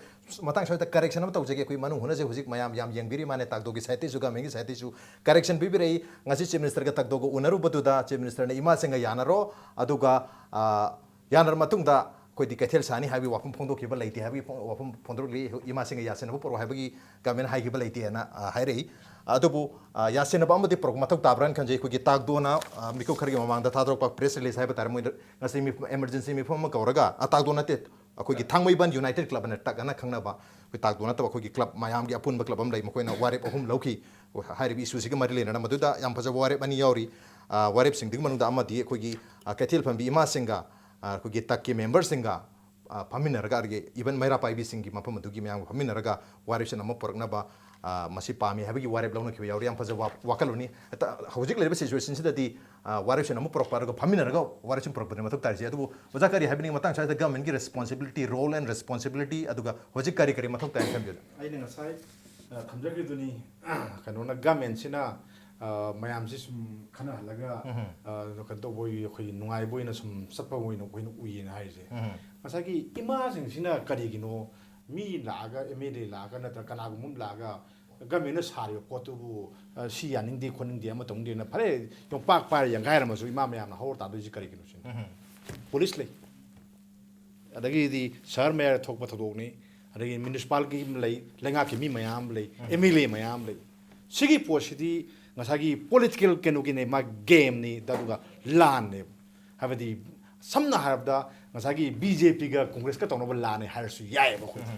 ꯃꯇꯥꯡ ꯁ꯭ꯋꯥꯏꯗ ꯀꯔꯦꯛꯁꯟ ꯑꯃ ꯇꯧꯖꯒꯦ꯫ ꯑꯩꯈꯣꯏ ꯃꯅꯨꯡ ꯍꯨꯠꯅꯁꯦ ꯍꯧꯖꯤꯛ ꯃꯌꯥꯝ ꯌꯥꯝ ꯌꯦꯡꯕꯤꯔꯤ ꯃꯥꯅꯦ, ꯇꯥꯛꯗꯣꯒꯤ ꯁꯥꯏꯠꯇꯩꯁꯨ ꯒꯚꯔꯟꯃꯦꯟꯠꯀꯤ ꯁꯥꯏꯠꯇꯩꯁꯨ ꯀꯔꯦꯛꯁꯟ ꯄꯤꯕꯤꯔꯛꯏ꯫ ꯉꯁꯤ ꯆꯤꯐ ꯃꯤꯅꯤꯁꯇꯔꯒ ꯇꯥꯛꯗꯣꯒ ꯎꯅꯔꯨꯕꯗꯨꯗ ꯆꯤꯐ ꯃꯤꯅꯤꯁꯇꯔꯅ ꯏꯃꯥꯁꯤꯡꯒ ꯌꯥꯅꯔꯣ, ꯑꯗꯨꯒ, ꯑ, ꯌꯥꯅꯔ ꯃꯇꯨꯡꯗ ꯑꯩꯈꯣꯏꯗꯤ ꯀꯩꯊꯦꯜ ꯁꯥꯅꯤ ꯍꯥꯏꯕꯒꯤ ꯋꯥꯐꯝ ꯐꯣꯡꯗꯣꯛꯈꯤꯕ ꯂꯩꯇꯦ ꯍꯥꯏꯕꯒꯤ ꯐꯣꯡ-, ꯋꯥꯐꯝ ꯐꯣꯡꯗꯣꯔꯛꯂꯤ꯫ ꯏꯃꯥꯁꯤꯡꯒ ꯌꯥꯁꯤꯟꯅꯕ ꯄꯨꯔꯛꯑꯣ ꯍꯥꯏꯕꯒꯤ ꯒꯚꯔꯟꯃꯦꯟꯠ ꯍꯥꯏꯈꯤꯕ ꯂꯩꯇꯦꯅ, ꯑ, ꯍꯥꯏꯔꯛꯏ꯫ ꯑꯗꯨꯕꯨ, ꯑ, ꯌꯥꯁꯤꯟꯅꯕ ꯑꯃꯗꯤ ꯄꯨꯔꯛꯄ ꯃꯊꯧ ꯇꯥꯕ꯭ꯔꯥꯅ ꯈꯟꯖꯩ꯫ ꯑꯩꯈꯣꯏꯒꯤ ꯇꯥꯛꯗꯣꯅ, ꯑ, ꯃꯤꯀꯨꯞ ꯈꯔꯒꯤ ꯃꯃꯥꯡꯗ ꯊꯥꯗꯣꯔꯛꯄ ꯄ꯭ꯔꯦꯁ ꯔꯤꯂꯤꯖ ꯍꯥꯏꯕ ꯇꯥꯔꯦ, ꯃꯣꯏꯗ ꯉꯁꯤ ꯃꯤ-, ꯑꯦꯃꯔꯖꯦꯟꯁꯤ ꯃꯤꯐꯝ ꯑꯃ ꯀꯧꯔꯒ, ꯑ, ꯇꯥꯛꯗꯣ ꯅꯠꯇꯦ, ꯑꯩꯈꯣꯏꯒꯤ ꯊꯥꯡꯃꯩꯕꯟ ꯌꯨꯅꯥꯏꯇꯦꯗ ꯀ꯭ꯂꯕ ꯑꯅ ꯇꯛ ꯑꯅ ꯈꯪꯅꯕ ꯑꯩꯈꯣꯏ ꯇꯥꯛꯗꯣ ꯅꯠꯇꯕ ꯑꯩꯈꯣꯏꯒꯤ ꯀ꯭ꯂꯕ ꯃꯌꯥꯝꯒꯤ ꯑꯄꯨꯟꯕ ꯀ꯭ꯂꯕ ꯑꯃ ꯂꯩ, ꯃꯈꯣꯏꯅ ꯋꯥꯔꯦꯞ ꯑꯍꯨꯝ ꯂꯧꯈꯤ꯫ ꯍꯥꯏꯔꯤꯕ ꯏꯁꯨꯁꯤꯒ ꯃꯔꯤ ꯂꯩꯅꯅ ꯃꯗꯨꯗ ꯌꯥꯝ ꯐꯖꯕ ꯋꯥꯔꯦꯞ ꯑꯅꯤ ꯌꯥꯎꯔꯤ꯫ ꯑ, ꯋꯥꯔꯦꯞꯁꯤꯡꯗꯨꯒꯤ ꯃꯅꯨꯡꯗ ꯑꯃꯗꯤ ꯑꯩꯈꯣꯏꯒꯤ, ꯑ, ꯀꯩꯊꯦꯜ ꯐꯝꯕꯤ ꯏꯃꯥꯁꯤꯡꯒ, ꯑ, ꯑꯩꯈꯣꯏꯒꯤ ꯇꯛꯀꯤ ꯃꯦꯝꯕꯔꯁꯤꯡꯒ, ꯑ, ꯐꯝꯃꯤꯟꯅꯔꯒ, ꯑꯗꯒꯤ ꯏꯚꯟ ꯃꯩꯔꯥ ꯄꯥꯏꯕꯤꯁꯤꯡꯒꯤ ꯃꯐꯝ ꯑꯗꯨꯒꯤ ꯃꯌꯥꯝꯒ ꯐꯝꯃꯤꯟꯅꯔꯒ ꯋꯥꯔꯦꯞꯁꯟ ꯑꯃ ꯄꯨꯔꯛꯅꯕ, ꯑ, ꯃꯁꯤ ꯄꯥꯝꯃꯤ ꯍꯥꯏꯕꯒꯤ ꯋꯥꯔꯦꯞ ꯂꯧꯅꯈꯤꯕ ꯌꯥꯎꯔꯤ꯫ ꯌꯥꯝ ꯐꯖꯕ ꯋꯥ-, ꯋꯥꯈꯜꯂꯣꯟꯅꯤ꯫ ꯍꯦꯛꯇ ꯍꯧꯖꯤꯛ ꯂꯩꯔꯤꯕ ꯁꯤꯆꯨꯋꯦꯁꯟꯁꯤꯗꯗꯤ, ꯑ, ꯋꯥꯔꯦꯞꯁꯟ ꯑꯃ ꯄꯨꯔꯛꯄ ꯑꯗꯨꯒ ꯐꯝꯃꯤꯟꯅꯔꯒ ꯋꯥꯔꯦꯞꯁꯟ ꯄꯨꯔꯛꯄꯗꯨꯅꯤ ꯃꯊꯧ ꯇꯥꯔꯤꯁꯦ꯫ ꯑꯗꯨꯕꯨ ꯑꯣꯖꯥ ꯀꯔꯤ ꯍꯥꯏꯕꯤꯅꯤꯡꯉꯤ ꯃꯇꯥꯡ ꯁ꯭ꯋꯥꯏꯗ ꯒꯚꯔꯟꯃꯦꯟꯠꯀꯤ ꯔꯦꯁꯄꯣꯟꯁꯤꯕꯤꯂꯤꯇꯤ, ꯔꯣꯜ ꯑꯦꯟ ꯔꯦꯁꯄꯣꯟꯁꯤꯕꯤꯂꯤꯇꯤ, ꯑꯗꯨꯒ ꯍꯧꯖꯤꯛ ꯀꯔꯤ ꯀꯔꯤ ꯃꯊꯧ ꯇꯥꯏ ꯈꯟꯕꯤꯕꯗ? ꯑꯩꯅ ꯉꯁꯥꯏ, ꯑ, ꯊꯝꯖꯈ꯭ꯔꯤꯗꯨꯅꯤ, ꯀꯩꯅꯣꯅ ꯒꯃꯦꯟꯁꯤꯅ, ꯑ, ꯃꯌꯥꯝꯁꯤ ꯁꯨꯝ ꯈꯟꯅꯍꯜꯂꯒ, ꯑ, ꯀꯩꯅꯣ ꯇꯧꯕ ꯑꯣꯏ, ꯑꯩꯈꯣꯏꯒꯤ ꯅꯨꯡꯉꯥꯏꯕ ꯑꯣꯏꯅ ꯁꯨꯝ ꯆꯠꯄ ꯑꯣꯏꯅ ꯑꯩꯈꯣꯏꯅ ꯎꯏꯌꯦꯅ ꯍꯥꯏꯔꯤꯁꯦ꯫ ꯉꯁꯥꯏꯒꯤ ꯏꯃꯥꯁꯤꯡꯁꯤꯅ ꯀꯔꯤꯒꯤꯅꯣ ꯃꯤ ꯂꯥꯛꯑꯒ, ꯑꯦꯝ ꯑꯦꯜ ꯑꯦ ꯂꯥꯛꯑꯒ ꯅꯠꯇ꯭ꯔꯒ ꯀꯅꯥꯒꯨꯝꯕ ꯑꯃ ꯂꯥꯛꯑꯒ ꯒꯃꯦꯟꯅ ꯁꯥꯔꯤꯕ ꯄꯣꯠꯇꯨꯕꯨ, ꯑ, ꯁꯤ ꯌꯥꯅꯤꯡꯗꯦ ꯈꯣꯠꯅꯤꯡꯗꯦ ꯑꯃ ꯇꯧꯅꯤꯡꯗꯦꯅ ꯐꯔꯦ ꯌꯣꯝꯄꯥꯛ ꯄꯥꯏꯔ ꯌꯥꯡꯈꯥꯏꯔꯝꯃꯁꯨ ꯏꯃꯥ ꯃꯌꯥꯝꯅ ꯍꯧꯔ ꯇꯥꯗꯣꯏꯁꯤ ꯀꯔꯤꯒꯤꯅꯣ ꯁꯤꯅꯤ꯫ ꯄꯨꯂꯤꯁ ꯂꯩ꯫ ꯑꯗꯒꯤꯗꯤ ꯁꯍꯔ ꯃꯦꯌꯔ ꯊꯣꯛꯄ ꯊꯧꯗꯣꯛꯅꯤ, ꯑꯗꯒꯤ ꯃ꯭ꯌꯨꯅꯤꯁꯤꯄꯥꯜꯒꯤ ꯑꯃ ꯂꯩ, ꯂꯩꯉꯥꯛꯀꯤ ꯃꯤ ꯃꯌꯥꯝ ꯑꯃ ꯂꯩ, ꯑꯦꯝ ꯑꯦꯜ ꯑꯦ ꯃꯌꯥꯝ ꯑꯃ ꯂꯩ꯫ ꯁꯤꯒꯤ ꯄꯣꯠꯁꯤꯗꯤ ꯉꯁꯥꯏꯒꯤ ꯄꯣꯂꯤꯇꯤꯀꯦꯜ ꯀꯩꯅꯣꯒꯤꯅꯦ, ꯃꯥ ꯒꯦꯝꯅꯤ, ꯑꯗꯨꯒ ꯂꯥꯟꯅꯦꯕ꯫ ꯍꯥꯏꯕꯗꯤ ꯁꯝꯅ ꯍꯥꯏꯔꯕꯗ ꯉꯁꯥꯏꯒꯤ ꯕꯤ ꯖꯦ ꯄꯤꯒ ꯀꯣꯡꯒ꯭ꯔꯦꯁꯀ ꯇꯧꯅꯕ ꯂꯥꯟꯅꯦ ꯍꯥꯏꯔꯁꯨ ꯌꯥꯏꯑꯕ ꯑꯩꯈꯣꯏꯗꯤ꯫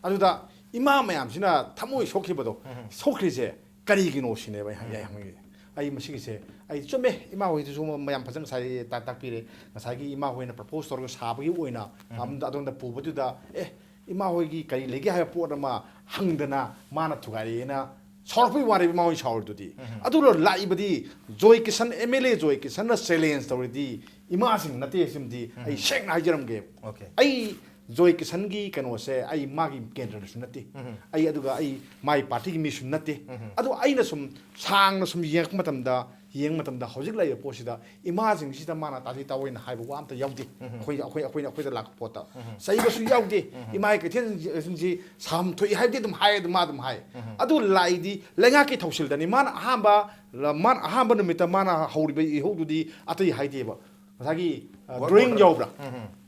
ꯑꯗꯨꯗ ꯏꯃꯥ ꯃꯌꯥꯝꯁꯤꯅ ꯊꯃꯣꯏ ꯁꯣꯛꯈꯤꯕꯗꯣ, ꯁꯣꯛꯈ꯭ꯔꯤꯁꯦ ꯀꯔꯤꯒꯤꯅꯣ ꯁꯤꯅꯦꯕ ꯑꯩ ꯍꯪ-, ꯑꯩ ꯍꯪꯅꯤꯡꯉꯤꯁꯦ꯫ ꯑꯩ ꯃꯁꯤꯒꯤꯁꯦ, ꯑꯩ ꯆꯨꯝꯃꯦ, ꯏꯃꯥ ꯍꯣꯏꯗꯨꯁꯨ ꯃꯌꯥꯝ ꯐꯖꯅ ꯉꯁꯥꯏ ꯇꯥ-, ꯇꯥꯛꯄꯤꯔꯦ꯫ ꯉꯁꯥꯏꯒꯤ ꯏꯃꯥ ꯍꯣꯏꯅ ꯄ꯭ꯔꯄꯣꯁ ꯇꯧꯔꯒ ꯁꯥꯕꯒꯤ ꯑꯣꯏꯅ ꯑꯝꯗ-, ꯑꯗꯣꯝꯗ ꯄꯨꯕꯗꯨꯗ, ꯑꯦ, ꯏꯃꯥ ꯍꯣꯏꯒꯤ ꯀꯔꯤ ꯂꯩꯒꯦ ꯍꯥꯏꯕ ꯄꯣꯠ ꯑꯃ ꯍꯪꯗꯅ ꯃꯥꯅ ꯊꯨꯒꯥꯏꯔꯛꯑꯦꯅ ꯁꯥꯎꯔꯛꯄꯒꯤ ꯋꯥꯅꯦꯕ ꯏꯃꯥ ꯍꯣꯏ ꯁꯥꯎꯔꯤꯗꯨꯗꯤ꯫ ꯑꯗꯨ ꯂꯥꯛꯏꯕꯗꯤ Joy Kishan, M L A Joy ꯀꯤꯁꯟꯅ ꯆꯦꯂꯦꯟꯖ ꯇꯧꯔꯤꯗꯤ ꯏꯃꯥꯁꯤꯡ ꯅꯠꯇꯦ꯫ ꯁꯤꯃꯗꯤ ꯑꯩ ꯁꯦꯡꯅ ꯍꯥꯏꯖꯔꯝꯒꯦ꯫ Okay. ꯑꯩ ꯖꯣꯏ ꯀꯤꯁꯟꯒꯤ ꯀꯩꯅꯣꯁꯦ ꯑꯩ ꯃꯥꯒꯤ ꯀꯦꯟꯗ꯭ꯔꯗꯁꯨ ꯅꯠꯇꯦ꯫ ꯑꯩ, ꯑꯗꯨꯒ ꯑꯩ ꯃꯥꯒꯤ ꯄꯥꯔꯇꯤꯒꯤ ꯃꯤꯁꯨ ꯅꯠꯇꯦ꯫ ꯑꯗꯣ ꯑꯩꯅ ꯁꯨꯝ ꯁꯥꯡꯅ ꯁꯨꯝ ꯌꯦꯡꯉꯛꯄ ꯃꯇꯝꯗ, ꯌꯦꯡꯕ ꯃꯇꯝꯗ ꯍꯧꯖꯤꯛ ꯂꯩꯔꯤꯕ ꯄꯣꯠꯁꯤꯗ ꯏꯃꯥꯁꯤꯡꯁꯤꯗ ꯃꯥꯅ ꯇꯥꯊꯤ ꯇꯥꯑꯣꯏꯅ ꯍꯥꯏꯕ ꯋꯥ ꯑꯝꯇ ꯌꯥꯎꯗꯦ꯫ ꯑꯩꯈꯣꯏ, ꯑꯩꯈꯣꯏ, ꯑꯩꯈꯣꯏꯅ, ꯑꯩꯈꯣꯏꯗ ꯂꯥꯛꯄ ꯄꯣꯠꯇ ꯆꯩꯕꯁꯨ ꯌꯥꯎꯗꯦ꯫ ꯏꯃꯥꯒꯤ ꯀꯩꯊꯦꯜꯁꯤꯡꯁꯤ ꯁꯥꯝ ꯊꯣꯛꯏ ꯍꯥꯏꯕꯗꯤ ꯑꯗꯨꯝ ꯍꯥꯏ, ꯑꯗꯨꯝ ꯃꯥ ꯑꯗꯨꯝ ꯍꯥꯏ꯫ ꯑꯗꯨ ꯂꯥꯛꯏꯗꯤ ꯂꯩꯉꯥꯛꯀꯤ ꯊꯧꯁꯤꯜꯗꯅꯤ꯫ ꯃꯥꯅ ꯑꯍꯥꯟꯕ, ꯃꯥꯅ ꯑꯍꯥꯟꯕ ꯅꯨꯃꯤꯠꯇ ꯃꯥꯅ ꯍꯧꯔꯤꯕ ꯏꯍꯧꯗꯨꯗꯤ ꯑꯇꯩ ꯍꯥꯏꯗꯦꯕ꯫ ꯉꯁꯥꯏꯒꯤ, ꯑ, Work drawing order. ꯌꯥꯎꯕ꯭ꯔꯥ?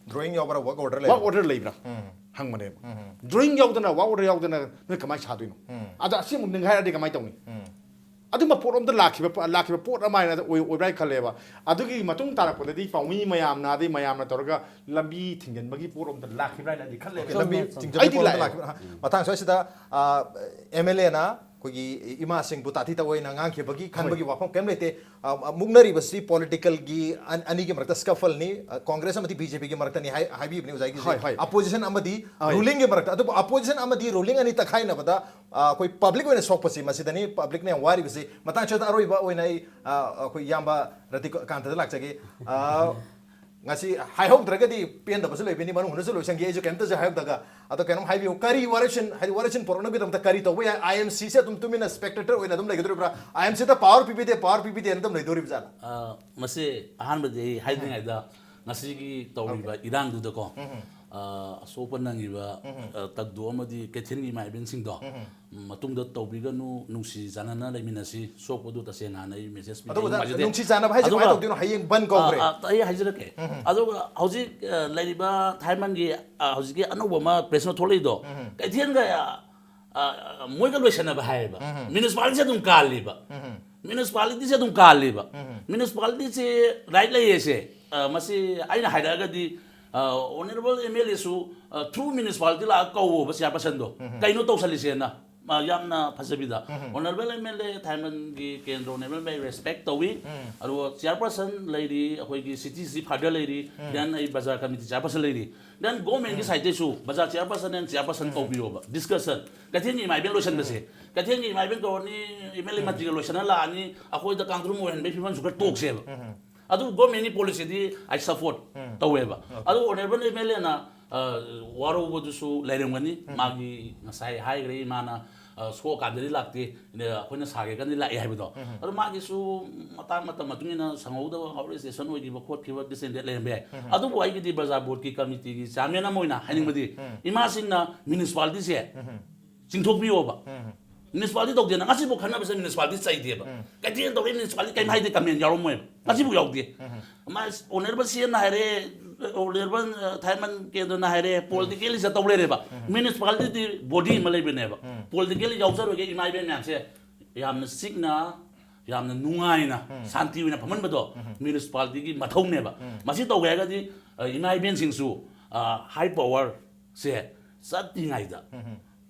Drawing ꯌꯥꯎꯕ꯭ꯔꯥ, work order ꯋꯥꯛ ꯂꯩꯕ꯭ꯔꯥ? ꯑꯣꯔꯗꯔ ꯂꯩꯕ꯭ꯔꯥ ꯍꯪꯕꯅꯦꯕ꯫ Drawing ꯌꯥꯎꯗꯅ, ꯋꯥꯛ ꯑꯣꯔꯗꯔ ꯌꯥꯎꯗꯅ ꯅꯣꯏ ꯀꯃꯥꯏꯅ ꯁꯥꯗꯣꯏꯅꯣ? ꯑꯗ ꯑꯁꯤꯃꯨꯛ ꯅꯤꯡꯈꯥꯏꯔꯗꯤ ꯀꯃꯥꯏꯅ ꯇꯧꯅꯤ? ꯑꯗꯨꯝꯕ ꯄꯣꯠ ꯑꯝꯇ ꯂꯥꯛꯈꯤꯕ, ꯂꯥꯛꯈꯤꯕ ꯄꯣꯠ ꯑꯃ ꯍꯥꯏꯅ ꯑꯣꯏ-, ꯑꯣꯏꯕ꯭ꯔꯥ ꯍꯥꯏꯅ ꯈꯜꯂꯦꯕ꯫ ꯑꯗꯨꯒꯤ ꯃꯇꯨꯡ ꯇꯥꯔꯛꯄꯗꯗꯤ ꯄꯥꯎꯃꯤ ꯃꯌꯥꯝꯅ, ꯑꯗꯩ ꯃꯌꯥꯝꯅ ꯇꯧꯔꯒ ꯂꯝꯕꯤ ꯊꯤꯡꯖꯤꯟꯕꯒꯤ ꯄꯣꯠ ꯑꯝꯇ ꯂꯥꯛꯈꯤꯕ꯭ꯔꯥ ꯍꯥꯏꯅꯗꯤ ꯈꯜꯂꯦꯕ꯫ ꯂꯝꯕꯤ ꯆꯨꯝꯃꯦ, ꯆꯨꯝꯃꯦ꯫ ꯊꯤꯡꯖꯤꯟꯕꯒꯤ ꯑꯩꯗꯤ ꯄꯣꯠ ꯑꯃ ꯂꯥꯛꯑꯦ꯫ ꯂꯥꯛꯈꯤꯕ꯭ꯔꯥ? ꯃꯇꯥꯡ ꯁ꯭ꯋꯥꯏꯁꯤꯗ, ꯑꯦꯝ ꯑꯦꯜ ꯑꯦꯅ ꯑꯩꯈꯣꯏꯒꯤ ꯏꯃꯥꯁꯤꯡꯕꯨ ꯇꯥꯊꯤ ꯇꯥꯑꯣꯏꯅ ꯉꯥꯡꯈꯤꯕꯒꯤ ꯈꯟꯕꯒꯤ ꯋꯥꯐꯝ ꯀꯔꯤꯝ ꯂꯩꯇꯦ꯫ ꯑ, ꯃꯨꯛꯅꯔꯤꯕꯁꯤ ꯄꯣꯂꯤꯇꯤꯀꯦꯜꯒꯤ ꯑꯅꯤꯒꯤ ꯃꯔꯛꯇ ꯁ꯭ꯀꯐꯜꯅꯤ꯫ ꯀꯣꯡꯒ꯭ꯔꯦꯁ ꯑꯃꯗꯤ ꯕꯤ ꯖꯦ ꯄꯤꯒꯤ ꯃꯔꯛꯇꯅꯤ ꯍꯥꯏ-, ꯍꯥꯏꯕꯤꯕꯅꯤ ꯑꯣꯖꯥꯒꯤꯁꯦ꯫ ꯍꯣꯏ, ꯍꯣꯏ꯫ ꯑꯄꯣꯖꯤꯁꯟ ꯑꯃꯗꯤ ꯍꯣꯏ꯫ ꯔꯨꯂꯤꯡꯒꯤ ꯃꯔꯛꯇ꯫ ꯑꯗꯨꯕꯨ ꯑꯄꯣꯖꯤꯁꯟ ꯑꯃꯗꯤ ꯔꯨꯂꯤꯡ ꯑꯅꯤ ꯇꯛꯈꯥꯏꯅꯕꯗ, ꯑ, ꯑꯩꯈꯣꯏ ꯄꯕ꯭ꯂꯤꯛ ꯑꯣꯏꯅ ꯁꯣꯛꯄꯁꯤ ꯃꯁꯤꯗꯅꯤ꯫ ꯄꯕ꯭ꯂꯤꯛꯅ ꯌꯥꯝ ꯋꯥꯔꯤꯕꯁꯤ꯫ ꯃꯇꯥꯡ ꯁꯤꯗ ꯑꯔꯣꯏꯕ ꯑꯣꯏꯅ ꯑꯩ, ꯑ, ꯑꯩꯈꯣꯏ ꯏꯌꯥꯝꯕ ꯔꯇꯤꯀꯥꯟꯇꯗ ꯂꯥꯛꯆꯒꯦ꯫ ꯑ, ꯉꯁꯤ ꯍꯥꯏꯍꯧꯗ꯭ꯔꯒꯗꯤ ꯄꯦꯟꯗꯕꯁꯨ ꯂꯩꯕꯅꯤ, ꯃꯅꯨꯡ ꯍꯨꯠꯅꯁꯨ ꯂꯣꯏꯁꯟꯒꯦ꯫ ꯑꯩꯁꯨ ꯀꯩꯝꯇꯁꯨ ꯍꯥꯏꯍꯧꯗꯒ꯫ ꯑꯗꯣ ꯀꯩꯅꯣꯝ ꯍꯥꯏꯕꯤꯌꯨ, ꯀꯔꯤ ꯋꯥꯔꯦꯞꯁꯤꯟ, ꯍꯥꯏꯗꯤ ꯋꯥꯔꯦꯞꯁꯤꯟ ꯄꯨꯔꯛꯅꯕꯒꯤꯗꯃꯛꯇ ꯀꯔꯤ ꯇꯧꯕ ꯌꯥꯏ? ꯑꯥꯏ ꯑꯦꯝ ꯁꯤꯁꯦ ꯑꯗꯨꯝ ꯇꯨꯃꯤꯟꯅ ꯁ꯭ꯄꯦꯛꯇꯦꯇꯔ ꯑꯣꯏꯅ ꯑꯗꯨꯝ ꯂꯩꯒꯗꯧꯔꯤꯕ꯭ꯔꯥ? ꯑꯥꯏ ꯑꯦꯝ ꯁꯤꯗ ꯄꯋꯥꯔ ꯄꯤꯕꯤꯗꯦ, ꯄꯋꯥꯔ ꯄꯤꯕꯤꯗꯦꯅ ꯑꯗꯨꯝ ꯂꯩꯗꯧꯔꯤꯕꯖꯥꯠꯂꯥ? ꯑ, ꯃꯁꯤ ꯑꯍꯥꯟꯕꯗꯤ ꯑꯩ ꯍꯥꯏꯗ꯭ꯔꯤꯉꯩꯗ ꯉꯁꯤꯒꯤ ꯇꯧꯔꯤꯕ ꯏꯔꯥꯡꯗꯨꯗꯀꯣ, ꯑ, ꯑꯁꯣꯛꯄ ꯅꯪꯉꯤꯕ, ꯑ, ꯇꯛꯗꯣ ꯑꯃꯗꯤ ꯀꯩꯊꯦꯜꯒꯤ ꯏꯃꯥ ꯏꯕꯦꯟꯁꯤꯡꯗꯣ, ꯎꯝ, ꯃꯇꯨꯡꯗ ꯇꯧꯕꯤꯒꯅꯨ, ꯅꯨꯡꯁꯤ ꯆꯥꯟꯅꯅ ꯂꯩꯃꯤꯟꯅꯁꯤ꯫ ꯁꯣꯛꯄꯗꯨ ꯇꯁꯦꯡꯅ ꯍꯥꯟꯅ ꯑꯩ ꯃꯦꯁꯦꯖ ꯄꯤꯖꯅꯤꯡꯕ꯫ ꯑꯗꯨꯕꯨ ꯅꯨꯡꯁꯤ ꯆꯥꯟꯅꯕ ꯍꯥꯏꯁꯦ ꯀꯃꯥꯏꯅ ꯑꯗꯨꯒ, ꯇꯧꯗꯣꯏꯅꯣ? ꯍꯌꯦꯡ ꯕꯟ ꯀꯧꯈ꯭ꯔꯦ꯫ ꯑ, ꯑ, ꯑꯩ ꯍꯥꯏꯖꯔꯛꯀꯦ꯫ ꯎꯝ꯫ ꯑꯗꯨꯒ ꯍꯧꯖꯤꯛ, ꯑ, ꯂꯩꯔꯤꯕ ꯊꯥꯏꯃꯟꯒꯤ, ꯑ, ꯍꯧꯖꯤꯛꯀꯤ ꯑꯅꯧꯕ ꯑꯃ ꯄ꯭ꯔꯦꯁꯅ ꯊꯣꯛꯂꯛꯏꯗꯣ, ꯎꯝ꯫ ꯀꯩꯊꯦꯜꯒ, ꯑ, ꯑ, ꯃꯣꯏꯒ ꯂꯣꯏꯁꯟꯅꯕ ꯍꯥꯏꯌꯦꯕ꯫ ꯎꯝ꯫ ꯃ꯭ꯌꯨꯅꯤꯁꯤꯄꯥꯂꯤꯇꯤꯁꯦ ꯑꯗꯨꯝ ꯀꯥꯜꯂꯤꯕ꯫ ꯎꯝ꯫ ꯃ꯭ꯌꯨꯅꯤꯁꯤꯄꯥꯂꯤꯇꯤꯁꯦ ꯑꯗꯨꯝ ꯀꯥꯜꯂꯤꯕ꯫ ꯎꯝ꯫ ꯃ꯭ꯌꯨꯅꯤꯁꯤꯄꯥꯂꯤꯇꯤꯁꯦ ꯔꯥꯏꯠ ꯂꯩꯌꯦꯁꯦ꯫ ꯑ, ꯃꯁꯤ ꯑꯩꯅ ꯍꯥꯏꯔꯛꯑꯒꯗꯤ, ꯑ, ꯑꯣꯅꯔꯦꯕꯜ ꯑꯦꯝ ꯑꯦꯜ ꯑꯦꯁꯨ, ꯑ, ꯊ꯭ꯔꯨ ꯃ꯭ꯌꯨꯅꯤꯁꯤꯄꯥꯂꯤꯇꯤ ꯂꯥꯛꯑꯒ ꯀꯧꯋꯣꯕ ꯆꯤꯌꯥꯔꯄꯔꯁꯟꯗꯣ꯫ ꯎꯝ꯫ ꯀꯩꯅꯣ ꯇꯧꯁꯜꯂꯤꯁꯦꯅ꯫ ꯃꯥ ꯌꯥꯝꯅ ꯐꯖꯕꯤꯗ꯫ ꯎꯝ꯫ ꯑꯣꯅꯔꯦꯕꯜ ꯑꯦꯝ ꯑꯦꯜ ꯑꯦ ꯊꯥꯏꯃꯟꯒꯤ ꯀꯦꯟꯗ꯭ꯔ ꯑꯣꯅꯔꯦꯕꯜ ꯑꯦꯝ ꯑꯦꯜ ꯑꯦ ꯔꯦꯁꯄꯦꯛ ꯇꯧꯏ꯫ ꯎꯝ꯫ ꯑꯗꯨꯒ ꯆꯤꯌꯥꯔꯄꯔꯁꯟ ꯂꯩꯔꯤ, ꯑꯩꯈꯣꯏꯒꯤ ꯁꯤꯇꯤ ꯁꯤ ꯐꯥꯗꯔ ꯂꯩꯔꯤ, ꯎꯝ꯫ Then ꯑꯩ ꯕꯖꯥꯔ ꯀꯃꯤꯇꯤ ꯆꯤꯌꯥꯔꯄꯔꯁꯟ ꯂꯩꯔꯤ꯫ Then ꯒꯣꯔꯃꯦꯟꯒꯤ ꯎꯝ꯫ ꯁꯥꯏꯠꯇꯩꯁꯨ ꯕꯖꯥꯔ ꯆꯤꯌꯥꯔꯄꯔꯁꯟ and ꯆꯤꯌꯥꯔꯄꯔꯁꯟ ꯎꯝ꯫ ꯀꯧꯕꯤꯌꯣꯕ, ꯗꯤꯁꯀꯁꯟ꯫ ꯀꯩꯊꯦꯜꯒꯤ ꯏꯃꯥ ꯏꯕꯦꯟ ꯂꯣꯏꯁꯟꯕꯁꯦ꯫ ꯎꯝ꯫ ꯀꯩꯊꯦꯜꯒꯤ ꯏꯃꯥ ꯏꯕꯦꯟ ꯀꯧꯔꯅꯤ, ꯑꯦꯝ ꯑꯦꯜ ꯑꯦ ꯎꯝ꯫ ꯃꯟꯇ꯭ꯔꯤꯒ ꯂꯣꯏꯁꯟꯅ ꯂꯥꯛꯑꯅꯤ, ꯑꯩꯈꯣꯏꯗ ꯀꯥꯡꯗ꯭ꯔꯨꯝ ꯑꯣꯏꯍꯟꯕꯒꯤ ꯐꯤꯕꯝꯁꯨ ꯈꯔ ꯇꯣꯛꯁꯦꯕ꯫ ꯎꯝ꯫ ꯑꯗꯨ ꯒꯣꯔꯃꯦꯟꯒꯤ ꯄꯣꯂꯤꯁꯤꯗꯤ ꯑꯩ ꯁꯄꯣꯔꯠ ꯎꯝ꯫ ꯇꯧꯋꯦꯕ꯫ ꯑꯣꯀꯦ꯫ ꯑꯗꯨ ꯑꯣꯅꯔꯦꯕꯜ ꯑꯦꯝ ꯑꯦꯜ ꯑꯦꯅ, ꯑ, ꯋꯥꯔꯧꯕꯗꯨꯁꯨ ꯂꯩꯔꯝꯒꯅꯤ꯫ ꯎꯝ꯫ ꯃꯥꯒꯤ ꯉꯁꯥꯏ ꯍꯥꯏꯈ꯭ꯔꯦ, ꯏꯃꯥꯅ, ꯑ, ꯁꯣꯛꯑꯀꯥꯟꯗꯗꯤ ꯂꯥꯛꯇꯦ, ꯑꯗ ꯑꯩꯈꯣꯏꯅ ꯁꯥꯒꯦ ꯀꯥꯟꯗꯗꯤ ꯂꯥꯛꯑꯦ ꯍꯥꯏꯕꯗꯣ꯫ ꯎꯝ꯫ ꯑꯗꯨ ꯃꯥꯒꯤꯁꯨ ꯃꯇꯥꯡ ꯃꯇꯝ ꯃꯇꯨꯡ ꯏꯟꯅ ꯁꯪꯍꯧꯗꯕ, ꯑꯥꯎꯠ ꯑꯣꯐ ꯁ꯭ꯇꯦꯁꯟ ꯑꯣꯏꯈꯤꯕ ꯈꯣꯠꯈꯤꯕ, this and that ꯂꯩꯔꯝꯕ ꯌꯥꯏ꯫ ꯎꯝ꯫ ꯑꯗꯨꯕꯨ ꯑꯩꯒꯤꯗꯤ ꯕꯖꯥꯔ ꯕꯣꯔꯗꯀꯤ ꯀꯃꯤꯇꯤꯒꯤ ꯆꯤꯌꯥꯔꯃꯦꯟ ꯑꯃ ꯑꯣꯏꯅ ꯍꯥꯏꯅꯤꯡꯕꯗꯤ, ꯎꯝ꯫ ꯏꯃꯥꯁꯤꯡꯅ ꯃ꯭ꯌꯨꯅꯤꯁꯤꯄꯥꯂꯤꯇꯤꯁꯦ ꯎꯝ꯫ ꯆꯤꯡꯊꯣꯛꯄꯤꯌꯣꯕ꯫ ꯎꯝ꯫ Municipality ꯇꯧꯗꯦꯅ ꯉꯁꯤꯐꯥꯎ ꯈꯟꯅꯕꯁꯦ municipality ꯆꯩꯗꯦꯕ꯫ ꯎꯝ꯫ ꯀꯩꯊꯦꯜ ꯇꯧꯔꯦ, ꯃ꯭ꯌꯨꯅꯤꯁꯤꯄꯥꯂꯤꯇꯤ ꯀꯩꯝ ꯍꯥꯏꯗꯦ, ꯀꯃꯦꯟ ꯌꯥꯎꯔꯝꯃꯣꯏꯕ꯫ ꯉꯁꯤꯐꯥꯎ ꯌꯥꯎꯗꯦ꯫ ꯎꯝ꯫ ꯃꯥ ꯑꯣꯅꯔꯦꯕꯜ ꯁꯤ ꯑꯦꯝꯅ ꯍꯥꯏꯔꯦ, ꯑꯣꯅꯔꯦꯕꯜ, ꯑ, ꯊꯥꯏꯃꯟ ꯀꯦꯟꯗ꯭ꯔꯅ ꯍꯥꯏꯔꯦ, ꯄꯣꯂꯤꯇꯤꯀꯦꯜꯂꯤ ꯆꯠꯇꯧ ꯂꯩꯔꯦꯕ꯫ ꯎꯝ꯫ ꯃ꯭ꯌꯨꯅꯤꯁꯤꯄꯥꯂꯤꯇꯤ ꯕꯣꯗꯤ ꯑꯃ ꯂꯩꯕꯅꯦꯕ꯫ ꯎꯝ꯫ ꯄꯣꯂꯤꯇꯤꯀꯦꯜꯂꯤ ꯌꯥꯎꯖꯔꯣꯏꯒꯦ ꯏꯃꯥ ꯏꯕꯦꯟ ꯃꯌꯥꯝꯁꯦ ꯌꯥꯝꯅ ꯆꯤꯛꯅ, ꯌꯥꯝꯅ ꯅꯨꯡꯉꯥꯏꯅ, ꯎꯝ꯫ ꯁꯥꯟꯇꯤ ꯑꯣꯏꯅ ꯐꯝꯍꯟꯕꯗꯣ ꯎꯝ꯫ ꯃ꯭ꯌꯨꯅꯤꯁꯤꯄꯥꯂꯤꯇꯤꯒꯤ ꯃꯊꯧꯅꯦꯕ꯫ ꯎꯝ꯫ ꯃꯁꯤ ꯇꯧꯒꯦ ꯍꯥꯏꯔꯒꯗꯤ, ꯑ, ꯏꯃꯥ ꯏꯕꯦꯟꯁꯤꯡꯁꯨ, ꯑ, ꯍꯥꯏ ꯄꯋꯥꯔꯁꯦ ꯆꯠꯇ꯭ꯔꯤꯉꯩꯗ ꯎꯝ꯫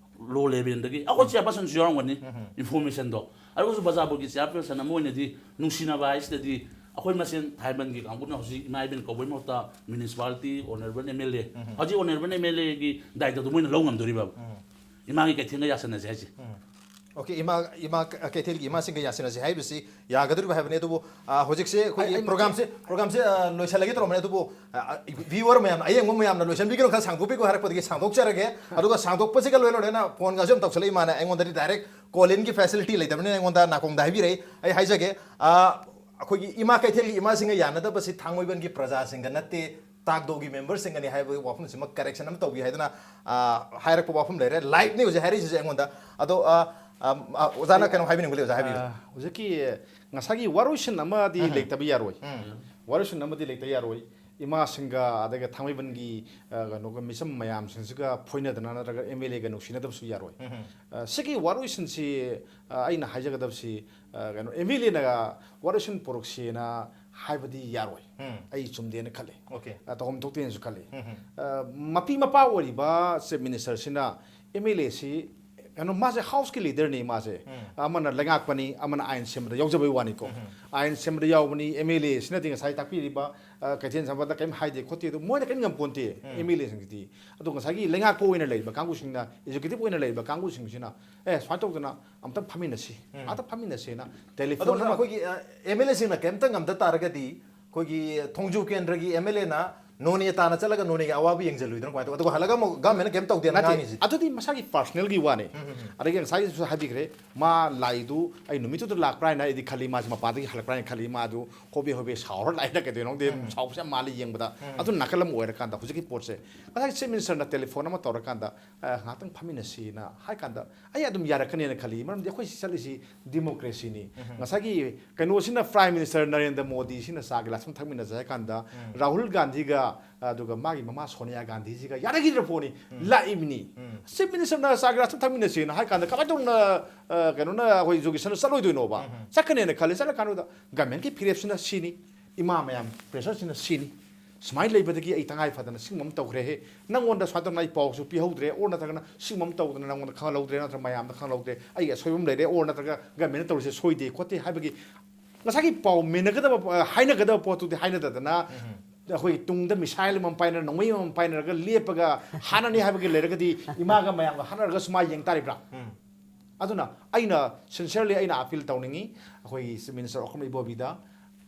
ꯂꯣ ꯂꯦꯚꯦꯜꯗꯒꯤ ꯑꯩꯈꯣꯏ ꯆꯤꯌꯥꯔꯄꯔꯁꯟꯁꯨ ꯌꯥꯎꯔꯝꯒꯅꯤ, ꯎꯝ꯫ ꯏꯟꯐꯣꯔꯃꯦꯁꯟꯗꯣ꯫ ꯑꯗꯨꯒꯁꯨ ꯕꯖꯥꯔ ꯕꯣꯔꯗꯀꯤ ꯆꯤꯌꯥꯔꯄꯔꯁꯟ ꯑꯃ ꯑꯣꯏꯅꯗꯤ ꯅꯨꯡꯁꯤꯅꯕ ꯍꯥꯏꯁꯤꯗꯗꯤ ꯑꯩꯈꯣꯏ ꯃꯁꯦꯟ ꯊꯥꯏꯃꯟꯒꯤ ꯀꯥꯡꯕꯨꯅ ꯍꯧꯖꯤꯛ ꯏꯃꯥ ꯏꯕꯦꯟ ꯀꯧꯕꯩ ꯃꯍꯨꯠꯇ municipality, honourable M L A, ꯎꯝ꯫ ꯍꯧꯖꯤꯛ ꯑꯣꯅꯔꯦꯕꯜ ꯑꯦꯝ ꯑꯦꯜ ꯑꯦꯒꯤ ꯗꯥꯏꯇꯗꯨ ꯃꯣꯏꯅ ꯂꯧ ꯉꯝꯗꯣꯔꯤꯕ꯭ꯔꯕ? ꯎꯝ꯫ ꯏꯃꯥꯒꯤ ꯀꯩꯊꯦꯜꯒ ꯌꯥꯁꯟꯅꯁꯦ ꯍꯥꯏꯁꯦ꯫ ꯎꯝ꯫ ꯑꯣꯀꯦ, ꯏꯃꯥ, ꯏꯃꯥ ꯀ-, ꯀꯩꯊꯦꯜꯒꯤ ꯏꯃꯥꯁꯤꯡꯒ ꯌꯥꯁꯤꯟꯅꯁꯦ ꯍꯥꯏꯕꯁꯤ ꯌꯥꯒꯗꯧꯔꯤꯕ ꯍꯥꯏꯕꯅꯤ꯫ ꯑꯗꯨꯕꯨ, ꯑ, ꯍꯧꯖꯤꯛꯁꯦ ꯑꯩꯈꯣꯏꯒꯤ ꯑꯩ, ꯑꯩ ꯄ꯭ꯔꯣꯒꯥꯝꯁꯦ, ꯄ꯭ꯔꯣꯒꯥꯝꯁꯦ, ꯑ, ꯂꯣꯏꯁꯤꯜꯂꯒꯦ ꯇꯧꯔꯝꯕꯅꯤ꯫ ꯑꯗꯨꯕꯨ, ꯑ, ꯑ, ꯚ꯭ꯌꯨꯋꯔ ꯃꯌꯥꯝꯅ, ꯑꯌꯦꯡꯕ ꯃꯌꯥꯝꯅ ꯂꯣꯏꯁꯤꯟꯕꯤꯒꯅꯨ, ꯈꯔ ꯁꯥꯡꯗꯣꯛꯄꯤꯒꯅꯨ ꯍꯥꯏꯔꯛꯄꯗꯒꯤ ꯁꯥꯡꯗꯣꯛꯆꯔꯒꯦ꯫ ꯑꯗꯨꯒ ꯁꯥꯡꯗꯣꯛꯄꯁꯤꯒ ꯂꯣꯏ ꯂꯣꯏꯅꯅ ꯐꯣꯟꯒꯁꯨ ꯌꯥꯝ ꯇꯧꯁꯜꯂꯛꯏ ꯏꯃꯥꯅ꯫ ꯑꯩꯉꯣꯟꯗꯗꯤ ꯗꯥꯏꯔꯦꯛ ꯀꯣꯜ ꯏꯟꯒꯤ ꯐꯦꯁꯤꯂꯤꯇꯤ ꯂꯩꯇꯕꯅꯤꯅ ꯑꯩꯉꯣꯟꯗ ꯅꯥꯀꯣꯡꯗ ꯍꯥꯏꯕꯤꯔꯛꯏ꯫ ꯑꯩ ꯍꯥꯏꯖꯒꯦ, ꯑ, ꯑꯩꯈꯣꯏꯒꯤ ꯏꯃꯥ ꯀꯩꯊꯦꯜꯒꯤ ꯏꯃꯥꯁꯤꯡꯒ ꯌꯥꯅꯗꯕꯁꯤ ꯊꯥꯡꯃꯩꯕꯟꯒꯤ ꯄ꯭ꯔꯖꯥꯁꯤꯡꯒ ꯅꯠꯇꯦ, ꯇꯥꯛꯗꯣꯒꯤ ꯃꯦꯝꯕꯔꯁꯤꯡꯒꯅꯤ ꯍꯥꯏꯕꯒꯤ ꯋꯥꯐꯝꯁꯤꯃ ꯀꯔꯦꯛꯁꯟ ꯑꯃ ꯇꯧꯕꯤ ꯍꯥꯏꯗꯅ, ꯑ, ꯍꯥꯏꯔꯛꯄ ꯋꯥꯐꯝ ꯂꯩꯔꯦ꯫ ꯂꯥꯏꯞꯅꯤ ꯍꯧꯖꯤꯛ ꯍꯥꯏꯔꯛꯏꯁꯤꯁꯦ ꯑꯩꯉꯣꯟꯗ꯫ ꯑꯗꯣ, ꯑ, ꯑ, ꯑ, ꯑꯣꯖꯥꯅ ꯀꯩꯅꯣ ꯍꯥꯏꯕꯤꯅꯤꯡꯕ ꯂꯩ, ꯑꯣꯖꯥ ꯍꯥꯏꯕꯤꯌꯨ꯫ ꯑ, ꯍꯧꯖꯤꯛꯀꯤ ꯉꯁꯥꯏꯒꯤ ꯋꯥꯔꯣꯏꯁꯤꯟ ꯑꯃꯗꯤ ꯎꯝ꯫ ꯂꯩꯇꯕ ꯌꯥꯔꯣꯏ꯫ ꯎꯝ꯫ ꯋꯥꯔꯣꯏꯁꯤꯟ ꯑꯃꯗꯤ ꯂꯩꯇꯕ ꯌꯥꯔꯣꯏ꯫ ꯏꯃꯥꯁꯤꯡꯒ ꯑꯗꯨꯒ ꯊꯥꯡꯃꯩꯕꯟꯒꯤ, ꯑ, ꯀꯩꯅꯣꯒ ꯃꯤꯆꯝ ꯃꯌꯥꯝꯁꯤꯡꯁꯤꯒ ꯐꯣꯏꯅꯗꯅ ꯅꯠꯇ꯭ꯔꯒ ꯑꯦꯝ ꯑꯦꯜ ꯑꯦꯒ ꯅꯨꯡꯁꯤꯅꯗꯕꯁꯨ ꯌꯥꯔꯣꯏ꯫ ꯎꯝ꯫ ꯑ, ꯁꯤꯒꯤ ꯋꯥꯔꯣꯏꯁꯤꯟꯁꯤ, ꯑ, ꯑꯩꯅ ꯍꯥꯏꯖꯒꯗꯕꯁꯤ, ꯑ, ꯀꯩꯅꯣ, ꯑꯦꯝ ꯑꯦꯜ ꯑꯦꯅ ꯋꯥꯔꯣꯏꯁꯤꯟ ꯄꯨꯔꯛꯁꯦꯅ ꯍꯥꯏꯕꯗꯤ ꯌꯥꯔꯣꯏ꯫ ꯎꯝ꯫ ꯑꯩ ꯆꯨꯝꯗꯦꯅ ꯈꯜꯂꯦ꯫ ꯑꯣꯀꯦ꯫ ꯑ, ꯇꯧꯐꯝ ꯊꯣꯛꯇꯦꯅꯁꯨ ꯈꯜꯂꯤ꯫ ꯎꯝ꯫ ꯑ, ꯃꯄꯤ ꯃꯄꯥ ꯑꯣꯏꯔꯤꯕ ꯆꯤꯐ ꯃꯤꯅꯤꯁꯇꯔꯁꯤꯅ ꯑꯦꯝ ꯑꯦꯜ ꯑꯦꯁꯤ, ꯀꯩꯅꯣ, ꯃꯥꯁꯦ ꯍꯥꯎꯁꯀꯤ ꯂꯤꯗꯔꯅꯤ ꯃꯥꯁꯦ꯫ ꯎꯝ꯫ ꯑꯃꯅ ꯂꯩꯉꯥꯛꯄꯅꯤ, ꯑꯃꯅ ꯑꯥꯏꯟ ꯁꯦꯝꯕꯗ ꯌꯥꯎꯖꯕꯩ ꯋꯥꯅꯤꯀꯣ꯫ ꯎꯝ꯫ ꯑꯥꯏꯟ ꯁꯦꯝꯕꯗ ꯌꯥꯎꯕꯅꯤ, ꯑꯦꯝ ꯑꯦꯜ ꯑꯦꯁꯤꯅꯗꯤ ꯉꯁꯥꯏ ꯇꯥꯛꯄꯤꯔꯤꯕ, ꯑ, ꯀꯩꯊꯦꯜ ꯁꯝꯄꯠꯇ ꯀꯔꯤꯝ ꯍꯥꯏꯗꯦ ꯈꯣꯠꯇꯦ, ꯑꯗꯨ ꯃꯣꯏꯅ ꯀꯔꯤꯝ ꯉꯝꯄꯣꯟꯇꯦ, ꯎꯝ꯫ M L ꯑꯦꯁꯤꯡꯁꯤꯗꯤ꯫ ꯑꯗꯣ ꯉꯁꯥꯏꯒꯤ ꯂꯩꯉꯥꯛꯄ ꯑꯣꯏꯅ ꯂꯩꯔꯤꯕ ꯀꯥꯡꯕꯨꯁꯤꯡꯅ, ꯑꯦꯛꯖꯤꯀ꯭ꯌꯨꯇꯤꯚ ꯑꯣꯏꯅ ꯂꯩꯔꯤꯕ ꯀꯥꯡꯕꯨꯁꯤꯡꯁꯤꯅ, "ꯑꯦ, ꯁꯨꯃꯥꯏꯅ ꯇꯧꯗꯅ ꯑꯝꯇꯪ ꯐꯝꯃꯤꯟꯅꯁꯤ, ꯎꯝ꯫ ꯑꯝꯇꯪ ꯐꯝꯃꯤꯟꯅꯁꯦꯅ" ꯑꯗꯣ ꯇꯦꯂꯤꯐꯣꯟ ꯑꯃ ꯑꯩꯈꯣꯏꯒꯤ, ꯑ, ꯑꯦꯝ ꯑꯦꯜ ꯑꯦꯁꯤꯡꯅ ꯀꯩꯝꯇ ꯉꯝꯗ ꯇꯥꯔꯒꯗꯤ, ꯑꯩꯈꯣꯏꯒꯤ ꯊꯣꯡꯖꯨ ꯀꯦꯟꯗ꯭ꯔꯒꯤ ꯑꯦꯝ ꯑꯦꯜ ꯑꯦꯅ ꯅꯣꯅꯦ ꯇꯥꯟꯅ ꯆꯠꯂꯒ ꯅꯣꯅꯦꯒꯤ ꯑꯋꯥꯕ ꯌꯦꯡꯁꯤꯜꯂꯨꯏꯗꯅ ꯀꯃꯥꯏꯅ ꯇꯧꯕ? ꯑꯗꯨꯒ ꯍꯜꯂꯒ ꯑꯃꯨꯛ ꯒꯃꯦꯟꯅ ꯀꯩꯝ ꯇꯧꯗꯦꯅ ꯅꯠꯇꯦ, ꯉꯥꯡꯉꯤꯁꯤꯗꯤ꯫ ꯑꯗꯨꯗꯤ ꯃꯁꯥꯒꯤ ꯄꯥꯔꯁꯅꯦꯜꯒꯤ ꯋꯥꯅꯤ꯫ ꯎꯝ, ꯎꯝ, ꯎꯝ꯫ ꯑꯗꯒꯤ ꯉꯁꯥꯏꯒꯤꯁꯨ ꯍꯥꯏꯕꯤꯈ꯭ꯔꯦ, ꯃꯥ ꯂꯥꯛꯏꯗꯨ ꯑꯩ ꯅꯨꯃꯤꯠꯇꯨꯗ ꯂꯥꯛꯄ꯭ꯔꯥ ꯍꯥꯏꯅ ꯑꯩꯗꯤ ꯈꯜꯂꯤ, ꯃꯥꯁꯦ ꯃꯄꯥꯟꯗꯒꯤ ꯍꯜꯂꯛꯄ꯭ꯔꯥ ꯍꯥꯏꯅ ꯈꯜꯂꯤ, ꯃꯥꯗꯨ ꯍꯣꯕꯦ ꯍꯣꯕꯦ ꯁꯥꯎꯔ ꯂꯥꯛꯏꯅ ꯀꯩꯗꯧꯅꯣ ꯈꯪꯗꯦ, ꯎꯝ꯫ ꯁꯥꯎꯕꯁꯦ ꯌꯥꯝ ꯃꯥꯜꯂꯤ ꯌꯦꯡꯕꯗ꯫ ꯎꯝ꯫ ꯑꯗꯨ ꯅꯥꯀꯜ ꯑꯃ ꯑꯣꯏꯔꯀꯥꯟꯗ ꯍꯧꯖꯤꯛꯀꯤ ꯄꯣꯠꯁꯦ ꯉꯁꯥꯏ ꯆꯤꯐ ꯃꯤꯅꯤꯁꯇꯔꯅ ꯇꯦꯂꯤꯐꯣꯟ ꯑꯃ ꯇꯧꯔꯀꯥꯟꯗ, "ꯑ, ꯉꯥꯏꯍꯥꯛꯇꯪ ꯐꯝꯃꯤꯟꯅꯁꯤꯅ" ꯍꯥꯏ ꯀꯥꯟꯗ ꯑꯩ ꯑꯗꯨꯝ ꯌꯥꯔꯛꯀꯅꯦꯅ ꯈꯜꯂꯤ꯫ ꯃꯔꯝꯗꯤ ꯑꯩꯈꯣꯏ ꯁꯤ ꯆꯠꯂꯤꯁꯤ ꯗꯤꯃꯣꯀ꯭ꯔꯦꯁꯤꯅꯤ꯫ ꯎꯝ꯫ ꯉꯁꯥꯏꯒꯤ ꯀꯩꯅꯣꯁꯤꯅ, ꯄ꯭ꯔꯥꯏꯝ ꯃꯤꯅꯤꯁꯇꯔ ꯅꯔꯦꯟꯗ꯭ꯔ ꯃꯣꯗꯤꯁꯤꯅ ꯆꯥ ꯒꯤꯂꯥꯁ ꯑꯃ ꯊꯛꯃꯤꯟꯅꯁꯦ ꯍꯥꯏ ꯀꯥꯟꯗ, ꯎꯝ꯫ ꯔꯥꯍꯨꯜ ꯒꯥꯟꯙꯤꯒ, ꯑꯗꯨꯒ ꯃꯥꯒꯤ ꯃꯃꯥ ꯁꯣꯅꯤꯌꯥ ꯒꯥꯟꯙꯤꯁꯤꯒ ꯌꯥꯅꯈꯤꯗ꯭ꯔ ꯄꯣꯠꯅꯤ, ꯎꯝ꯫ ꯂꯥꯛꯏꯕꯅꯤ꯫ ꯎꯝ꯫ ꯆꯤꯐ ꯃꯤꯅꯤꯁꯇꯔꯅ ꯆꯥ ꯒꯤꯂꯥꯁ ꯑꯃ ꯊꯛꯃꯤꯟꯅꯁꯦꯅ ꯍꯥꯏ ꯀꯥꯟꯗ ꯀꯃꯥꯏꯅ ꯇꯧꯅ, ꯑ, ꯀꯩꯅꯣꯅ ꯑꯩꯈꯣꯏ ꯖꯣꯒꯤꯁꯟꯅ ꯆꯠꯂꯣꯏꯗꯣꯏꯅꯣꯕ? ꯎꯝ꯫ ꯆꯠꯀꯅꯦꯅ ꯈꯜꯂꯤ꯫ ꯆꯠꯂꯀꯥꯟꯗꯨꯗ ꯒꯃꯦꯟꯒꯤ ꯐꯤꯔꯦꯞꯁꯤꯅ ꯁꯤꯅꯤ, ꯏꯃꯥ ꯃꯌꯥꯝ ꯄ꯭ꯔꯦꯁꯔꯁꯤꯅ ꯁꯤꯅꯤ꯫ ꯁꯨꯃꯥꯏꯅ ꯂꯩꯕꯗꯒꯤ ꯑꯩ ꯇꯉꯥꯏ ꯐꯗꯅ ꯁꯤꯒꯨꯝꯕ ꯑꯃ ꯇꯧꯈ꯭ꯔꯦꯍꯦ, ꯅꯪꯉꯣꯟꯗ ꯁꯨꯃꯥꯏꯅ ꯇꯧꯅ ꯑꯩ ꯄꯥꯎꯁꯨ ꯄꯤꯍꯧꯗ꯭ꯔꯦ, ꯑꯣꯔ ꯅꯠꯇ꯭ꯔꯒꯅ ꯁꯤꯒꯨꯝꯕ ꯑꯃ ꯇꯧꯗꯅ ꯅꯪꯉꯣꯟꯗ ꯈꯪꯍꯜꯍꯧꯗ꯭ꯔꯦ, ꯅꯠꯇ꯭ꯔꯒ ꯃꯌꯥꯝꯗ ꯈꯪꯍꯜꯍꯧꯗ꯭ꯔꯦ, ꯑꯩꯒꯤ ꯑꯁꯣꯏꯕ ꯑꯃ ꯂꯩꯔꯦ, ꯑꯣꯔ ꯅꯠꯇ꯭ꯔꯒ ꯒꯃꯦꯟꯅ ꯇꯧꯔꯤꯁꯦ ꯁꯣꯏꯗꯦ ꯈꯣꯠꯇꯦ ꯍꯥꯏꯕꯒꯤ ꯉꯁꯥꯏꯒꯤ ꯄꯥꯎ ꯃꯦꯟꯅꯒꯗꯕ, ꯑ, ꯍꯥꯏꯅꯒꯗꯕ ꯄꯣꯠꯇꯨꯗꯤ ꯍꯥꯏꯅꯗꯗꯅ, ꯎꯝ꯫ ꯑꯩꯈꯣꯏꯒꯤ ꯇꯨꯡꯗ ꯃꯤꯁꯥꯏꯜ ꯑꯃꯃꯝ ꯄꯥꯏꯅꯔ, ꯅꯣꯡꯃꯩ ꯑꯃꯃꯝ ꯄꯥꯏꯅꯔꯒ ꯂꯦꯞꯄꯒ ꯍꯥꯠꯅꯅꯤ ꯍꯥꯏꯕꯒꯤ ꯂꯩꯔꯒꯗꯤ ꯏꯃꯥꯒ ꯃꯌꯥꯝꯒ ꯍꯥꯠꯅꯔꯒ ꯁꯨꯃꯥꯏ ꯌꯦꯡ ꯇꯥꯔꯤꯕ꯭ꯔꯥ? ꯎꯝ꯫ ꯑꯗꯨꯅ ꯑꯩꯅ ꯁꯤꯟꯁꯤꯌꯔꯂꯤ ꯑꯩꯅ ꯑꯄꯤꯜ ꯇꯧꯅꯤꯡꯉꯤ, ꯑꯩꯈꯣꯏꯒꯤ ꯆꯤꯐ ꯃꯤꯅꯤꯁꯇꯔ ꯑꯣꯀ꯭ꯔꯝ ꯏꯕꯣꯕꯤꯗ,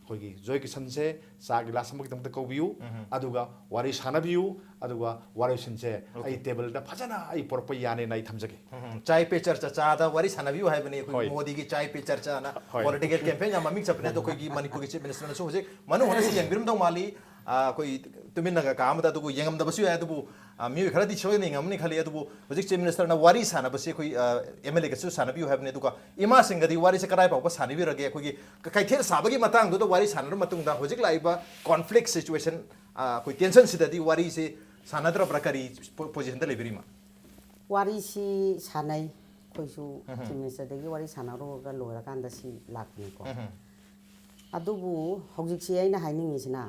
ꯑꯩꯈꯣꯏꯒꯤ ꯖꯣꯏ ꯀꯤꯁꯟꯁꯦ ꯆꯥ ꯒꯤꯂꯥꯁ ꯑꯃꯒꯤꯗꯃꯛꯇ ꯀꯧꯕꯤꯌꯨ, ꯎꯝ꯫ ꯑꯗꯨꯒ ꯋꯥꯔꯤ ꯁꯥꯟꯅꯕꯤꯌꯨ, ꯑꯗꯨꯒ ꯋꯥꯔꯣꯏꯁꯤꯟꯁꯦ ꯑꯣꯀꯦ꯫ ꯑꯩ ꯇꯦꯕꯜꯗ ꯐꯖꯅ ꯑꯩ ꯄꯨꯔꯛꯄ ꯌꯥꯅꯦꯅ ꯑꯩ ꯊꯝꯖꯒꯦ꯫ ꯎꯝ, ꯎꯝ꯫ ꯆꯥꯏ ꯄꯦ ꯆꯔꯆꯥ, ꯆꯥꯗ ꯋꯥꯔꯤ ꯁꯥꯟꯅꯕꯤꯌꯨ ꯍꯥꯏꯕꯅꯤ꯫ ꯑꯩꯈꯣꯏ ꯍꯣꯏ꯫ ꯃꯣꯗꯤꯒꯤ ꯆꯥꯏ ꯄꯦ ꯆꯔꯆꯥꯅ ꯍꯣꯏ꯫ ꯄꯣꯂꯤꯇꯤꯀꯦꯜ ꯀꯦꯝꯄꯦꯟ ꯌꯥꯝ ꯃꯃꯤꯡ ꯆꯠꯄꯅꯦ꯫ ꯑꯗꯣ ꯑꯩꯈꯣꯏꯒꯤ ꯃꯅꯤꯄꯨꯔꯒꯤ ꯆꯤꯐ ꯃꯤꯅꯤꯁꯇꯔꯅꯁꯨ ꯍꯧꯖꯤꯛ ꯃꯅꯨꯡ ꯍꯟꯅꯁꯨ ꯌꯦꯡꯕꯤꯔꯝꯗꯧ ꯃꯥꯜꯂꯤ꯫ ꯑ, ꯑꯩꯈꯣꯏ ꯇꯨꯃꯤꯟꯅꯒ ꯀꯥ ꯑꯃꯗ ꯑꯗꯨꯕꯨ ꯌꯦꯡꯉꯝꯗꯕꯁꯨ ꯌꯥꯏ꯫ ꯑꯗꯨꯕꯨ ꯑ, ꯃꯤꯑꯣꯏ ꯈꯔꯗꯤ ꯁꯣꯏꯅ ꯌꯦꯡꯉꯝꯅꯤ ꯈꯜꯂꯤ꯫ ꯑꯗꯨꯕꯨ ꯍꯧꯖꯤꯛ Chief Ministerꯅ ꯋꯥꯔꯤ ꯁꯥꯟꯅꯕꯁꯤ ꯑꯩꯈꯣꯏ ꯑꯦꯝ ꯑꯦꯜ ꯑꯦꯒꯁꯨ ꯁꯥꯟꯅꯕꯤꯌꯨ ꯍꯥꯏꯕꯅꯤ꯫ ꯑꯗꯨꯒ ꯏꯃꯥꯁꯤꯡꯒꯗꯤ ꯋꯥꯔꯤꯁꯦ ꯀꯗꯥꯏ ꯐꯥꯎꯕ ꯁꯥꯟꯅꯕꯤꯔꯒꯦ? ꯑꯩꯈꯣꯏꯒꯤ ꯀ- ꯀꯩꯊꯦꯜ ꯁꯥꯕꯒꯤ ꯃꯇꯥꯡꯗꯨꯗ ꯋꯥꯔꯤ ꯁꯥꯟꯅꯔꯕ ꯃꯇꯨꯡꯗ ꯍꯧꯖꯤꯛ ꯂꯥꯛꯏꯕ ꯀꯣꯟꯐ꯭ꯂꯤꯛ ꯁꯤꯆꯨꯋꯦꯁꯟ, ꯑꯩꯈꯣꯏ ꯇꯦꯟꯁꯟꯁꯤꯗꯗꯤ ꯋꯥꯔꯤꯁꯦ ꯁꯥꯟꯅꯗ꯭ꯔꯕ꯭ꯔꯥ? ꯀꯔꯤ ꯄꯣ- ꯄꯣꯖꯤꯁꯟꯗ ꯂꯩꯕꯤꯔꯤ, ꯏꯃꯥ? ꯋꯥꯔꯤꯁꯤ ꯁꯥꯟꯅꯩ꯫ ꯑꯩꯈꯣꯏꯁꯨ Chief Ministerꯗꯒꯤ ꯋꯥꯔꯤ ꯁꯥꯟꯅꯔꯨꯔꯒ ꯂꯣꯏꯔꯀꯥꯟꯗ ꯁꯤ ꯂꯥꯛꯄꯅꯤꯀꯣ꯫ ꯑꯗꯨꯕꯨ ꯍꯧꯖꯤꯛꯁꯤ ꯑꯩꯅ ꯍꯥꯏꯅꯤꯡꯉꯤꯁꯤꯅ,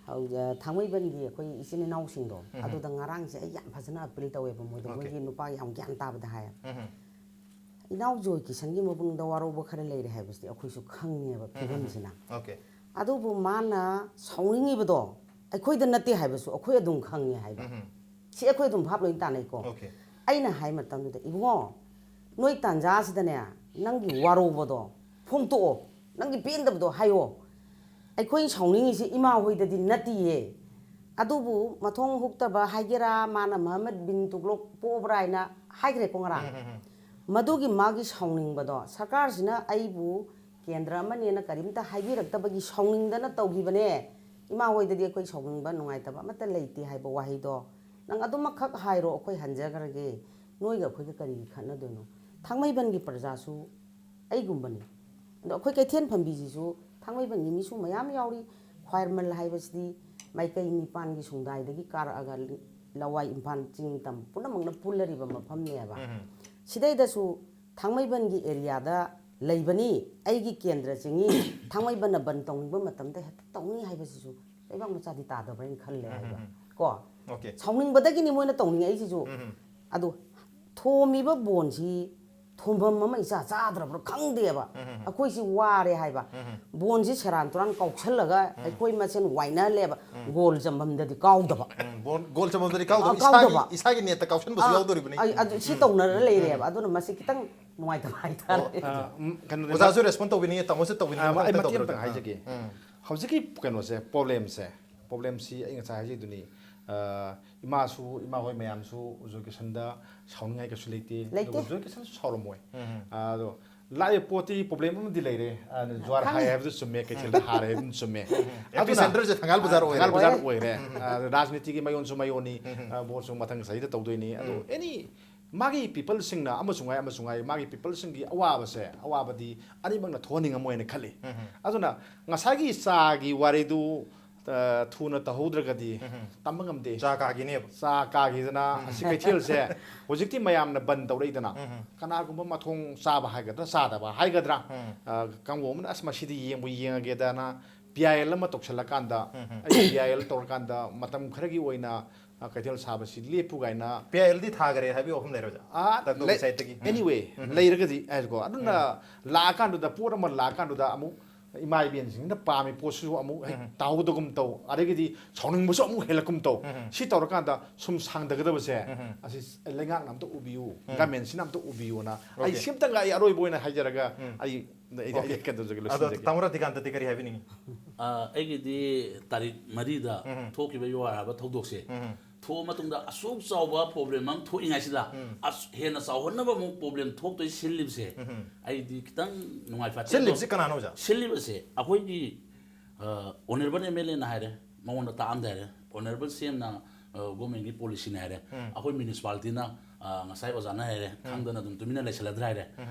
ꯍꯧ- ꯑ, ꯊꯥꯡꯃꯩꯕꯟꯒꯤ ꯑꯩꯈꯣꯏ ꯏꯆꯤꯟ ꯏꯅꯥꯎꯁꯤꯡꯗꯣ, ꯑꯗꯨꯗ ꯉꯔꯥꯡꯁꯦ ꯑꯩ ꯌꯥꯝ ꯐꯖꯅ ꯑꯄꯤꯜ ꯇꯧꯋꯦꯕ ꯃꯣꯏꯗ꯫ Okay. ꯃꯣꯏꯒꯤ ꯅꯨꯄꯥ ꯌꯥꯝ ꯒ꯭ꯌꯥꯟ ꯇꯥꯕꯗ ꯍꯥꯏꯌꯦꯕ꯫ ꯏꯅꯥꯎ ꯖꯣꯏ ꯀꯤꯁꯟꯒꯤ ꯃꯕꯨꯡꯗ ꯋꯥꯔꯧꯕ ꯈꯔ ꯂꯩꯔꯦ ꯍꯥꯏꯕꯁꯤꯗꯤ ꯑꯩꯈꯣꯏꯁꯨ ꯈꯪꯉꯦꯕ ꯐꯤꯕꯝꯁꯤꯅ꯫ Okay. ꯑꯗꯨꯕꯨ ꯃꯥꯅ ꯁꯥꯎꯅꯤꯡꯉꯤꯕꯗꯣ ꯑꯩꯈꯣꯏꯗ ꯅꯠꯇꯦ ꯍꯥꯏꯕꯁꯨ ꯑꯩꯈꯣꯏ ꯑꯗꯨꯝ ꯈꯪꯉꯦ ꯍꯥꯏꯕ꯫ ꯁꯤ ꯑꯩꯈꯣꯏ ꯑꯗꯨꯝ ꯚꯥꯞ ꯂꯣꯏ ꯇꯥꯅꯩꯀꯣ꯫ Okay. ꯑꯩꯅ ꯍꯥꯏ ꯃꯇꯝꯗꯨꯗ, "ꯏꯕꯨꯡꯉꯣ, ꯅꯣꯏ ꯇꯥꯟꯖꯥꯁꯤꯗꯅꯦ, ꯅꯪꯒꯤ ꯋꯥꯔꯧꯕꯗꯣ ꯐꯣꯡꯗꯣꯛꯑꯣ, ꯅꯪꯒꯤ ꯄꯦꯟꯗꯕꯗꯣ ꯍꯥꯏꯌꯣ꯫ ꯑꯩꯈꯣꯏꯅ ꯁꯥꯎꯅꯤꯡꯉꯤꯁꯤ ꯏꯃꯥ ꯍꯣꯏꯗꯗꯤ ꯅꯠꯇꯤꯌꯦ꯫ ꯑꯗꯨꯕꯨ ꯃꯊꯣꯡ ꯍꯨꯛꯇꯕ ꯍꯥꯏꯒꯦꯔꯥ, ꯃꯥꯅ ꯃꯍꯃꯗ ꯕꯤꯟ ꯇꯨꯒ꯭ꯂꯣꯛ ꯄꯣꯛꯑꯕ꯭ꯔꯥ ꯍꯥꯏꯅ ꯍꯥꯏꯈ꯭ꯔꯦꯀꯣ ꯉꯔꯥꯡ꯫ ꯃꯗꯨꯒꯤ ꯃꯥꯒꯤ ꯁꯥꯎꯅꯤꯡꯕꯗꯣ, ꯁꯔꯀꯥꯔꯁꯤꯅ ꯑꯩꯕꯨ ꯀꯦꯟꯗ꯭ꯔ ꯑꯃꯅꯦꯅ ꯀꯔꯤꯝꯇ ꯍꯥꯏꯕꯤꯔꯛꯇꯕꯒꯤ ꯁꯥꯎꯅꯤꯡꯗꯅ ꯇꯧꯈꯤꯕꯅꯦ꯫ ꯏꯃꯥ ꯍꯣꯏꯗꯗꯤ ꯑꯩꯈꯣꯏ ꯁꯥꯎꯅꯤꯡꯕ ꯅꯨꯡꯉꯥꯏꯇꯕ ꯑꯃꯠꯇ ꯂꯩꯇꯦ ꯍꯥꯏꯕ ꯋꯥꯍꯩꯗꯣ ꯅꯪ ꯑꯗꯨꯃꯛꯈꯛ ꯍꯥꯏꯔꯣ, ꯑꯩꯈꯣꯏ ꯍꯟꯖꯈ꯭ꯔꯒꯦ, ꯅꯣꯏꯒ ꯑꯩꯈꯣꯏꯒ ꯀꯔꯤꯒꯤ ꯈꯠꯅꯗꯣꯏꯅꯣ?" ꯊꯥꯡꯃꯩꯕꯟꯒꯤ ꯄ꯭ꯔꯖꯥꯁꯨ ꯑꯩꯒꯨꯝꯕꯅꯤ꯫ ꯑꯗꯣ ꯑꯩꯈꯣꯏ ꯀꯩꯊꯦꯜ ꯐꯝꯕꯤꯁꯤꯁꯨ ꯊꯥꯡꯃꯩꯕꯟꯒꯤ ꯃꯤꯁꯨ ꯃꯌꯥꯝ ꯌꯥꯎꯔꯤ꯫ ꯈ꯭ꯋꯥꯏꯔꯃꯜ ꯍꯥꯏꯕꯁꯤꯗꯤ ꯃꯥꯏꯀꯩ ꯅꯤꯄꯥꯟꯒꯤ ꯁꯨꯡꯗꯥꯏꯗꯒꯤ ꯀꯥꯔꯛꯑꯒ ꯂꯋꯥꯏ ꯏꯝꯐꯥꯜ ꯆꯤꯡ ꯇꯝ ꯄꯨꯝꯅꯃꯛꯅ ꯄꯨꯜꯂꯔꯤꯕ ꯃꯐꯝꯅꯦꯕ꯫ ꯁꯤꯗꯩꯗꯁꯨ ꯊꯥꯡꯃꯩꯕꯟꯒꯤ ꯑꯦꯔꯤꯌꯥꯗ ꯂꯩꯕꯅꯤ, ꯑꯩꯒꯤ ꯀꯦꯟꯗ꯭ꯔ ꯆꯤꯡꯏ, ꯊꯥꯡꯃꯩꯕꯟꯅ ꯕꯟ ꯇꯧꯅꯤꯡꯕ ꯃꯇꯝꯗ ꯍꯦꯛꯇ ꯇꯧꯅꯤ ꯍꯥꯏꯕꯁꯤꯁꯨ ꯂꯩꯕꯥꯛ ꯃꯆꯥꯗꯤ ꯇꯥꯗꯕ꯭ꯔꯥꯅ ꯈꯜꯂꯦ ꯍꯥꯏꯕ꯫ ꯀꯣ? Okay. ꯁꯥꯎꯅꯤꯡꯕꯗꯒꯤꯅꯤ ꯃꯣꯏꯅ ꯇꯧꯅꯤꯡꯉꯛꯏꯁꯤꯁꯨ꯫ ꯑꯗꯨ ꯊꯣꯝꯃꯤꯕ ꯕꯣꯟꯁꯤ ꯊꯣꯝꯐꯝ ꯑꯃ ꯏꯆꯥ ꯆꯥꯗ꯭ꯔꯕ꯭ꯔꯥ ꯈꯪꯗꯦꯕ꯫ ꯑꯩꯈꯣꯏꯁꯤ ꯋꯥꯔꯦ ꯍꯥꯏꯕ꯫ ꯕꯣꯟꯁꯤ ꯁꯦꯔꯥꯟ ꯇꯨꯔꯥꯟ ꯀꯥꯎꯁꯜꯂꯒ ꯑꯩꯈꯣꯏ ꯃꯁꯦꯟ ꯋꯥꯏꯅꯍꯜꯂꯦꯕ꯫ ꯒꯣꯜ ꯆꯟꯐꯝꯗꯗꯤ ꯀꯥꯎꯗꯕ꯫ ꯎꯝ, ꯕꯣꯜ- ꯒꯣꯜ ꯆꯟꯐꯝꯗꯗꯤ ꯀꯥꯎꯗꯕ, ꯑ, ꯏꯁꯥꯒꯤ ꯀꯥꯎꯗꯕ꯫ ꯏꯁꯥꯒꯤ ꯅꯦꯠꯇ ꯀꯥꯎꯁꯟꯕꯁꯨ ꯑ, ꯌꯥꯎꯗꯣꯔꯤꯕꯅꯤ꯫ ꯑꯩ ꯑꯗꯨ ꯁꯤ ꯇꯧꯅꯔ ꯂꯩꯔꯦꯕ꯫ ꯑꯗꯨꯅ ꯃꯁꯤ ꯈꯤꯇꯪ ꯅꯨꯡꯉꯥꯏꯇꯕ ꯍꯥꯏꯇꯥꯔꯦ꯫ ꯑ, ꯎꯝ, ꯀꯩꯅꯣꯅꯦ, ꯑꯣꯖꯥꯁꯨ ꯔꯦꯁꯄꯣꯟ ꯇꯧꯕꯤꯅꯤꯡꯉꯦ, ꯇꯥꯃꯣꯁꯨ ꯇꯧꯕꯤꯅꯤꯡꯉꯦ꯫ ꯑ, ꯑꯩ ꯃꯊꯪ ꯃꯇꯦꯛ ꯇꯧꯕꯤꯔꯛꯀꯦ꯫ ꯑꯝꯇꯪ ꯍꯥꯏꯖꯒꯦ꯫ ꯎꯝ. ꯍꯧꯖꯤꯛꯀꯤ ꯀꯩꯅꯣꯁꯦ, ꯄ꯭ꯔꯣꯕ꯭ꯂꯦꯝꯁꯦ, ꯄ꯭ꯔꯣꯕ꯭ꯂꯦꯝꯁꯤ ꯑꯩ ꯉꯁꯥꯏ ꯍꯥꯏꯖꯈꯤꯗꯨꯅꯤ꯫ ꯑ, ꯏꯃꯥꯁꯨ, ꯏꯃꯥ ꯍꯣꯏ ꯃꯌꯥꯝꯁꯨ ꯎꯖꯣꯏ ꯀꯤꯁꯟꯗ ꯁꯥꯎꯅꯤꯡꯉꯥꯏ ꯀꯩꯁꯨ ꯂꯩꯇꯦ꯫ ꯂꯩꯇꯦ꯫ ꯑꯗꯨꯒ ꯎꯖꯣꯏ ꯀꯤꯁꯟꯁꯨ ꯁꯥꯎꯔꯝꯃꯣꯏ꯫ ꯑ, ꯑꯗꯣ ꯂꯥꯛꯏꯕ ꯄꯣꯠꯇꯤ ꯄ꯭ꯔꯣꯕ꯭ꯂꯦꯝ ꯑꯃꯗꯤ ꯂꯩꯔꯦ꯫ ꯑ, ꯖ꯭ꯋꯥꯔ ꯈꯪꯉꯤ꯫ ꯍꯥꯏ ꯍꯥꯏꯕꯗꯨ ꯆꯨꯝꯃꯦ, ꯀꯩꯊꯦꯜꯗ ꯍꯥꯔꯦ ꯍꯥꯏꯕꯗꯨ ꯆꯨꯝꯃꯦ꯫ ꯑꯗꯨꯅ Epicenter ꯁꯦ ꯊꯪꯒꯥꯜ ꯕꯖꯥꯔ ꯑꯣꯏꯔꯦ꯫ ꯊꯪꯒꯥꯜ ꯕꯖꯥꯔ ꯑꯣꯏꯔꯦ꯫ ꯑ, ꯔꯥꯖꯅꯤꯇꯤꯒꯤ ꯃꯌꯣꯟꯁꯨ ꯃꯌꯣꯟꯅꯤ꯫ ꯑ, ꯚꯣꯠꯁꯨ ꯃꯊꯪ ꯆꯍꯤꯗ ꯇꯧꯗꯣꯏꯅꯤ꯫ ꯑꯗꯣ ꯑꯦꯅꯤ ꯃꯥꯒꯤ ꯄꯤꯄꯜꯁꯤꯡꯅ ꯑꯃꯁꯨ ꯉꯥꯏ ꯑꯃꯁꯨ ꯉꯥꯏ ꯃꯥꯒꯤ ꯄꯤꯄꯜꯁꯤꯡꯒꯤ ꯑꯋꯥꯕꯁꯦ, ꯑꯋꯥꯕꯗꯤ ꯑꯅꯤꯃꯛꯅ ꯊꯣꯛꯍꯟꯅꯤꯡꯉꯝꯃꯣꯏꯅ ꯈꯜꯂꯤ꯫ ꯑꯗꯨꯅ ꯉꯁꯥꯏꯒꯤ ꯆꯥꯒꯤ ꯋꯥꯔꯤꯗꯨ, ꯑ, ꯊꯨꯅ ꯇꯧꯍꯧꯗ꯭ꯔꯒꯗꯤ ꯇꯝꯕ ꯉꯝꯗꯦ꯫ ꯆꯥ ꯀꯥꯒꯤꯅꯦꯕ꯫ ꯆꯥ ꯀꯥꯈꯤꯗꯅ ꯑꯁꯤ ꯀꯩꯊꯦꯜꯁꯦ ꯍꯧꯖꯤꯛꯇꯤ ꯃꯌꯥꯝꯅ ꯕꯟ ꯇꯧꯔꯛꯏꯗꯅ, ꯀꯅꯥꯒꯨꯝꯕ ꯃꯊꯣꯡ ꯆꯥꯕ ꯍꯥꯏꯒꯗ꯭ꯔꯥ ꯆꯥꯗꯕ ꯍꯥꯏꯒꯗ꯭ꯔꯥ, ꯑ, ꯀꯥꯡꯕꯨ ꯑꯃꯅ "ꯑꯁ, ꯃꯁꯤꯗꯤ ꯌꯦꯡꯕꯨ ꯌꯦꯡꯉꯒꯦꯗꯅ" ꯄꯤ ꯑꯥꯏ ꯑꯦꯜ ꯑꯃ ꯇꯧꯁꯜꯂꯀꯥꯟꯗ, "ꯑꯩ ꯄꯤ ꯑꯥꯏ ꯑꯦꯜ ꯇꯧꯔꯀꯥꯟꯗ ꯃꯇꯝ ꯈꯔꯒꯤ ꯑꯣꯏꯅ, ꯑ, ꯀꯩꯊꯦꯜ ꯁꯥꯕꯁꯤ ꯂꯦꯞꯄꯨ" ꯀꯥꯏꯅ꯫ ꯄꯤ ꯑꯥꯏ ꯑꯦꯜꯗꯤ ꯊꯥꯈꯔꯦ ꯍꯥꯏꯕꯒꯤ ꯋꯥꯐꯝ ꯂꯩꯔꯣꯏ ꯑꯣꯖꯥ? ꯑ, ꯇꯥꯇꯣꯒꯤ ꯂꯩ-, side ꯇꯒꯤ꯫ anyway, ꯂꯩꯔꯒꯗꯤ ꯍꯥꯏꯀꯣ꯫ ꯑꯗꯨꯅ ꯂꯥꯛꯑꯀꯥꯟꯗꯨꯗ, ꯄꯣꯠ ꯑꯃ ꯂꯥꯛꯑꯀꯥꯟꯗꯨꯗ ꯑꯃꯨꯛ ꯏꯃꯥ ꯏꯕꯦꯟꯁꯤꯡꯁꯤꯅ ꯄꯥꯝꯃꯤ ꯄꯣꯠꯁꯤꯁꯨ ꯑꯃꯨꯛ ꯍꯦꯛ ꯇꯥꯍꯧꯗꯒꯨꯝ ꯇꯧ, ꯑꯗꯒꯤꯗꯤ ꯁꯥꯎꯅꯤꯡꯕꯁꯨ ꯑꯃꯨꯛ ꯍꯦꯜꯂꯛꯀꯨꯝ ꯇꯧ꯫ ꯁꯤ ꯇꯧꯔꯀꯥꯟꯗ ꯁꯨꯝ ꯁꯥꯡꯊꯒꯗꯕꯁꯦ, ꯑꯁꯤ ꯂꯩꯉꯥꯛꯅ ꯑꯝꯇ ꯎꯕꯤꯌꯨ, ꯒꯃꯦꯟꯁꯤꯅ ꯑꯝꯇ ꯎꯕꯤꯌꯨꯅ ꯑꯩ Okay. ꯁꯤꯝꯇꯪꯒ ꯑꯩ ꯑꯔꯣꯏꯕ ꯑꯣꯏꯅ ꯍꯥꯏꯖꯔꯒ ꯑꯩ, ꯑꯩ, ꯑꯩ Okay. ꯀꯩꯅꯣ ꯇꯧꯖꯒꯦ, ꯑꯗꯣ ꯂꯣꯏꯁꯤꯟꯖꯒꯦ꯫ ꯇꯥꯃꯣ ꯔꯥꯙꯤꯀꯥꯟꯇꯗꯤ ꯀꯔꯤ ꯍꯥꯏꯕꯤꯅꯤꯡꯉꯤ? ꯑ, ꯑꯩꯒꯤꯗꯤ ꯇꯥꯔꯤꯛ ꯃꯔꯤꯗ ꯊꯣꯛꯈꯤꯕ ꯌꯨꯍꯥꯔ ꯍꯥꯏꯕ ꯊꯧꯗꯣꯛꯁꯦ, ꯊꯣꯛꯑ ꯃꯇꯨꯡꯗ ꯑꯁꯨꯛ ꯆꯥꯎꯕ ꯄ꯭ꯔꯣꯕ꯭ꯂꯦꯝ ꯑꯃ ꯊꯣꯛꯏꯉꯩꯁꯤꯗ ꯑꯁ-, ꯍꯦꯟꯅ ꯆꯥꯎꯍꯟꯅꯕ ꯑꯃꯨꯛ ꯄ꯭ꯔꯣꯕ꯭ꯂꯦꯝ ꯊꯣꯛꯇꯣꯏ ꯁꯤꯜꯂꯤꯕꯁꯦ, ꯑꯩꯗꯤ ꯈꯤꯇꯪ ꯅꯨꯡꯉꯥꯏ ꯐꯠꯇꯦ꯫ ꯑꯗꯣ ꯁꯤꯜꯂꯤꯕꯁꯤ ꯀꯅꯥꯅꯣ ꯑꯣꯖꯥ? ꯁꯤꯜꯂꯤꯕꯁꯦ ꯑꯩꯈꯣꯏꯒꯤ, ꯑ, ꯑꯣꯅꯔꯦꯕꯜ ꯑꯦꯝ ꯑꯦꯜ ꯑꯦꯅ ꯍꯥꯏꯔꯦ, ꯃꯉꯣꯟꯗ ꯇꯥꯛꯑꯝꯗꯦ ꯍꯥꯏꯔꯦ, ꯑꯣꯅꯔꯦꯕꯜ ꯁꯤ ꯑꯦꯝꯅ, ꯑ, ꯒꯣꯔꯃꯦꯟꯒꯤ ꯄꯣꯂꯤꯁꯤꯅꯦ ꯍꯥꯏꯔꯦ, ꯑꯩꯈꯣꯏ ꯃ꯭ꯌꯨꯅꯤꯁꯤꯄꯥꯂꯤꯇꯤꯅ, ꯑ, ꯉꯁꯥꯏ ꯑꯣꯖꯥꯅ ꯍꯥꯏꯔꯦ, ꯈꯪꯗꯅ ꯑꯗꯨꯝ ꯇꯨꯃꯤꯟꯅ ꯂꯩꯁꯜꯂꯗ꯭ꯔꯥ ꯍꯥꯏꯔꯦ꯫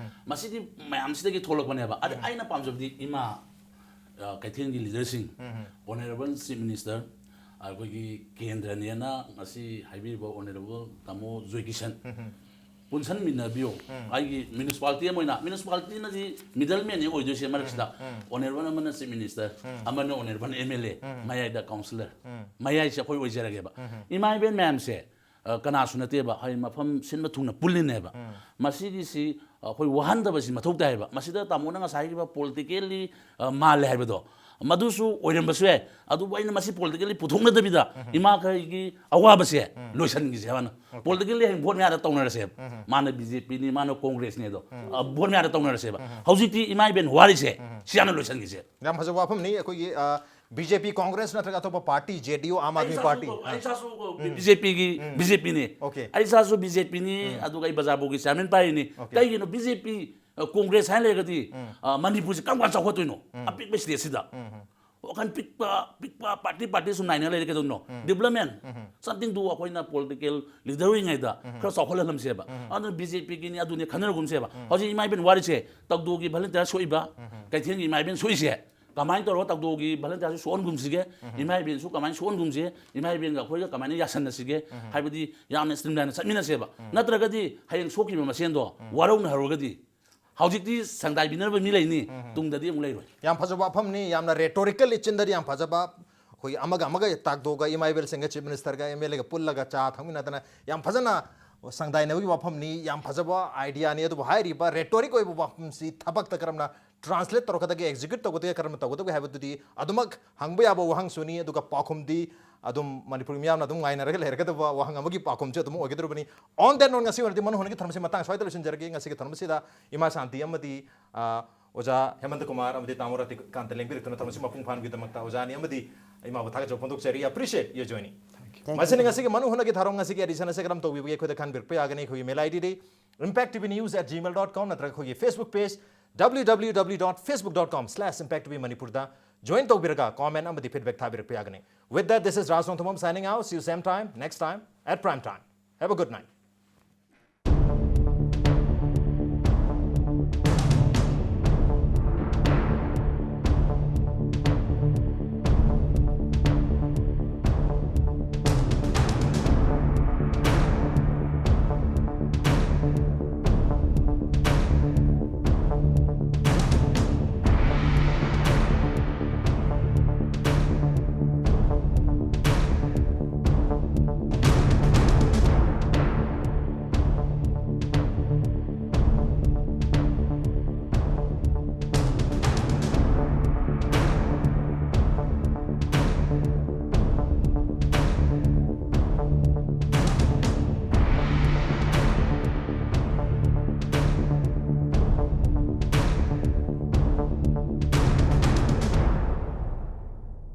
ꯃꯁꯤꯗꯤ ꯃꯌꯥꯝꯁꯤꯗꯒꯤ ꯊꯣꯛꯂꯛꯄꯅꯦꯕ꯫ ꯑꯗ ꯑꯩꯅ ꯄꯥꯝꯖꯕꯗꯤ ꯏꯃꯥ, ꯑ, ꯀꯩꯊꯦꯜꯒꯤ ꯂꯤꯗꯔꯁꯤꯡ, ꯑꯣꯅꯔꯦꯕꯜ ꯆꯤꯐ ꯃꯤꯅꯤꯁꯇꯔ, ꯑꯩꯈꯣꯏꯒꯤ ꯀꯦꯟꯗ꯭ꯔꯅꯦꯅ ꯉꯁꯤ ꯍꯥꯏꯕꯤꯔꯤꯕ ꯑꯣꯅꯔꯦꯕꯜ ꯇꯥꯃꯣ ꯖꯣꯏꯀꯤꯁꯟ, ꯄꯨꯟꯁꯟꯃꯤꯟꯅꯕꯤꯌꯣ꯫ ꯑꯩꯒꯤ ꯃ꯭ꯌꯨꯅꯤꯁꯤꯄꯥꯂꯤꯇꯤ ꯑꯃ ꯑꯣꯏꯅ, ꯃ꯭ꯌꯨꯅꯤꯁꯤꯄꯥꯂꯤꯇꯤꯅꯗꯤ ꯃꯤꯗꯜ ꯃꯦꯟꯅꯤ ꯑꯣꯏꯗꯣꯏꯁꯦ ꯃꯔꯛꯁꯤꯗ꯫ ꯑꯣꯅꯔꯦꯕꯜ ꯑꯃꯅ ꯆꯤꯐ ꯃꯤꯅꯤꯁꯇꯔ, ꯑꯃꯅ ꯑꯣꯅꯔꯦꯕꯜ ꯑꯦꯝ ꯑꯦꯜ ꯑꯦ, ꯃꯌꯥꯏꯗ ꯀꯥꯎꯟꯁꯤꯂꯔ, ꯃꯌꯥꯏꯁꯦ ꯑꯩꯈꯣꯏ ꯑꯣꯏꯖꯔꯒꯦꯕ꯫ ꯏꯃꯥ ꯏꯕꯦꯟ ꯃꯌꯥꯝꯁꯦ, ꯑ, ꯀꯅꯥꯁꯨ ꯅꯠꯇꯦꯕ, ꯍꯥꯏꯗꯤ ꯃꯐꯝ ꯁꯤꯟꯕ ꯊꯨꯡꯅ ꯄꯨꯜꯂꯤꯅꯦꯕ꯫ ꯃꯁꯤꯒꯤꯁꯤ ꯑꯩꯈꯣꯏ ꯋꯥꯍꯟꯗꯕꯁꯤ ꯃꯊꯧ ꯇꯥꯏꯌꯦꯕ꯫ ꯃꯁꯤꯗ ꯇꯥꯃꯣꯅ ꯉꯁꯥꯏ ꯍꯥꯏꯈꯤꯕ ꯄꯣꯂꯤꯇꯤꯀꯦꯜꯂꯤ, ꯑ, ꯃꯥꯜꯂꯦ ꯍꯥꯏꯕꯗꯣ, ꯃꯗꯨꯁꯨ ꯑꯣꯏꯔꯝꯕꯁꯨ ꯌꯥꯏ꯫ ꯑꯗꯨꯕꯨ ꯑꯩꯅ ꯃꯁꯤ ꯄꯣꯂꯤꯇꯤꯀꯦꯜꯂꯤ ꯄꯨꯊꯣꯛꯅꯗꯕꯤꯗ ꯏꯃꯥꯈꯩꯒꯤ ꯑꯋꯥꯕꯁꯦ ꯂꯣꯏꯁꯤꯟꯈꯤꯁꯦ ꯍꯥꯟꯅ꯫ ꯄꯣꯂꯤꯇꯤꯀꯦꯜꯂꯤ ꯍꯌꯦꯡ ꯚꯣꯠ ꯃꯌꯥꯗ ꯇꯧꯅꯔꯁꯦꯕ꯫ ꯃꯥꯅ ꯕꯤ ꯖꯦ ꯄꯤꯅꯤ, ꯃꯥꯅ ꯀꯣꯡꯒ꯭ꯔꯦꯁꯅꯤ ꯑꯗꯣ, ꯑ, ꯚꯣꯠ ꯃꯌꯥꯗ ꯇꯧꯅꯔꯁꯦꯕ꯫ ꯍꯧꯖꯤꯛꯇꯤ ꯏꯃꯥ ꯏꯕꯦꯟ ꯋꯥꯔꯤꯁꯦ ꯁꯤ ꯍꯥꯟꯅ ꯂꯣꯏꯁꯤꯟꯈꯤꯁꯦ꯫ ꯌꯥꯝ ꯐꯖꯕ ꯋꯥꯐꯝꯅꯤ꯫ ꯑꯩꯈꯣꯏꯒꯤ, ꯑ, ꯕꯤ ꯖꯦ ꯄꯤ, ꯀꯣꯡꯒ꯭ꯔꯦꯁ ꯅꯠꯇ꯭ꯔꯒ ꯑꯇꯣꯞꯄ ꯄꯥꯔꯇꯤ, ꯖꯦ ꯗꯤ ꯌꯨ, ꯑꯥꯝ ꯑꯩ ꯑꯥꯗꯃꯤ ꯏꯁꯥꯁꯨ, ꯄꯥꯔꯇꯤ? ꯑꯩ ꯏꯁꯥꯁꯨ ꯕꯤ ꯖꯦ ꯄꯤꯒꯤ, ꯕꯤ ꯖꯦ ꯄꯤꯅꯤ꯫ Okay. ꯑꯩ ꯏꯁꯥꯁꯨ ꯕꯤ ꯖꯦ ꯄꯤꯅꯤ, ꯑꯗꯨꯒ ꯑꯩ ꯕꯖꯥꯔꯕꯣꯒꯤ ꯆꯤꯌꯥꯔꯃꯦꯟ ꯄꯥꯏꯔꯤꯅꯤ꯫ Okay. ꯀꯩꯒꯤꯅꯣ ꯕꯤ ꯖꯦ ꯄꯤ ꯀꯣꯡꯒ꯭ꯔꯦꯁ ꯍꯥꯏꯅ ꯂꯩꯔꯒꯗꯤ, ꯑ, ꯃꯅꯤꯄꯨꯔꯁꯦ ꯀꯔꯝ ꯀꯥꯟꯗ ꯆꯥꯎꯈꯠꯇꯣꯏꯅꯣ? ꯑꯄꯤꯛꯄ ꯁ꯭ꯇꯦꯠꯁꯤꯗ ꯋꯥꯈꯜ ꯄꯤꯛꯄ ꯄꯤꯛꯄ, ꯄꯥꯔꯇꯤ ꯄꯥꯔꯇꯤ ꯁꯨꯝ ꯅꯥꯏꯅ ꯂꯩꯔꯦ ꯀꯩꯗꯧꯅꯣ? ꯗꯤꯕ꯭ꯂꯞꯃꯦꯟ, ꯁꯝꯊꯤꯡꯗꯨ ꯑꯩꯈꯣꯏꯅ ꯄꯣꯂꯤꯇꯤꯀꯦꯜ ꯂꯤꯗꯔ ꯑꯣꯏꯔꯤꯉꯩꯗ ꯈꯔ ꯆꯥꯎꯈꯠꯍꯜꯂꯝꯁꯦꯕ꯫ ꯑꯗꯨꯅ ꯕꯤ ꯖꯦ ꯄꯤꯒꯤꯅꯤ ꯑꯗꯨꯅꯤ ꯈꯟꯅꯔꯒꯨꯝꯁꯦꯕ꯫ ꯍꯧꯖꯤꯛ ꯏꯃꯥ ꯏꯕꯦꯟ ꯋꯥꯔꯤꯁꯦ, ꯇꯧꯗꯣꯒꯤ ꯚꯂꯟꯇꯤꯌꯥꯔ ꯁꯣꯛꯏꯕ, ꯀꯩꯊꯦꯜꯒꯤ ꯏꯃꯥ ꯏꯕꯦꯟ ꯁꯣꯛꯏꯁꯦ, ꯀꯃꯥꯏꯅ ꯇꯧꯔꯒ ꯇꯧꯗꯣꯒꯤ ꯚꯂꯟꯇꯤꯌꯥꯔꯁꯨ ꯁꯣꯛꯍꯟꯒꯨꯝꯁꯤꯒꯦ, ꯏꯃꯥ ꯏꯕꯦꯟꯁꯨ ꯀꯃꯥꯏꯅ ꯁꯣꯛꯍꯟꯒꯨꯝꯁꯤꯒꯦ, ꯏꯃꯥ ꯏꯕꯦꯟꯒ ꯑꯩꯈꯣꯏꯒ ꯀꯃꯥꯏꯅ ꯌꯥꯁꯟꯅꯁꯤꯒꯦ, ꯍꯥꯏꯕꯗꯤ ꯌꯥꯝꯅ ꯁ꯭ꯇ꯭ꯔꯤꯝꯂꯥꯏꯟꯗ ꯆꯠꯃꯤꯟꯅꯁꯦꯕ꯫ ꯅꯠꯇ꯭ꯔꯒꯗꯤ ꯍꯌꯦꯡ ꯁꯣꯛꯈꯤꯕ ꯃꯁꯦꯟꯗꯣ ꯋꯥꯔꯧꯅꯍꯧꯔꯒꯗꯤ ꯍꯧꯖꯤꯛꯇꯤ ꯁꯪꯗꯥꯏꯕꯤꯅꯕ ꯃꯤ ꯂꯩꯅꯤ, ꯇꯨꯡꯗꯗꯤ ꯑꯃꯨꯛ ꯂꯩꯔꯣꯏ꯫ ꯌꯥꯝ ꯐꯖꯕ ꯋꯥꯐꯝꯅꯤ, ꯌꯥꯝꯅ ꯔꯦꯇꯣꯔꯤꯀꯦꯜ ꯏꯆꯤꯟꯗꯗꯤ ꯌꯥꯝ ꯐꯖꯕ꯫ ꯑꯩꯈꯣꯏꯒꯤ ꯑꯃꯒ ꯑꯃꯒ ꯇꯥꯛꯗꯣꯛꯑꯒ ꯏꯃꯥ ꯏꯕꯦꯜꯁꯤꯡꯒ, ꯆꯤꯐ ꯃꯤꯅꯤꯁꯇꯔꯒ ꯑꯦꯝ ꯑꯦꯜ ꯑꯦꯒ ꯄꯨꯜꯂꯒ ꯆꯥ ꯊꯛꯃꯤꯟꯅꯗꯅ ꯌꯥꯝ ꯐꯖꯅ ꯁꯪꯗꯥꯏꯅꯕꯒꯤ ꯋꯥꯐꯝꯅꯤ, ꯌꯥꯝ ꯐꯖꯕ ꯑꯥꯏꯗꯤꯌꯥꯅꯤ꯫ ꯑꯗꯨꯕꯨ ꯍꯥꯏꯔꯤꯕ ꯔꯦꯇꯣꯔꯤꯛ ꯑꯣꯏꯕ ꯋꯥꯐꯝꯁꯤ ꯊꯕꯛꯇ ꯀꯔꯝꯅ ꯇ꯭ꯔꯥꯟꯁꯂꯦꯠ ꯇꯧꯔꯛꯀꯗꯒꯦ, ꯑꯦꯛꯖꯤꯀ꯭ꯌꯨꯠ ꯇꯧꯒꯗꯒꯦ, ꯀꯔꯝꯅ ꯇꯧꯒꯗꯒꯦ ꯍꯥꯏꯕꯗꯨꯗꯤ ꯑꯗꯨꯃꯛ ꯍꯪꯕ ꯌꯥꯕ ꯋꯥꯍꯪꯁꯨꯅꯤ꯫ ꯑꯗꯨꯒ ꯄꯥꯎꯈꯨꯝꯗꯤ ꯑꯗꯨꯝ ꯃꯅꯤꯄꯨꯔꯒꯤ ꯃꯤꯌꯥꯝꯅ ꯑꯗꯨꯝ ꯉꯥꯏꯅꯔꯒ ꯂꯩꯔꯒꯗꯕ ꯋꯥꯍꯪ ꯑꯃꯒꯤ ꯄꯥꯎꯈꯨꯝꯁꯨ ꯑꯗꯨꯝ ꯑꯣꯏꯒꯗꯧꯔꯤꯕꯅꯤ꯫ On that note, ꯉꯁꯤ ꯑꯣꯏꯅꯗꯤ ꯃꯅꯨꯡ ꯍꯨꯠꯅꯒꯤ ꯊꯧꯔꯝꯁꯤ ꯃꯇꯥꯡ ꯁ꯭ꯋꯥꯏꯗ ꯂꯣꯏꯁꯤꯟꯖꯔꯒꯦ꯫ ꯉꯁꯤꯒꯤ ꯊꯧꯔꯝꯁꯤꯗ ꯏꯃꯥ ꯁꯥꯟꯇꯤ ꯑꯃꯗꯤ, ꯑ, ꯑꯣꯖꯥ ꯍꯦꯃꯟꯇ ꯀꯨꯃꯥꯔ ꯑꯃꯗꯤ ꯇꯥꯃꯣ ꯔꯥꯇꯤꯀꯥꯟꯇ ꯂꯦꯡꯕꯤꯔꯛꯇꯨꯅ ꯊꯧꯔꯝꯁꯤ ꯃꯄꯨꯡ ꯐꯥꯍꯟꯕꯤꯕꯒꯤꯗꯃꯛꯇ ꯑꯣꯖꯥ ꯑꯅꯤ ꯑꯃꯗꯤ ꯏꯃꯥꯕꯨ ꯊꯥꯒꯠꯆꯕ ꯐꯣꯡꯗꯣꯛꯆꯔꯤ꯫ Appreciate your joining. Thank you. ꯃꯁꯤꯅ ꯉꯁꯤꯒꯤ ꯃꯅꯨꯡ ꯍꯨꯠꯅꯒꯤ ꯊꯧꯔꯝ ꯉꯁꯤꯒꯤ ꯑꯦꯗꯤꯁꯟ ꯑꯁꯤ ꯀꯔꯝ ꯇꯧꯕꯤꯕꯒꯦ ꯑꯩꯈꯣꯏꯗ ꯈꯟꯕꯤꯔꯛꯄ ꯌꯥꯒꯅꯤ꯫ ꯑꯩꯈꯣꯏꯒꯤ ꯃꯦꯜ ꯑꯥꯏ ꯗꯤꯗꯤ impact T V news at gmail dot com ꯅꯠꯇ꯭ꯔꯒ ꯑꯩꯈꯣꯏꯒꯤ Facebook page W W W dot facebook dot com slash impact T V ꯃꯅꯤꯄꯨꯔꯗ join ꯇꯧꯕꯤꯔꯒ comment ꯑꯃꯗꯤ feedback ꯊꯥꯕꯤꯔꯛꯄ ꯌꯥꯒꯅꯤ꯫ With that, this is Raj Rongthumam signing out. See you same time, next time at prime time. Have a good night.